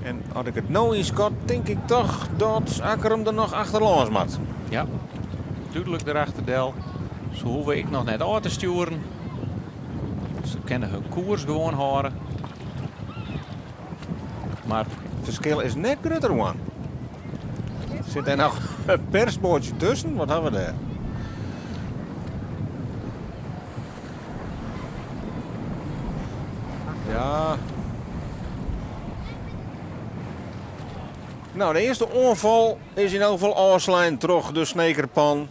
En as ik it no ynskat, tink ik toch dat Akkrum der noch achterlâns moat. Ja, dúdlik derachterdel. Se hoege ek noch net ôf te stjoeren. Se kinne hun koers gewoan hâlde. Mar it ferskil is net grutter wurden. Sit der noch in persboatsje tusken? Wat ha we dêr? Ja. No, de earste oanfal is yn elk gefal ôfslein troch de Snekerpan.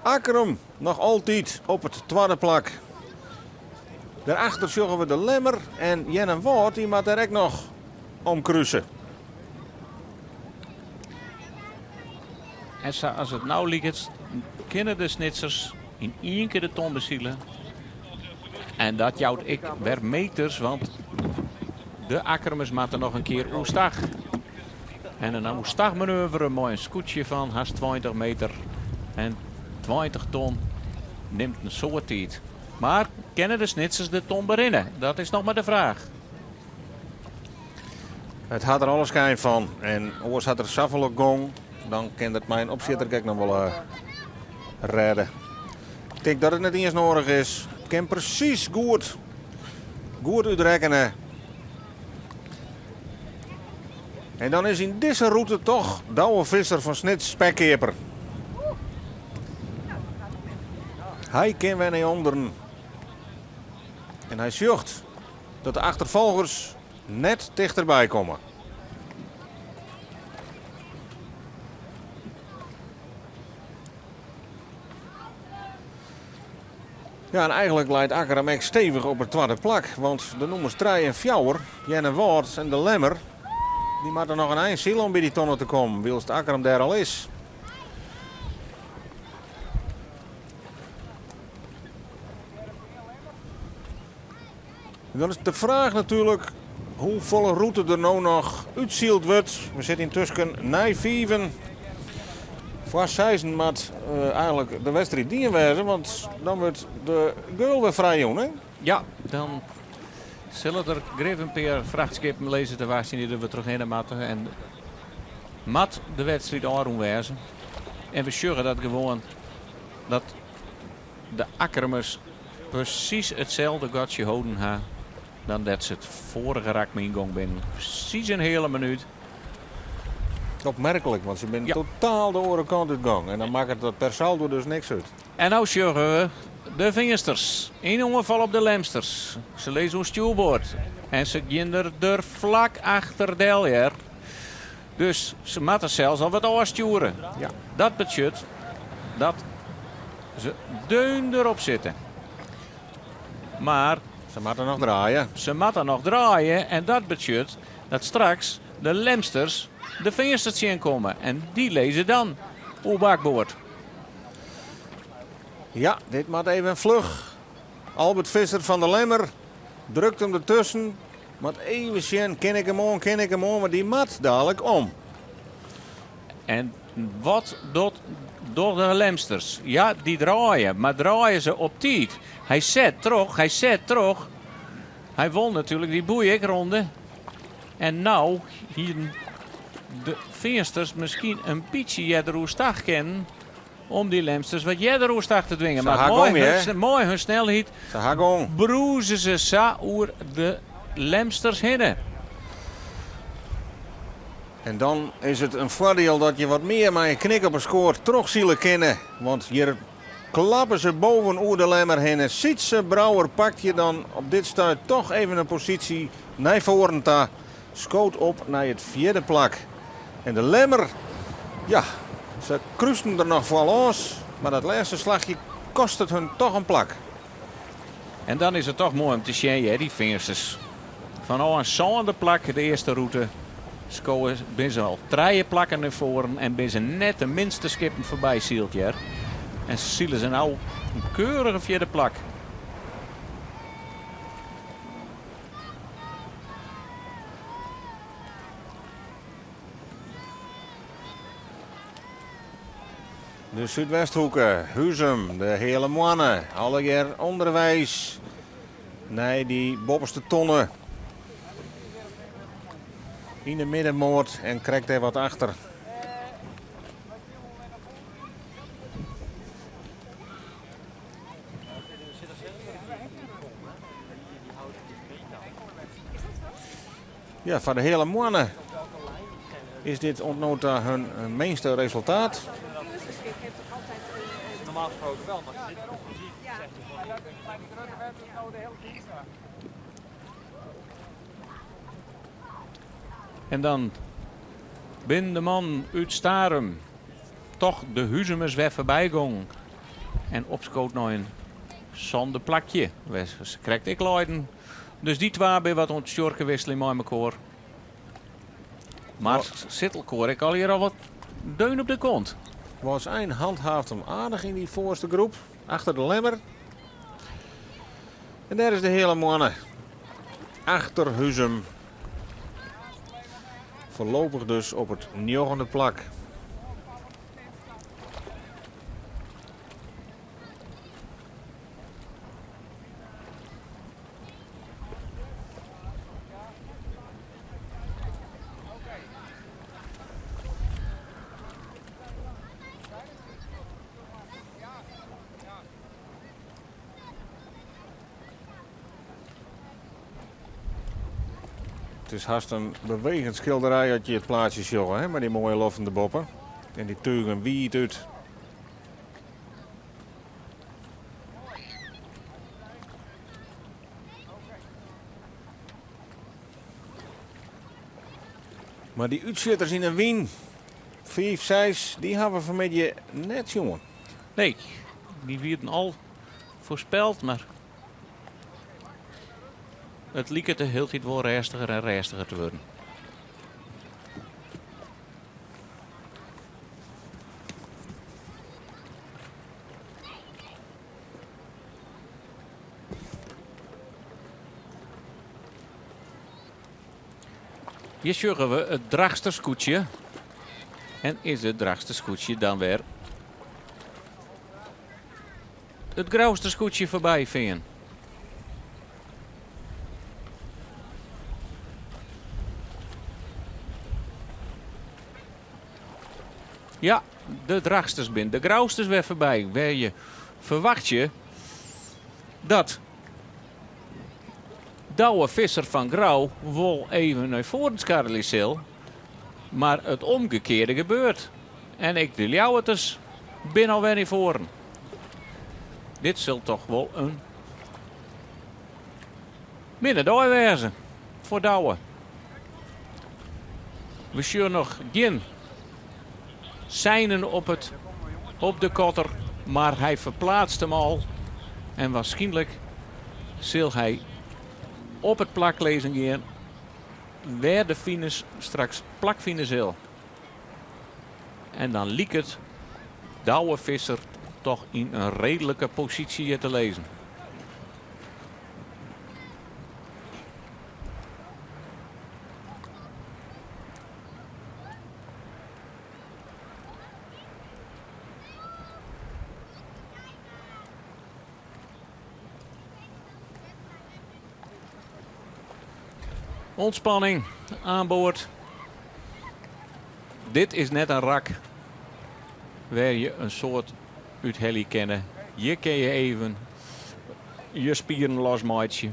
Akkrum noch altyd op it twadde plak. Dêrachter sjogge we de Lemmer en Earnewâld, dy moat dêr ek noch omkruse. En sa as it no liket, kinne de Snitsers yn ien kear de ton besile. En dat jout ek wer meters, want de Akkermers moatte noch in kear oerstach. En in oerstachmanoeuvre mei in skûtsje fan hast 20 meter en 20 ton nimt in soad tiid. Mar kinne de Snitsers de ton berinne? Dat is noch mar de fraach. It hat der alle skyn fan. En oars hat er safolle gong, dan kin it mei in opsjitter ek noch wol eh, rêde. Ik tink dat it net iens noadich is. It kin presys goed, goed útrekkene. En dan is yn dizze rûte toch Douwe Visser fan Snits spekkeaper. Hy kin wer nei ûnderen. En hy sjocht dat de achterfolgers net tichterby komme. Ja, en eigenlik leit Akkrum ek stevich op it twadde plak, want de nûmers trije en fjouwer, Earnewâld en De Lemmer, dy moatte noch in ein sile om by dy tonne te kommen, wylst Akkrum dêr al is. En dan is de fraach natuerlik hoefolle rûte der no noch útsyld wurdt. We sitte yntusken nei fiven. Foar seizen moat eh, eigenlik de wedstriid dien wêze, want dan wurdt de geul wer frijjûn, hè? Ja, dan sille der grif in pear frachtskippen lizze te wachtsjen dy't der wer trochhinne moatte. En moat de wedstriid ôfrûn wêze. En we sjogge dat gewoan dat de Akkermers presys itselde gatsje holden ha dan dat se it foarige rak mei yngong binnen. Presys in heale minút. Opmerklik, want se binne ja. totaal de oare kant út gong. En dan makket dat per saldo dus niks út. En no sjogge we de Feansters yn oanfal op de Lemsters. Se lizze oan stjoerboard en se gean der der flak achter del, hear. Dus se moatte sels al wat ôfstjoere. Ja. Dat betsjut dat se deun derop sitte. Mar Se moatte noch draaie. Se moatte noch draaie en dat betsjut dat straks de Lemsters de Feansters tsjinkomme en dy lizze dan oer bakboard. Ja, dit moat even fluch. Albert Visser fan de Lemmer drukt him dertusken. Moat even sjen, kin ik him oan, kin ik him oan, want dy moat dalik om. En wat docht dogge de Lemsters? Ja, dy draaie, mar draaie se op tiid? Hy set troch, hy set troch. Hy wol natuerlik dy boei ek ronde. En no hienen de Feansters miskien in bytsje earder oerstach kinnen om dy Lemsters wat earder oerstach te dwingen. Se Mar ha moai gong, hun, hè? moai hun snelheid Se ha gong. brûze se sa oer de Lemsters hinne. En dan is it in foardiel dat je wat mear mei in knik op 'e skoat trochsile kinne. Want hjir klappe se boven oer de Lemmer hinne. Sytse Brouwer pakt hjir dan op dit stuit toch even in posysje nei foaren ta. Skoot op nei it fjirde plak. En de Lemmer, ja, se krústen der noch foar lâns, mar dat lêste slachje kostet hun toch in plak. En dan is it toch moai om te sjen, hear, dy Feansters. Fanôf in sânde plak de earste rûte skowe binne se al trije plakken nei foaren en binne se net de minste skippen foarby syld, hear. En sile se no in keurige fjirde plak. De Súdwesthoeke, Huzum, de Heale Moanne, allegear ûnderweis nei dy boppeste tonne yn de middenmoat en krekt dêr wat achter. Ja, foar de Heale Moanne is dit oant no ta hun minste resultaat. En dan binne de mannen út Starum toch de Huzumers wer foarby gongen en opskood nei in Sânde plakje, wêr se krekt ek leiden. Dus dy twa binne wat oan it stjoerke wisseljen mei mekoar. Mar sit elkoar ek allegear al wat deun op de kont. Wâldsein handhaaft him aardich yn dy foarste groep, achter de Lemmer. En dêr is de Heale Moanne. Achter Huzum. Foarlopich dus op it njoggende plak. It is hast in bewegend skilderij as je it plaatsje sjogge, hè, mei dy moaie loften derboppe en dy tugen wiid út. Mar dy útsjitters yn 'e wyn, fiif, seis, dy hawwe we fanmiddei net sjoen. Nee, dy wienen al foarspeld, mar it liket de hieltyd wol rêstiger en rêstiger te wurden. Hjir sjogge we it Drachtster skûtsje. En is it Drachtster skûtsje dan wer it Grouster skûtsje foarby fearn? Ja, de Drachtsters binne de Grousters wer foarby. Wêr je ferwachtsje dat Douwe Visser fan Grou wol even nei foaren skarrelje sil, mar it omgekearde gebeurt en ek de Ljouwerters binne al wer nei foaren. Dit sil toch wol in minne dei wêze foar Douwe. We sjogge noch gjin seinen op, it, op de kotter, mar hy ferplaatst him al en waarskynlik sil hy op it plak lizzen gean wêr de finish straks plakfine sil. En dan liket Douwe Visser toch yn in reedlike posysje te lizzen. Ontspanning aan board. Dit is net in rak wêr je in soad úthelje kinne. Hjir kinne je even je spieren losmeitsje.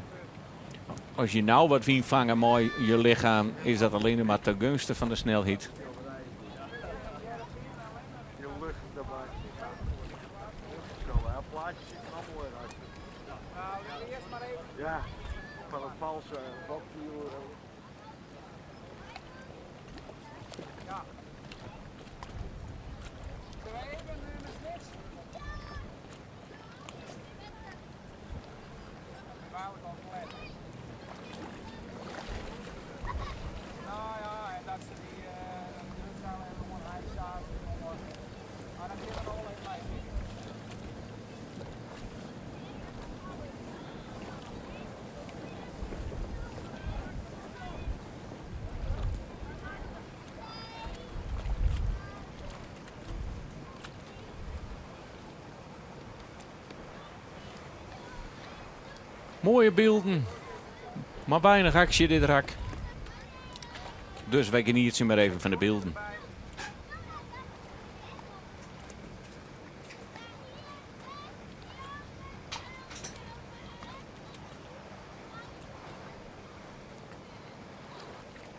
As je no wat wyn fange mei je lichem, is dat allinne mar ten gunste fan de snelheid. Moaie bylden, mar weinich aksje dit rak. Dus wy genietsje mar even fan de bylden.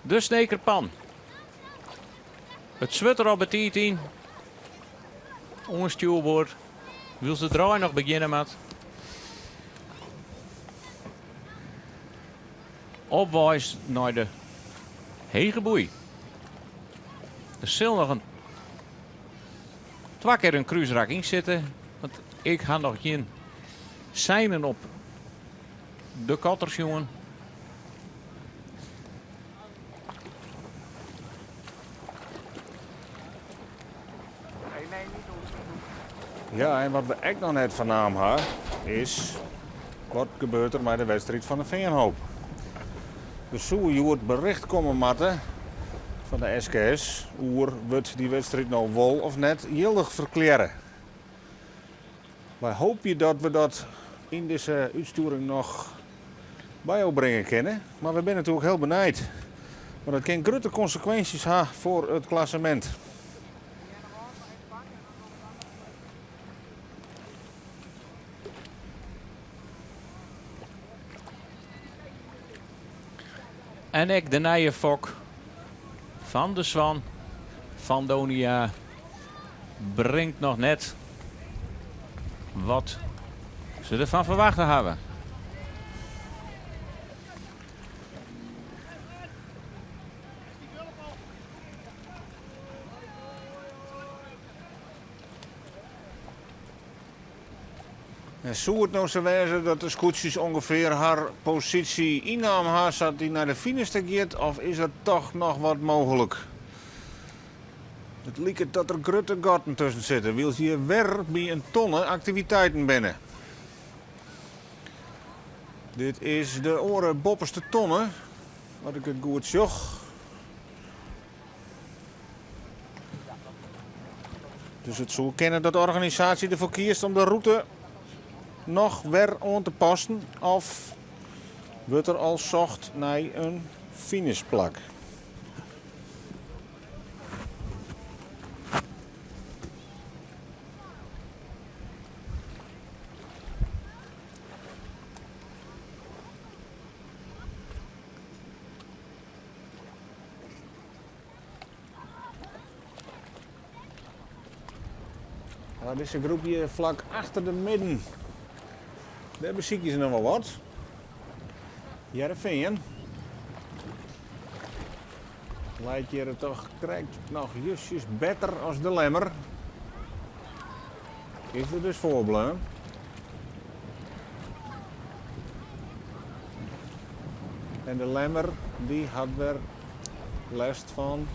De Snekerpan. It swurd der al betiid yn. Oan stjoerboard. Wylst de draai noch begjinne moat. Opweis nei de hege boei. Der sil noch in twa kear in krúsrak yn sitte, want ik ha noch gjin Seinen op de kotter sjoen. Ja, en wat we ek noch net fernaam ha, is wat gebeurt der mei de wedstriid fan de Feanhoop? Der soe hjoed bericht komme moatte fan de SKS oer wurdt dy wedstriid no wol of net jildich ferklearre. Wy hoopje dat we dat yn dizze útstjoering noch by jo bringe kinne, mar we binne natuerlik hiel benijd. Want dat kin grutte konsekwinsjes ha foar it klassemint. En ek de nije fok fan de Swan fan Donia bringt noch net wat se derfan ferwachte hawwe. En soe it no sa wêze dat de skûtsjes ûngefear har posysje ynnaam ha sa't dy nei de finish ta giet, of is der toch noch wat mooglik? It liket dat der grutte gatten tusken sitte, wylst hjir wer by in tonne aktiviteiten binne. Dit is de oare boppeste tonne, as ik it goed sjoch. Dus it soe kinne dat de organisaasje derfoar kiest om de rûte noch wer oan te passen of wurdt der al socht nei in finishplak. Ja, dizze groep hjir flak achter de midden. Dêr besykje se noch wol wat. Hearrenfean leit hjir toch krekt noch justjes better as de Lemmer. Is der dus foarbleaun. En de Lemmer dy hat wer lêst fan.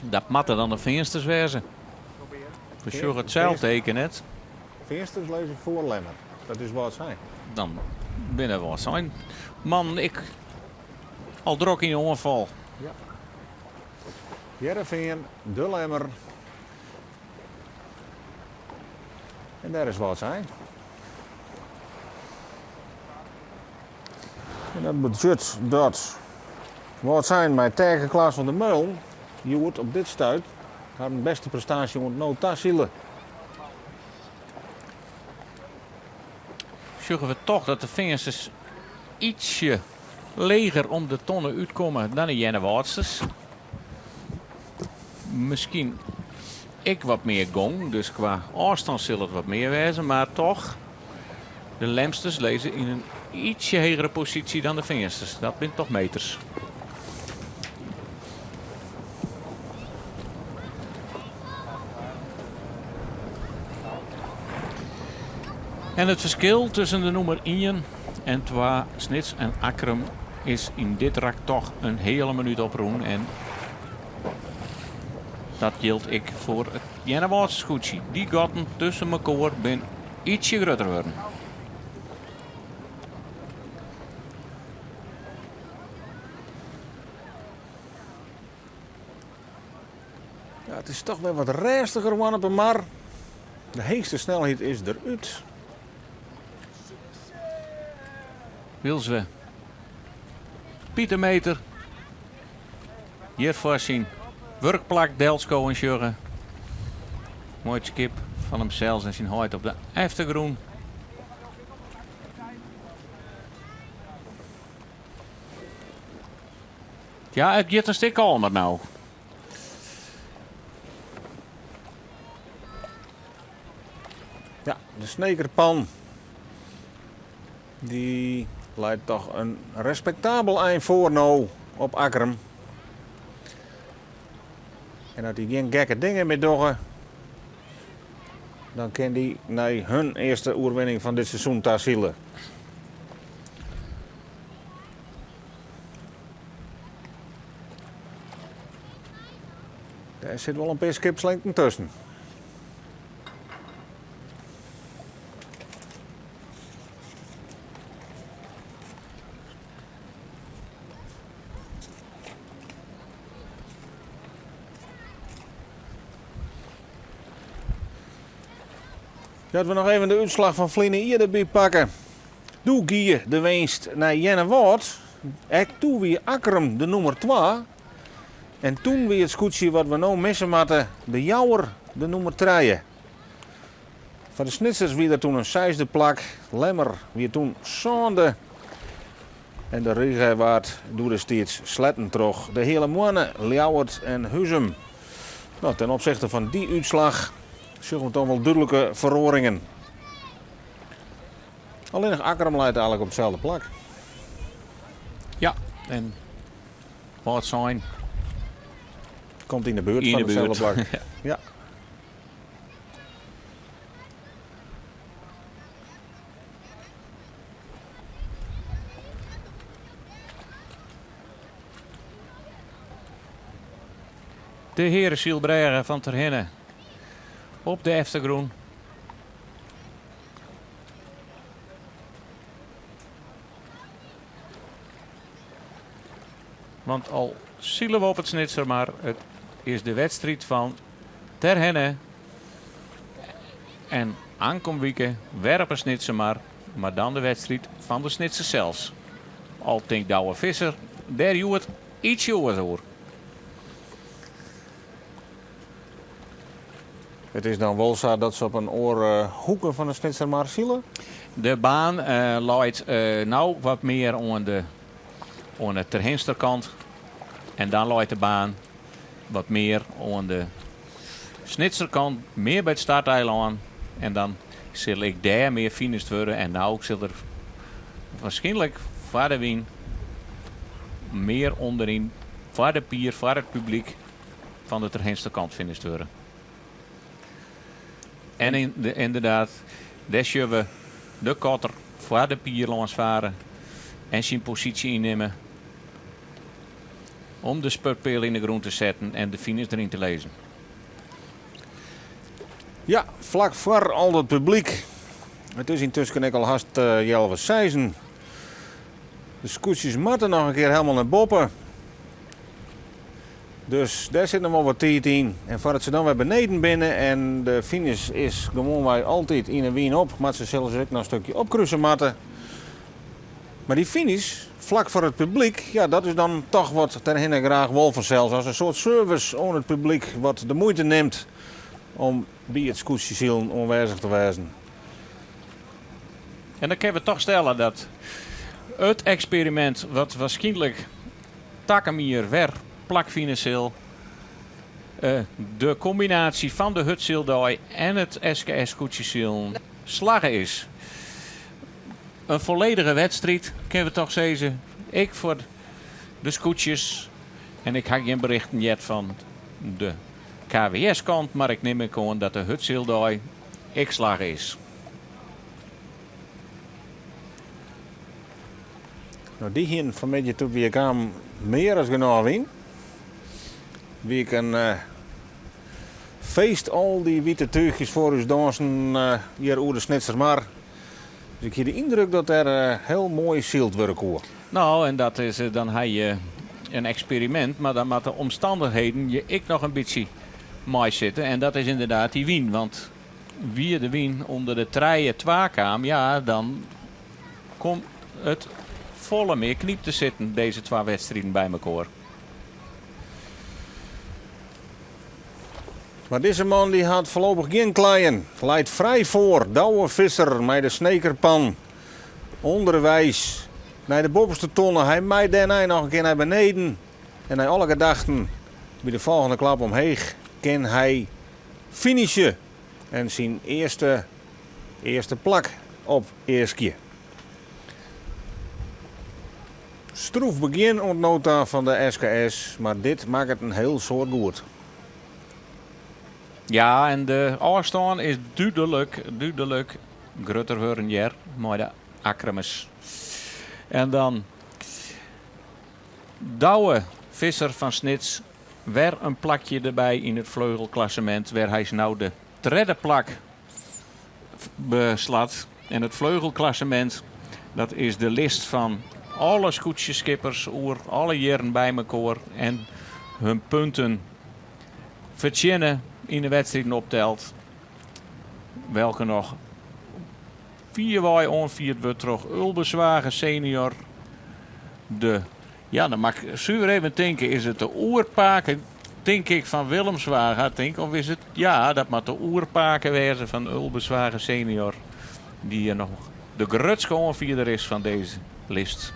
Dat moatte dan de Feansters wêze. We sjogge it seilteken net. Feansters lizze foar Lemmer. Dat is Wâldsein. Dan binne Wâldsein mannen ek al drok yn de oanfal. Ja. Hearrenfean, de Lemmer. En dêr is Wâldsein. En dat betsjut dat Wâldsein mei Taeke Klaas van der Meulen hjoed op dit stuit harren bêste prestaasje oant no ta sile. Sjogge we toch dat de Feansters ytsje leger om de tonne útkomme dan de Earnewâldsters. Miskien ek wat mear gong, dus kwa ôfstân sil it wat mear wêze, mar toch, de Lemsters lizze yn in ytsje hegere posysje dan de Feansters. Dat binne toch meters. En it ferskil tusken de nûmer ien en twa, Snits en Akkrum, is yn dit rak toch in heale minút oprûn. En dat jildt ek foar it Earnewâldse skûtsje. Dy gatten tusken mekoar binne ytsje grutter wurden. Ja, it is toch wer wat rêstiger wurden op 'e mar. De heechste snelheid is derút. Wylst we Pieter Meeter hjir foar syn wurkplak delskowen sjogge. Moai it skip fan himsels en syn heit op de eftergrûn. Ja, it giet in stik kalmer no. Ja, de Snekerpan dy leit toch in respektabel ein foar no op Akkrum. En as dy gjin gekke dingen mear dogge. Dan kin dy nei hun earste oerwinning fan dit seizoen ta sile. Dêr sit wol in pear skipslingten tusken. Dat we noch even de útslach fan ferline jier derby pakke. Doe gie de winst nei Earnewâld. Ek doe wie Akkrum de nûmer twa. En toen wie it skûtsje wat we no misse moatte, de Jouwer, de nûmer trije. Foar de Snitsers wie der toen in seisde plak. Lemmer wie toen sânde. En de rige waard doedestiids sletten troch de Heale Moanne, Ljouwert en Huzum. No, ten opsichte fan dy útslach sjogge we toch wol dúdlike feroaringen. Allinnich Akkrum leit eigenlik op itselde plak. Ja, en Wâldsein komt yn de buert fan itselde plak. Ja. De Hearesylbrêge fan Terherne op de eftergrûn. Want al sile we op it Snitsermar, it is de wedstriid fan Terherne en ankom wike wer op 'e Snitsermar, mar dan de wedstriid fan de Snitser sels. Al tinkt Douwe Visser dêr hjoed ytsje oars oer. It is dan wol sa dat se op in oare hoeke fan de Snitsermar sile? De baan leit no wat mear oan de oan de Terhernsterkant en dan leit de baan wat mear oan de Snitserkant, mear by it starteilân. En dan sil ek dêr mear finisht wurde en no sil der waarskynlik foar de wyn mear ûnderyn foar de pier, foar it publyk fan de Terhernsterkant finisht wurde. En ynderdaad, dêr sjogge we de kotter foar de pier lâns faren en syn posysje ynnimme om de spurtpeal yn de grûn te setten en de finish deryn te lizzen. Ja, flak foar al dat publyk. It is yntusken ek al hast healwei seizen. De skûtsjes moatte noch in kear helemaal nei boppe. Dus dêr sit noch wol wat tiid yn. En foardat se dan wer beneden binne en de finish is gewoanwei altyd yn 'e wyn op, mar se sille se ek noch in stukje opkruse moatte. Mar dy finish, flak foar it publyk, ja, dat is dan toch wat Terherne graach wol fansels. As in soart service oan it publyk wat de muoite nimt om by it skûtsjesilen oanwêzich te wêzen. En dan kinne we toch stelle dat it eksperimint wat waarskynlik takom jier wer plakfine sil, de kombinaasje fan de Hurdsyldei en it SKS skûtsjesilen slagge is. In folledige wedstriid, kinne we toch sizze, ek foar de skûtsjes. En ik ha gjin berichten heard fan de KWS-kant, mar ik nim ek oan dat de Hurdsyldei ek slagge is. No, dy hienen fanmiddei doe't wy kamen mear as genôch wyn. Wie ek in feest, al dy wite túchjes foar ús dânsen hjir oer de Snitsermar. Dus ik hie de yndruk dat der hiel moai syld wurde koe. No, en dat is, dan ha je in eksperimint, mar dan moatte de omstannichheden je ek noch in bytsje meisitte. En dat is ynderdaad dy wyn, want wie de wyn ûnder de trije twa kaam, ja, dan komt it folle mear knyp te sitten, dizze twa wedstriden by mekoar. Mar dizze man dy hat foarlopich gjin kleien. Leit frij foar, Douwe Visser mei de Snekerpan. Underweis nei de boppeste tonne. Hy mei dêrnei noch in kear nei beneden. En nei alle gedachten by de folgjende klap omheech kin hy finishe en syn earste earste plak opeaskje. Stroef begjin oant no ta fan de SKS, mar dit makket in hiel soad goed. Ja, en de ôfstân is dúdlik, dúdlik grutter wurden hjir mei de Akkrumers. En dan Douwe Visser fan Snits, wer in plakje derby yn it fleugelklassemint, wêr hy no de tredde plak beslacht. En it fleugelklassemint, dat is de list fan alle skûtsjeskippers oer alle jierren by mekoar en hun punten fertsjinne yn de wedstriden opteld. Welke noch fierwei oanfierd wurdt troch Ulbe Zwager senior. De, ja, dan moat ik suver even tinke, is it de oerpake, tink ik, fan Willem Zwager, tink, of is it, ja, dat moat de oerpake wêze fan Ulbe Zwager senior, dy't noch de grutste oanfierder is fan dizze list.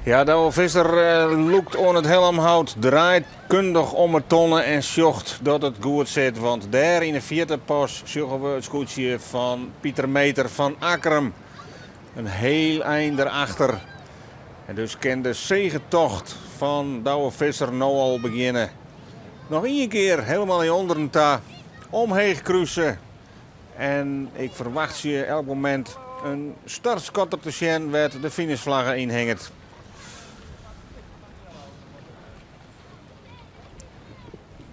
Ja, Douwe Visser lûkt oan it helmhout, draait kundich om 'e tonne en sjocht dat it goed sit. Want dêr yn 'e fierte pas sjogge we it skûtsje fan Pieter Meeter fan Akkrum. In heel ein derachter. En dus kin de segetocht fan Douwe Visser no al begjinne. Noch ien kear helemaal nei ûnderen ta, omheech kruse. En ik ferwachtsje elk momint in startskotter te sjen wêr't de finishflagge yn hinget.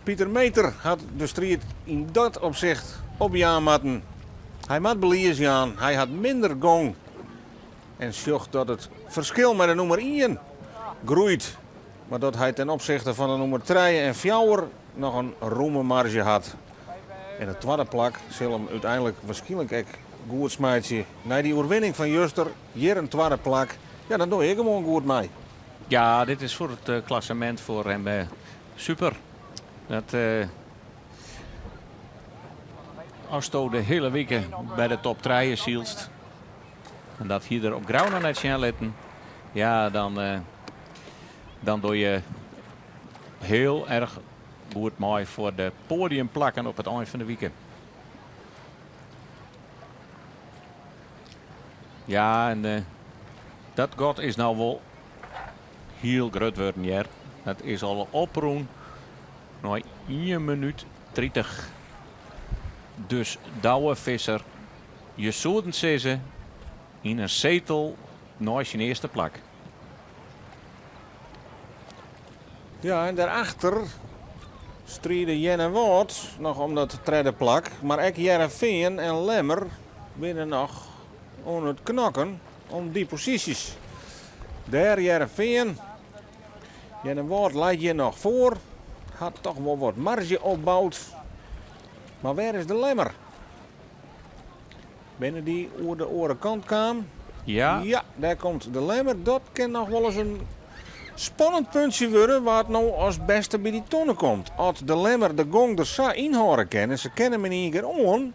Pieter Meeter hat de striid yn dat opsicht opjaan moatten. Hy moat belies jaan, hy hat minder gong en sjocht dat it ferskil mei de nûmer ien groeit, mar dat hy ten opsichte fan de nûmer trije en fjouwer noch in rûme marzje hat. En it twadde plak sil him úteinlik wierskynlik ek goed smeitsje. Nei dy oerwinning fan juster, hjir in twadde plak, ja dan doch je gewoan goed mei. Ja, dit is foar it eh, klassemint foar him eh, super. Dat, eh, asto de hiele wike by de top trije sylst en dat hie er op Grou noch net sjen litten, ja, dan, dan doch je hiel erch goed mei foar de poadiumplakken op it ein fan de wike. Ja, en uh, dat gat is no wol hiel grut wurden hjir. Dat is al oprûn nei 1 minút 30. Dus Douwe Visser, je soenen sizze, yn in setel nei syn earste plak. Ja, en dêrachter stride Earnewâld noch om dat tredde plak. Mar ek Hearrenfean en Lemmer binne noch oan it knokken om dy posysjes. Dêr Hearrenfean. Earnewâld leit hjir noch foar. Hat toch wol wat marzje opboud. Mar wêr is de Lemmer? Binne dy oer de oare kant kaam? Ja. Ja, dêr komt de Lemmer. Dat kin noch wolris in spannend puntsje wurde wa't no as bêste by dy tonne komt. As de Lemmer de gong der sa ynhâlde kin en se kinne him yn ien kear oan,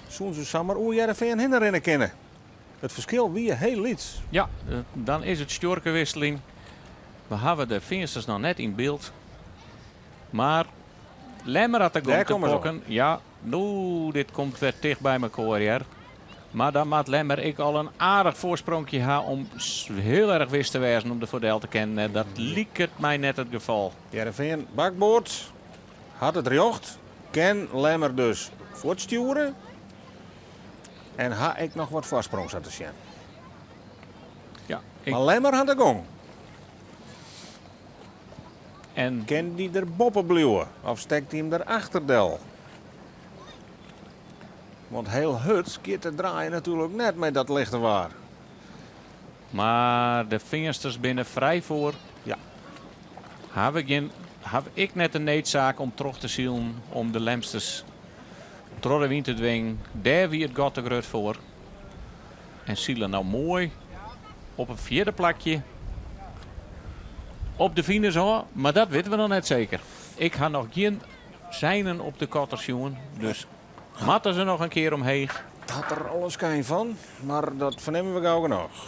soene se samar oer Hearrenfean hinne rinne kinne. It ferskil wie hiel lyts. Ja, dan is it stjoerkewisseling. We hawwe de Feansters noch net yn byld. Mar Lemmer hat de gong te pakken. Ja, no, dit komt wer ticht by mekoar hear. Mar dan moat Lemmer ek al in aardich foarspronkje ha om hiel erch wis te wêzen om derfoar del te kinnen. Dat liket my net it gefal. Hearrenfean bakboard hat it rjocht, kin Lemmer dus fuortstjoere en ha ek noch wat foarsprong sa te sjen. Ja, ik... Mar Lemmer hat de gong. En kin dy der boppe bliuwe of stekt hy him der achter del? Want hiel hurd giet de draaien natuerlik net mei dat lichte waar. Mar de Feansters binne frij foar. Ja. Haw ik, gjin, haw ik net de needsaak om troch te silen om de Lemsters troch de wyn te dwingen. Dêr wie it gat te grut foar. En sile no moai op in fjirde plakje op de finish ôf, mar dat witte we noch net seker. Ik ha noch gjin seinen op de kotter sjoen, dus moatte se noch in kear omheech. Het hat der alle skyn fan, mar dat fernimme we gau genôch.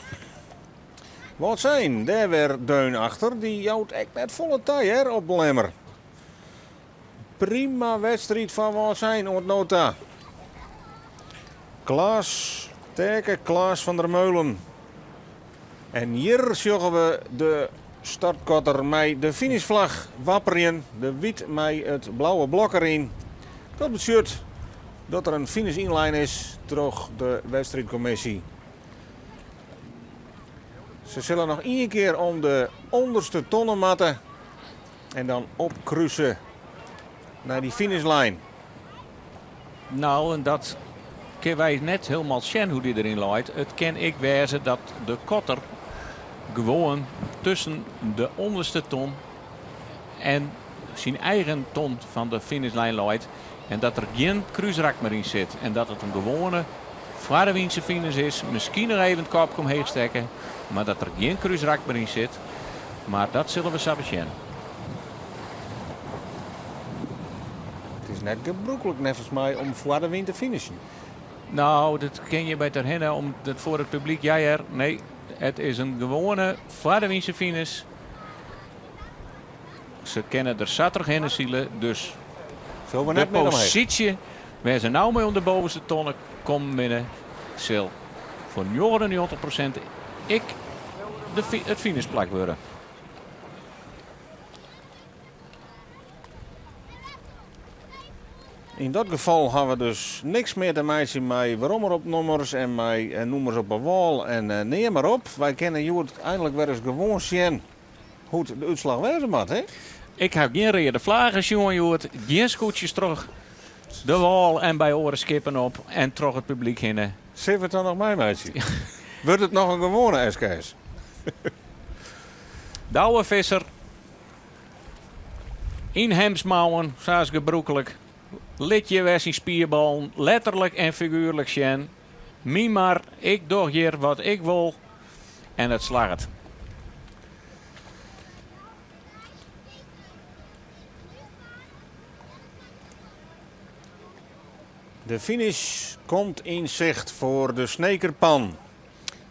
Wâldsein, dêr wer deun achter, dy jout ek net folle ta hear op Lemmer. Prima wedstriid fan Wâldsein oant no ta. Klaas Teke, Klaas van der Meulen. En hjir sjogge we de. startkotter mei de finishflach wapperjen, de wyt mei it blauwe blok deryn. Dat betsjut dat der in finish ynlein is troch de wedstriidkommisje. Se sille noch ien kear om de ûnderste tonne moatte en dan opkruse nei dy finishlijn. Nou, en dat kinne wy net hielendal sjen hoe dy deryn leit. It kin ek wêze dat de kotter gewoan tusken de ûnderste ton en syn eigen ton fan de finishlijn leit en dat der gjin krúsrak mear yn sit en dat it in gewoane foarewynse finish is. Miskien noch even it kopke omheech stekke, mar dat der gjin krúsrak mear yn sit. Mar dat sille we sa besjen. It is net gebrûklik neffens my om foar de wyn te finishen. Nou, dat kin je by Terhinne om dat foar it publyk. Ja hear, nee, it is in gewoane foarewynse finish. Se kinne der sa trochhinne sile, dus Sille we de net mear omheech. posysje wêr't se no mei om de bovenste tonne kommen binne, sil foar 99% ek de, it finishplak wurde. Yn dat gefal ha we dus niks mear te meitsjen mei weromropnûmers en mei nûmers op 'e wâl en neam mar op. Wy kinne hjoed einlik wer ris gewoan sjen hoe't de útslach wêze moat, hè? Ik ha gjin reade flaggen sjoen hjoed, gjin skûtsjes troch de wâl en by oare skippen op en troch it publyk hinne. Sille we it dan noch meimeitsje? Wurdt it noch in gewoane SKS? Douwe Visser yn hemdsmouwen, sa as gebrûklik, lit hjir wer syn spierballen letterlik en figuerlik sjen. My mar, ik doch hjir wat ik wol en it slagget. De finish komt yn sicht foar de Snekerpan.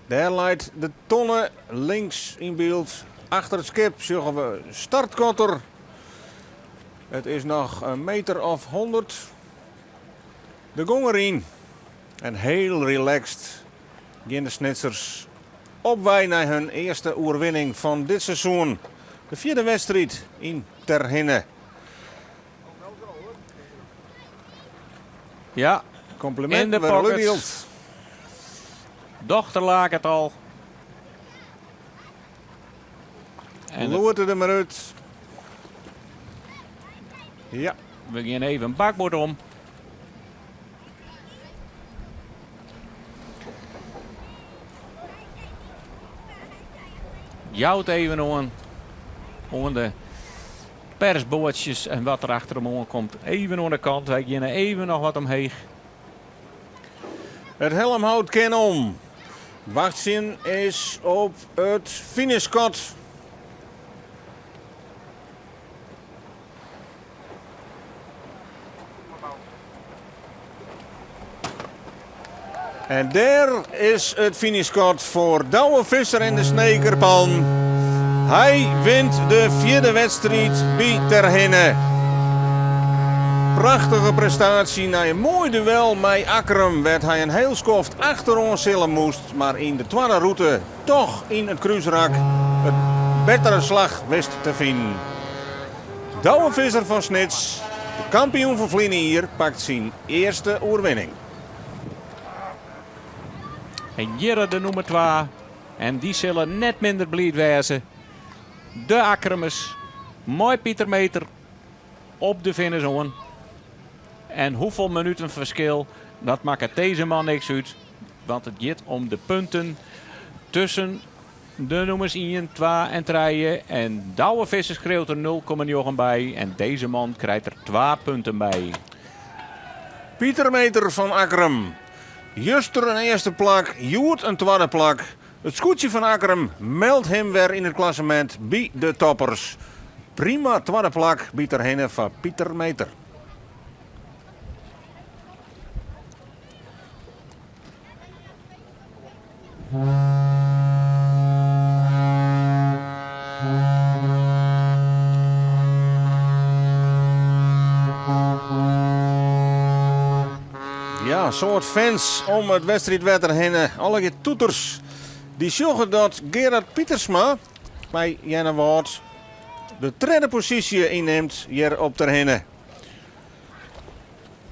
Dêr leit de tonne links yn byld. Achter it skip sjogge we startkotter. It is noch in meter of 100. De gong deryn en hiel relaxed gean de Snitsers op wei nei hun earste oerwinning fan dit seizoen. De fjirde wedstriid yn Terhinne. Ja, Komplimint in de wer pocket. útdield. Dochter laket al. En Loert er mar út. Ja. we gean even bakboard om. Jout even oan, oan de persboatsjes en wat der achter him oan komt. Even oan de kant, wy geane even noch wat omheech. It helmhout kin om. Wachtsjen is op it finishskot. En dêr is it finishskot foar Douwe Visser en de Snekerpan. Hy wint de fjirde wedstriid by Terhinne. Prachtige prestaasje nei in moai duel mei Akkrum, wêr't hy in hiel skoft achteroan sille moast, mar yn de twadde rûte toch yn it krúsrak it bettere slach wist te finen. Douwe Visser fan Snits, de kampioen fan ferline jier, pakt syn earste oerwinning. En hjirre de nûmer 2. En dy sille net minder bliid wêze. De Akkrumers mei Pieter Meter op de finish oan. En hoefolle minuten ferskil, dat makket dizze man niks út. Want it giet om de punten tusken de nûmers 1, 2 en 3. En Douwe Visser skriuwt der 0,9 by. En dizze man krijt der 2 punten by. Pieter Meter fan Akkrum. Juster in earste plak, hjoed in twadde plak. It skûtsje fan Akkrum meldt him wer yn it klassemint by de toppers. Prima twadde plak by Terhinne foar Pieter Meter. Ja, in soad fans om it wedstriidwetter hinne. Allegear toeters. Dy sjogge dat Gerard Pietersma. mei Earnewâld de tredde posysje ynnimt hjir op Terhinne.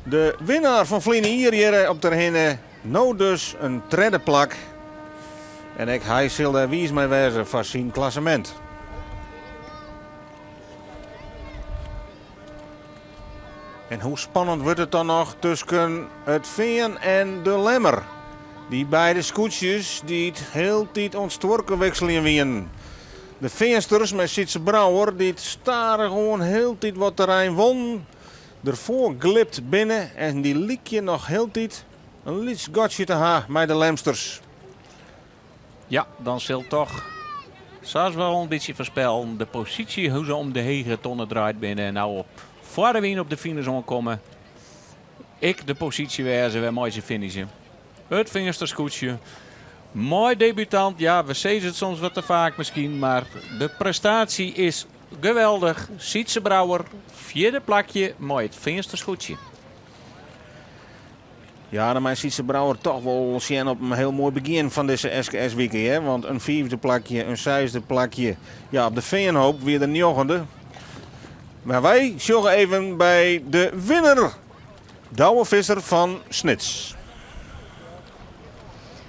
De winnaar fan ferline jier hjir op Terhinne, no dus in tredde plak. En ek hy sil dêr wiis mei wêze foar syn klassemint. En hoe spannend wurdt it dan noch tusken It Fean en De Lemmer? Dy beide skûtsjes dy't hieltyd oan it stuorke wikseljen wienen. De Feansters mei Sytze Brouwer dy't stadichoan hieltyd wat terrein won, derfoar glipt binne en dy lykje noch hieltyd in lyts gatsje te ha mei de Lemsters. Ja, dan sil toch, sa as we al in bytsje foarspellen, de posysje hoe se om de hege tonne draaid binne en no op foar de wyn op de finish oankomme, ek de posysje wêze wêrmei se finishe. It Feanster skûtsje mei debutant, ja we sizze it soms wat te faak miskien, mar de prestaasje is geweldich. Sytze Brouwer, fjirde plakje mei it Feanster skûtsje. Ja, dan mei Sytze Brouwer toch wol sjen op in hiel moai begjin fan dizze SKS-wike. Hè? Want in fiifde plakje, in seisde plakje. Ja, op de Feanhoop wie er njoggende. Mar wy sjogge even by de winner, Douwe Visser fan Snits.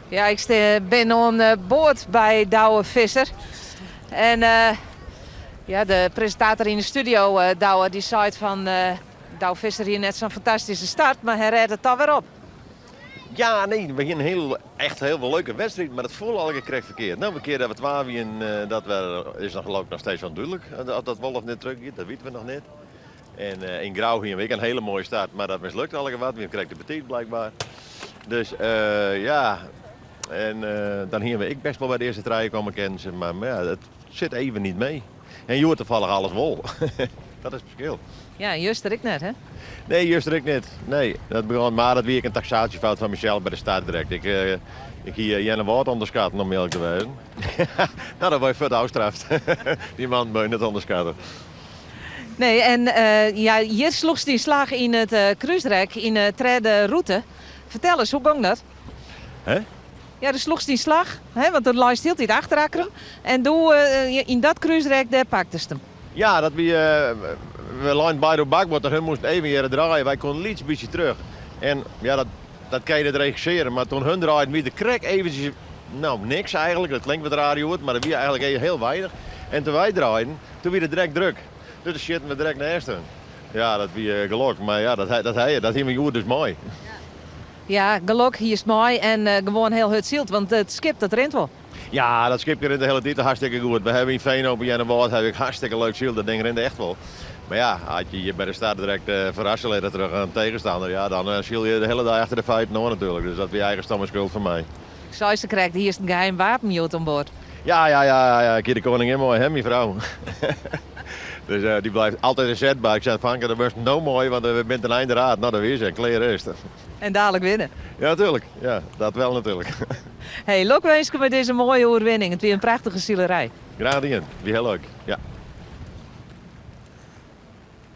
Ja, ik bin oan board by Douwe Visser. En ja, de presintator yn de studio, Douwe, dy seit fan Douwe Visser hie net sa'n fantastyske start, mar hy rêdt it toch wer op. Ja, nee, we hienen hiel, echt hiel wol leuke wedstriid, mar it foel allegear krekt ferkeard. No, de kear dat we twa wienen, dat is noch, geloof ik, noch steeds ûndúdlik. Oft dat wol of net trochgiet, dat witte we noch net. En yn Grou hienen we ek in hiele moaie start, mar dat mislukte allegear wat. We wienen krekt te betiid blykber. Dus ja, en dan hienen we ek best wol by de earste trije komme kinnen, sis mar. Mar ja, it sit even niet mee. En hjoed tafallich alles wol. Dat is it ferskil. Ja, en juster ek net, hè? Nee, juster ek net. Nee, dat begon, mar dat wie ek in taksaasjefout fan mysels by de start direkt. Ik, ik hie Earnewâld ûnderskatten om earlik te wêzen. No, dan wurd je fuort ôfstraft. Dy man moat je net ûnderskatte. Nee, en ja, hjir sloechst dyn slach yn it krúsrek yn de tredde rûte. Fertel ris, hoe gong dat? Hè? Ja, do sloechst dyn slach, hè, want do leist hieltyd achter Akkrum. En doe, yn dat krúsrek, dêr paktest him. Ja, dat wie, we leinen beide op bakboard en hun moasten even hjir draaien. Wy koenen in lyts bytsje terug. En ja, dat, dat kin je net regissearje, mar toen hun draaiden wie der krekt eventsjes, no, niks eigentlik. Dat klinkt wat raar hjoed, mar dat wie eigentlik even hiel weinich. En toen wy draaiden, toen wie der direkt druk. Dus dan sjitten we direkt neist hun. Ja, dat wie gelok, mar ja, dat, dat, dat hiene we hjoed dus mei. Ja, gelok hiest mei en gewoan hiel hurd syld, want it skip dat rint wol. Ja, dat skip rint de hiele tiid hartstikke goed. We hawwe yn Feanhoop en Earnewâld hawwe ik hartstikke leuk syld. Dat ding rint echt wol. Mar ja, as je je by de start direkt ferrasse litte troch in tegenstanner, ja, dan syl je de hiele dei achter de feiten oan natuerlik. Dus dat wie eigen stomme skuld fan my. Ik sei sakrekt, hiest in geheim wapen hjoed oan board. Ja, ja, ja, ja, ik hie de koningin mei, hè, myn frou. Dus dy blijft altyd ynsetber. Ik sei, Fanke, do wurdst no mei, want we binne ten einde raad. No, dat wie se, klear is it. En dalik winne. Ja, natuerlik. Ja, dat wel natuerlik. Hey, lokwinsken mei dizze moaie oerwinning. It wie in prachtige silerij. Graach dien. Wie hiel leuk. Ja.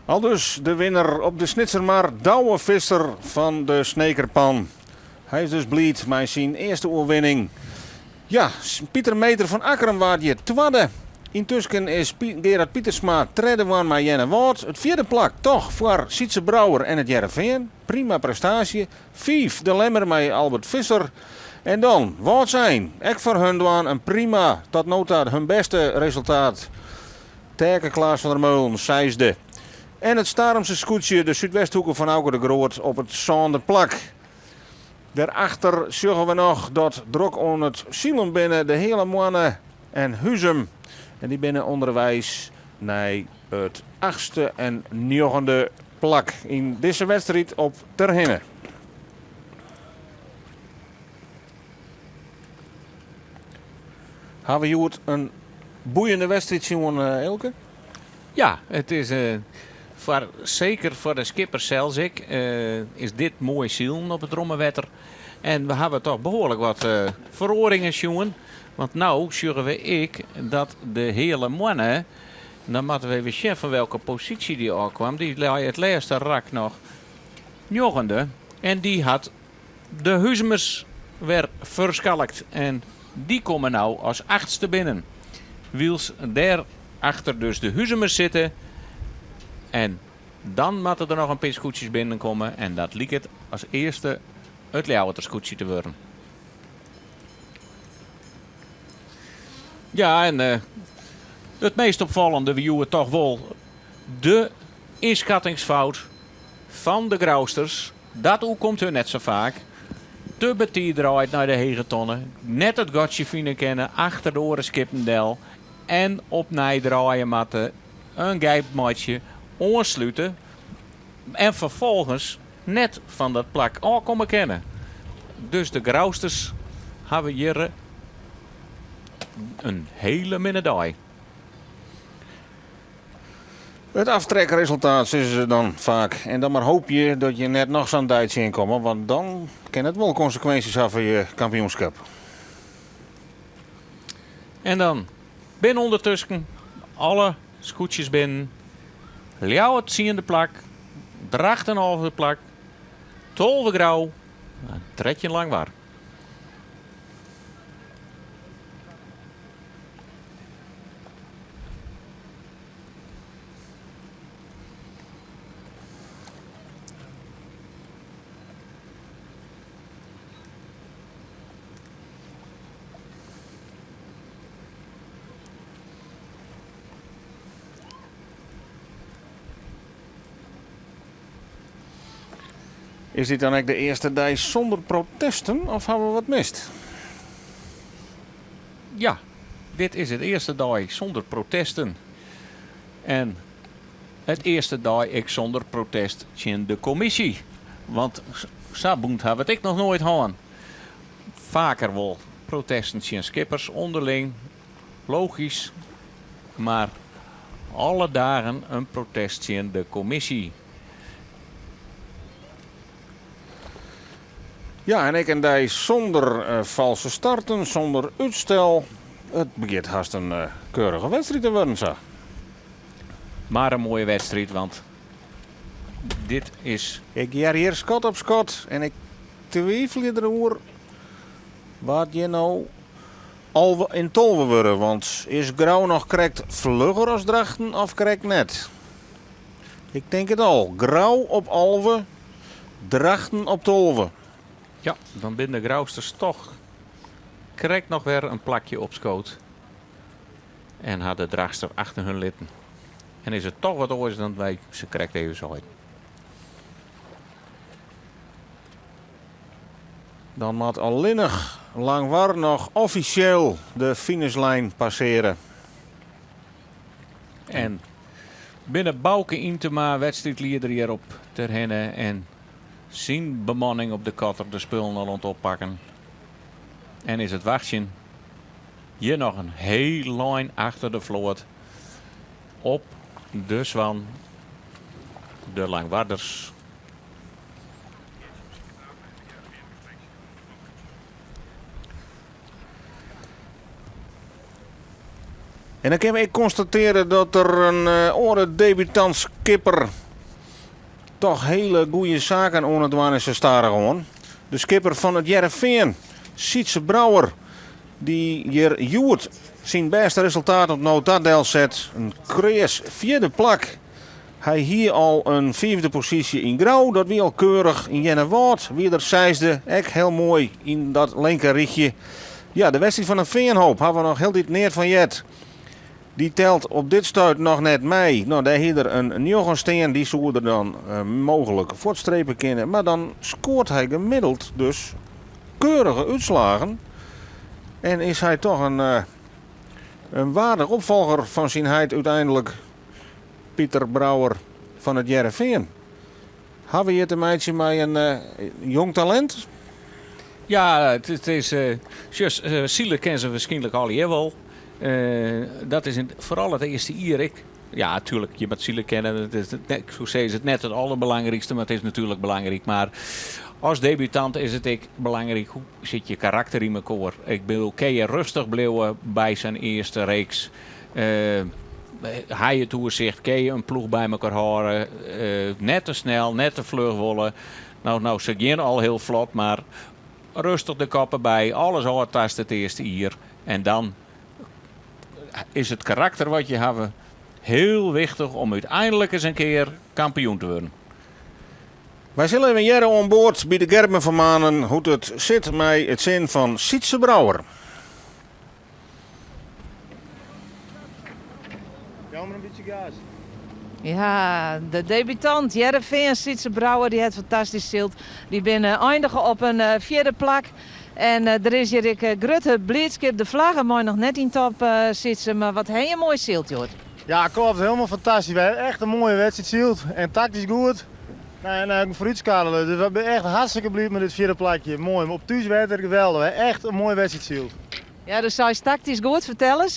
Aldus de winner op de Snitsermar, Douwe Visser fan de Snekerpan. Hy is dus bliid mei syn earste oerwinning. Ja, Pieter Meeter fan Akkrum waard hjir twadde. Yntusken is Gerard Pietersma tredde wurden mei Earnewâld. It fjirde plak toch foar Sytze Brouwer en it Hearrenfean. Prima prestaasje. Fiif de Lemmer mei Albert Visser. En dan Wâldsein. Ek foar hun dwaan in prima, tot no ta hun bêste resultaat. Taeke Klaas van der Meulen seisde. En it Starumse skûtsje de Súdwesthoeke fan Auke de Groot op it sânde plak. Dêrachter sjogge we noch dat drok oan it silen binne de Heale Moanne en Huzum. En dy binne ûnderweis nei it achtste en njoggende plak yn dizze wedstriid op Terhinne. Hawwe we hjoed in boeiende wedstriid sjoen, Eelke? Ja, it is foar, seker foar de skippers sels ek, is dit moai silen op it romme wetter. En we hawwe toch behoarlik wat feroaringen sjoen. Want no sjogge we ek dat de Heale Moanne, dan moatte we even sjen fan welke posysje dy ôfkwam. Dy lei it lêste rak noch njoggende en dy hat de Huzumers wer ferskalkt. En dy komme no as achtste binnen. Wylst dêr achter dus de Huzumers sitte. En dan moatte der noch in pear skûtsjes binnenkomme en dat liket as earste it Ljouwerter skûtsje te wurden. Ja, en eh, it meast opfallende wie hjoed toch wol de ynskattingsfout fan de Grousters. Dat oerkomt hun net sa faak. Te betiid draaid nei de hege tonne, net it gatsje fine kinne achter de oare skippen del en opnij draaie moatte, in gijp meitsje, oanslute en ferfolgens net fan dat plak ôfkomme kinne. Dus de Grousters hawwe hjir in hele minne dei. It aftrekresultaat sizze se dan faak. En dan mar hoopje dat je net noch sa'n dei tsjinkomme, want dan kin it wol konsekwinsjes ha foar je kampioenskip. En dan binne ûndertusken alle skûtsjes binnen. Ljouwert tsiende plak, Drachten alfde plak, 12 Grou en 13 Langwar. Is dit dan ek de earste dei sûnder protesten of hawwe we wat mist? Ja, dit is it earste dei sûnder protesten. En it earste dei ek sûnder protest tsjin de kommisje. Want sa bûnt hawwe we it ek noch noait hân. Faker wol protesten tsjin skippers ûnderling, logysk, mar alle dagen in protest tsjin de kommisje. Ja, en ek in dei sûnder falske starten, sûnder útstel. It begjint hast in keurige wedstriid te wurden sa. Mar in moaie wedstriid, want dit is. Ik hear hjir skot op skot en ik twivelje deroer wa't hjir no 11 en 12 wurde. Want is Grou noch krekt flugger as Drachten of krekt net? Ik tink it al. Grou op 11, Drachten op 12. Ja, dan binne de Grousters toch krekt noch wer in plakje opskood. En ha de Drachtster achter hun litten. En is it toch wat oars dan wy sakrekt even seiden. Dan moat allinnich Langwar noch offisjeel de finishlijn passeare. En binne Bauke Yntema, wedstriidlieder hjir op Terherne en syn bemanning op de kotter de spullen al oan it oppakken. En is it wachtsjen hjir noch in hiel ein achter de float op de Swan, de Langwarders. En dan kinne we ek konstatearje dat der in oare debutant skipper toch hiele goede saken oan it dwaan is sa stadichoan. De skipper fan it Hearrenfean, Sytze Brouwer, dy't hjir hjoed syn bêste resultaat oant no ta delset. In kreas fjirde plak. Hy hie al in fiifde posysje yn Grou, dat wie al keurich. Yn Earnewâld wie er seisde, ek hiel moai yn dat linker rychje. Ja, de wedstriid fan de Feanhoop hawwe we noch hieltyd neat fan heard. Dy telt op dit stuit noch net mei. No, dêr hie er in njoggen stean, dy soe er dan mooglik fuortstrepe kinne. Mar dan skoart hy gemiddeld dus keurige útslagen en is hy toch in, in waardich opfolger fan syn heit úteinlik. Pieter Brouwer fan it Hearrenfean. Hawwe we hjir te meitsjen mei in jong talint? Ja, it is. Sjoch, sile kin se wierskynlik allegear wol. Dat is foaral it earste jier ek. Ja, tuerlik, je moat sile kinne. Dat is, ik soe sizze, it net it alderbelangrykste, mar it is natuerlik belangryk. Mar as debutant is it ek belangryk hoe sit je karakter yn mekoar. Ik bedoel, kinne je rêstich bliuwe by sa'n earste reeks? Ha je it oersicht, kinne je in ploech by mekoar hâlde. Net te snel, net te fluch wolle. No, no, se gean al hiel flot, mar rêstich de kop derby, alles ôftaste it earste jier. En dan is it karakter wat je hawwe hiel wichtich om úteinlik ris in kear kampioen te wurden. Wy sille even hearre oan board by de Gerben van Manen hoe't it sit mei it sin fan Sytze Brouwer. Jou mar in bytsje gas. Ja, de debutant Hearrenfean Sytze Brouwer dy hat fantastysk syld. Dy binne eindige op in fjirde plak. En der is hjir ek grutte bliidskip. De flagge mei noch net yn top, Sytze, mar wat ha je moai syld hjoed. Ja, klopt. Helemaal fantastysk. We hawwe echt in moaie wedstriid syld en taktysk goed. Nou, en uh, foarútskarrele. Dus we binne echt hartstikke bliid mei dit fjirde plakje. Moai. Op thúswetter geweldich. We hawwe echt in moaie wedstriid syld. Ja, dus seist taktysk goed. Fertel ris,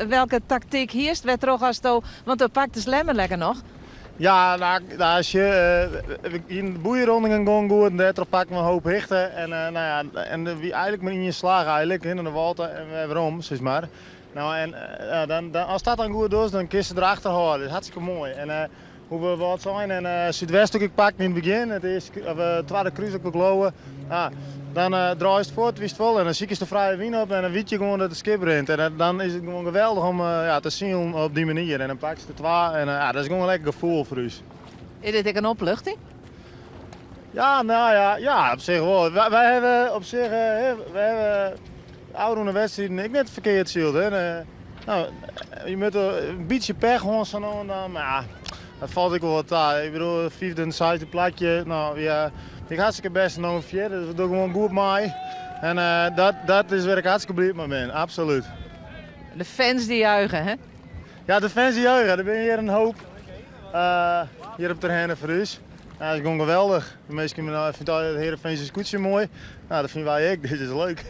welke taktyk hiest wêrtroch asto, want do paktest Lemmer lekker noch. Ja, nou, nou, als je, yn de boeierondingen gong goed en dêrtroch pakten we in hoop hichte. En, nou ja, en wie eigenlik mar ien slach eigenlik, hinne de wâl ta en wer werom, sis mar. Nou, en ja, dan, dan, as dat dan goed dochst, dan kinst se derachter hâlde. Dat is hartstikke moai. En hoe we Wâldsein en Súdwesthoek ek pakten yn it begjin, it earste, of, twadde krús ek glo ik. Ja, dan draaist fuort, witst wol, en dan sikest de frije wyn op en dan wit je gewoan dat it skip rint. En dan is it gewoan geweldich om ja, te silen op dy manier. En dan pakst de twa en ja, dat is gewoan in lekker gefoel foar ús. Is dit ek in opluchting? Ja, nou ja, ja, op sich wol. Wy, wy hawwe op sich, wy hawwe ôfrûne wedstriden ek net ferkeard syld. Hè. Nou, je moatte in bytsje pech hân sa no en dan, mar ja, dat falt ek wol wat ta. Ik bedoel, fyfde en seisde plakje, nou ja, ik hartstikke bêst no in fjirde, dus we dogge gewoan goed mei. En dat, dat is wêr't ik hartstikke bliid mei bin, absolút. De fans die juichen, hè? Ja, de fans die juichen. Der binne hjir in hoop hjir op Terherne foar ús. Ja, dat is gewoan geweldich. De minsken fine it Hearrenfeanse skûtsje moai. Nou, dat fine wy ek, dus dat is leuk.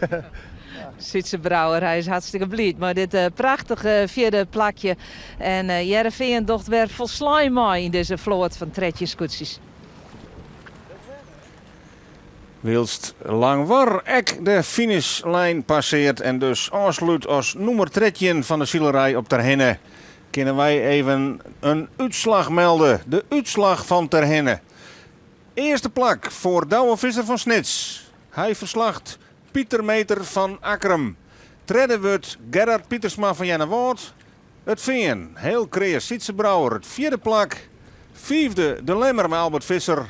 Sytze Brouwer, hy is hartstikke bliid mei dit prachtige fjirde plakje. En Hearrenfean docht wer folslein mei yn dizze float fan 13 skûtsjes. Wylst Langwar ek de finishlijn passeart en dus ôfslút as nûmer 13 fan de silerij op Terherne, kinne wy even in útslach melde. De útslach fan Terherne. Earste plak foar Douwe Visser fan Snits. Hy ferslacht Pieter Meeter fan Akkrum. Tredde wurdt Gerard Pietersma fan Earnewâld. It Fean, heel kreas Sytze Brouwer, it fjirde plak. Fiifde De Lemmer mei Albert Visser.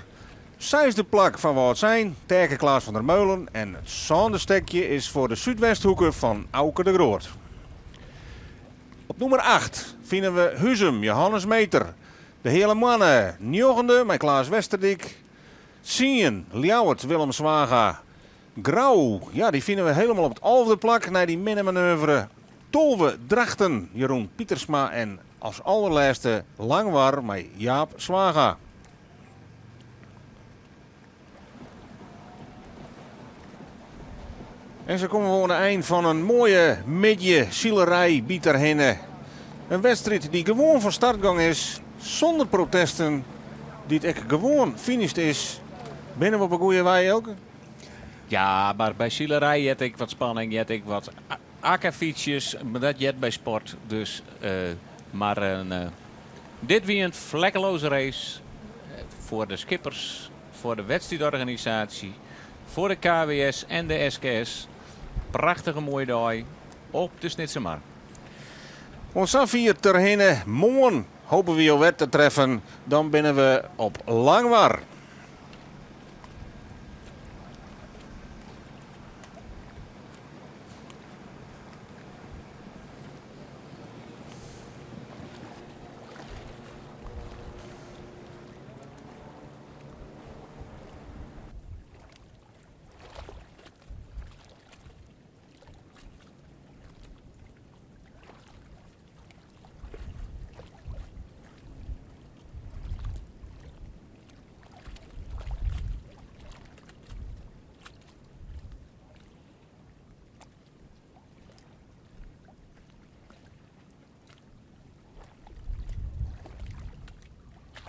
Seisde plak foar Wâldsein, Taeke Klaas van der Meulen. En it sânde stekje is foar de Súdwesthoeke fan Auke de Groot. Op nûmer acht fine we Huzum, Johannes Meeter. De Heale Moanne, njoggende mei Klaas Westerdyk. Tsien, Ljouwert, Willem Zwaga. Grou, ja dy fine we helemaal op it alfde plak nei dy minne manoeuvre. 12, Drachten, Jeroen Pietersma en as allerlêste Langwar mei Jaap Zwaga. En sa komme we oan de ein fan in moaie middei silerij by Terherne. In wedstriid dy't gewoan fan start gong is, sûnder protesten, dy't ek gewoan finished is. Binne we op 'e goede wei, Elke? Ja, mar by silerij heart ek wat spanning, heart ek wat akkefietsjes, mar dat heart by sport. Dus, mar dit wie in vlekkeloze race foar de skippers, foar de wedstriidorganisaasje, foar de KWS en de SKS. Prachtige moaie dei op de Snitsermar. Oant safier Terherne. Moarn hoopje we jo wer te treffen. Dan binne we op Langwar.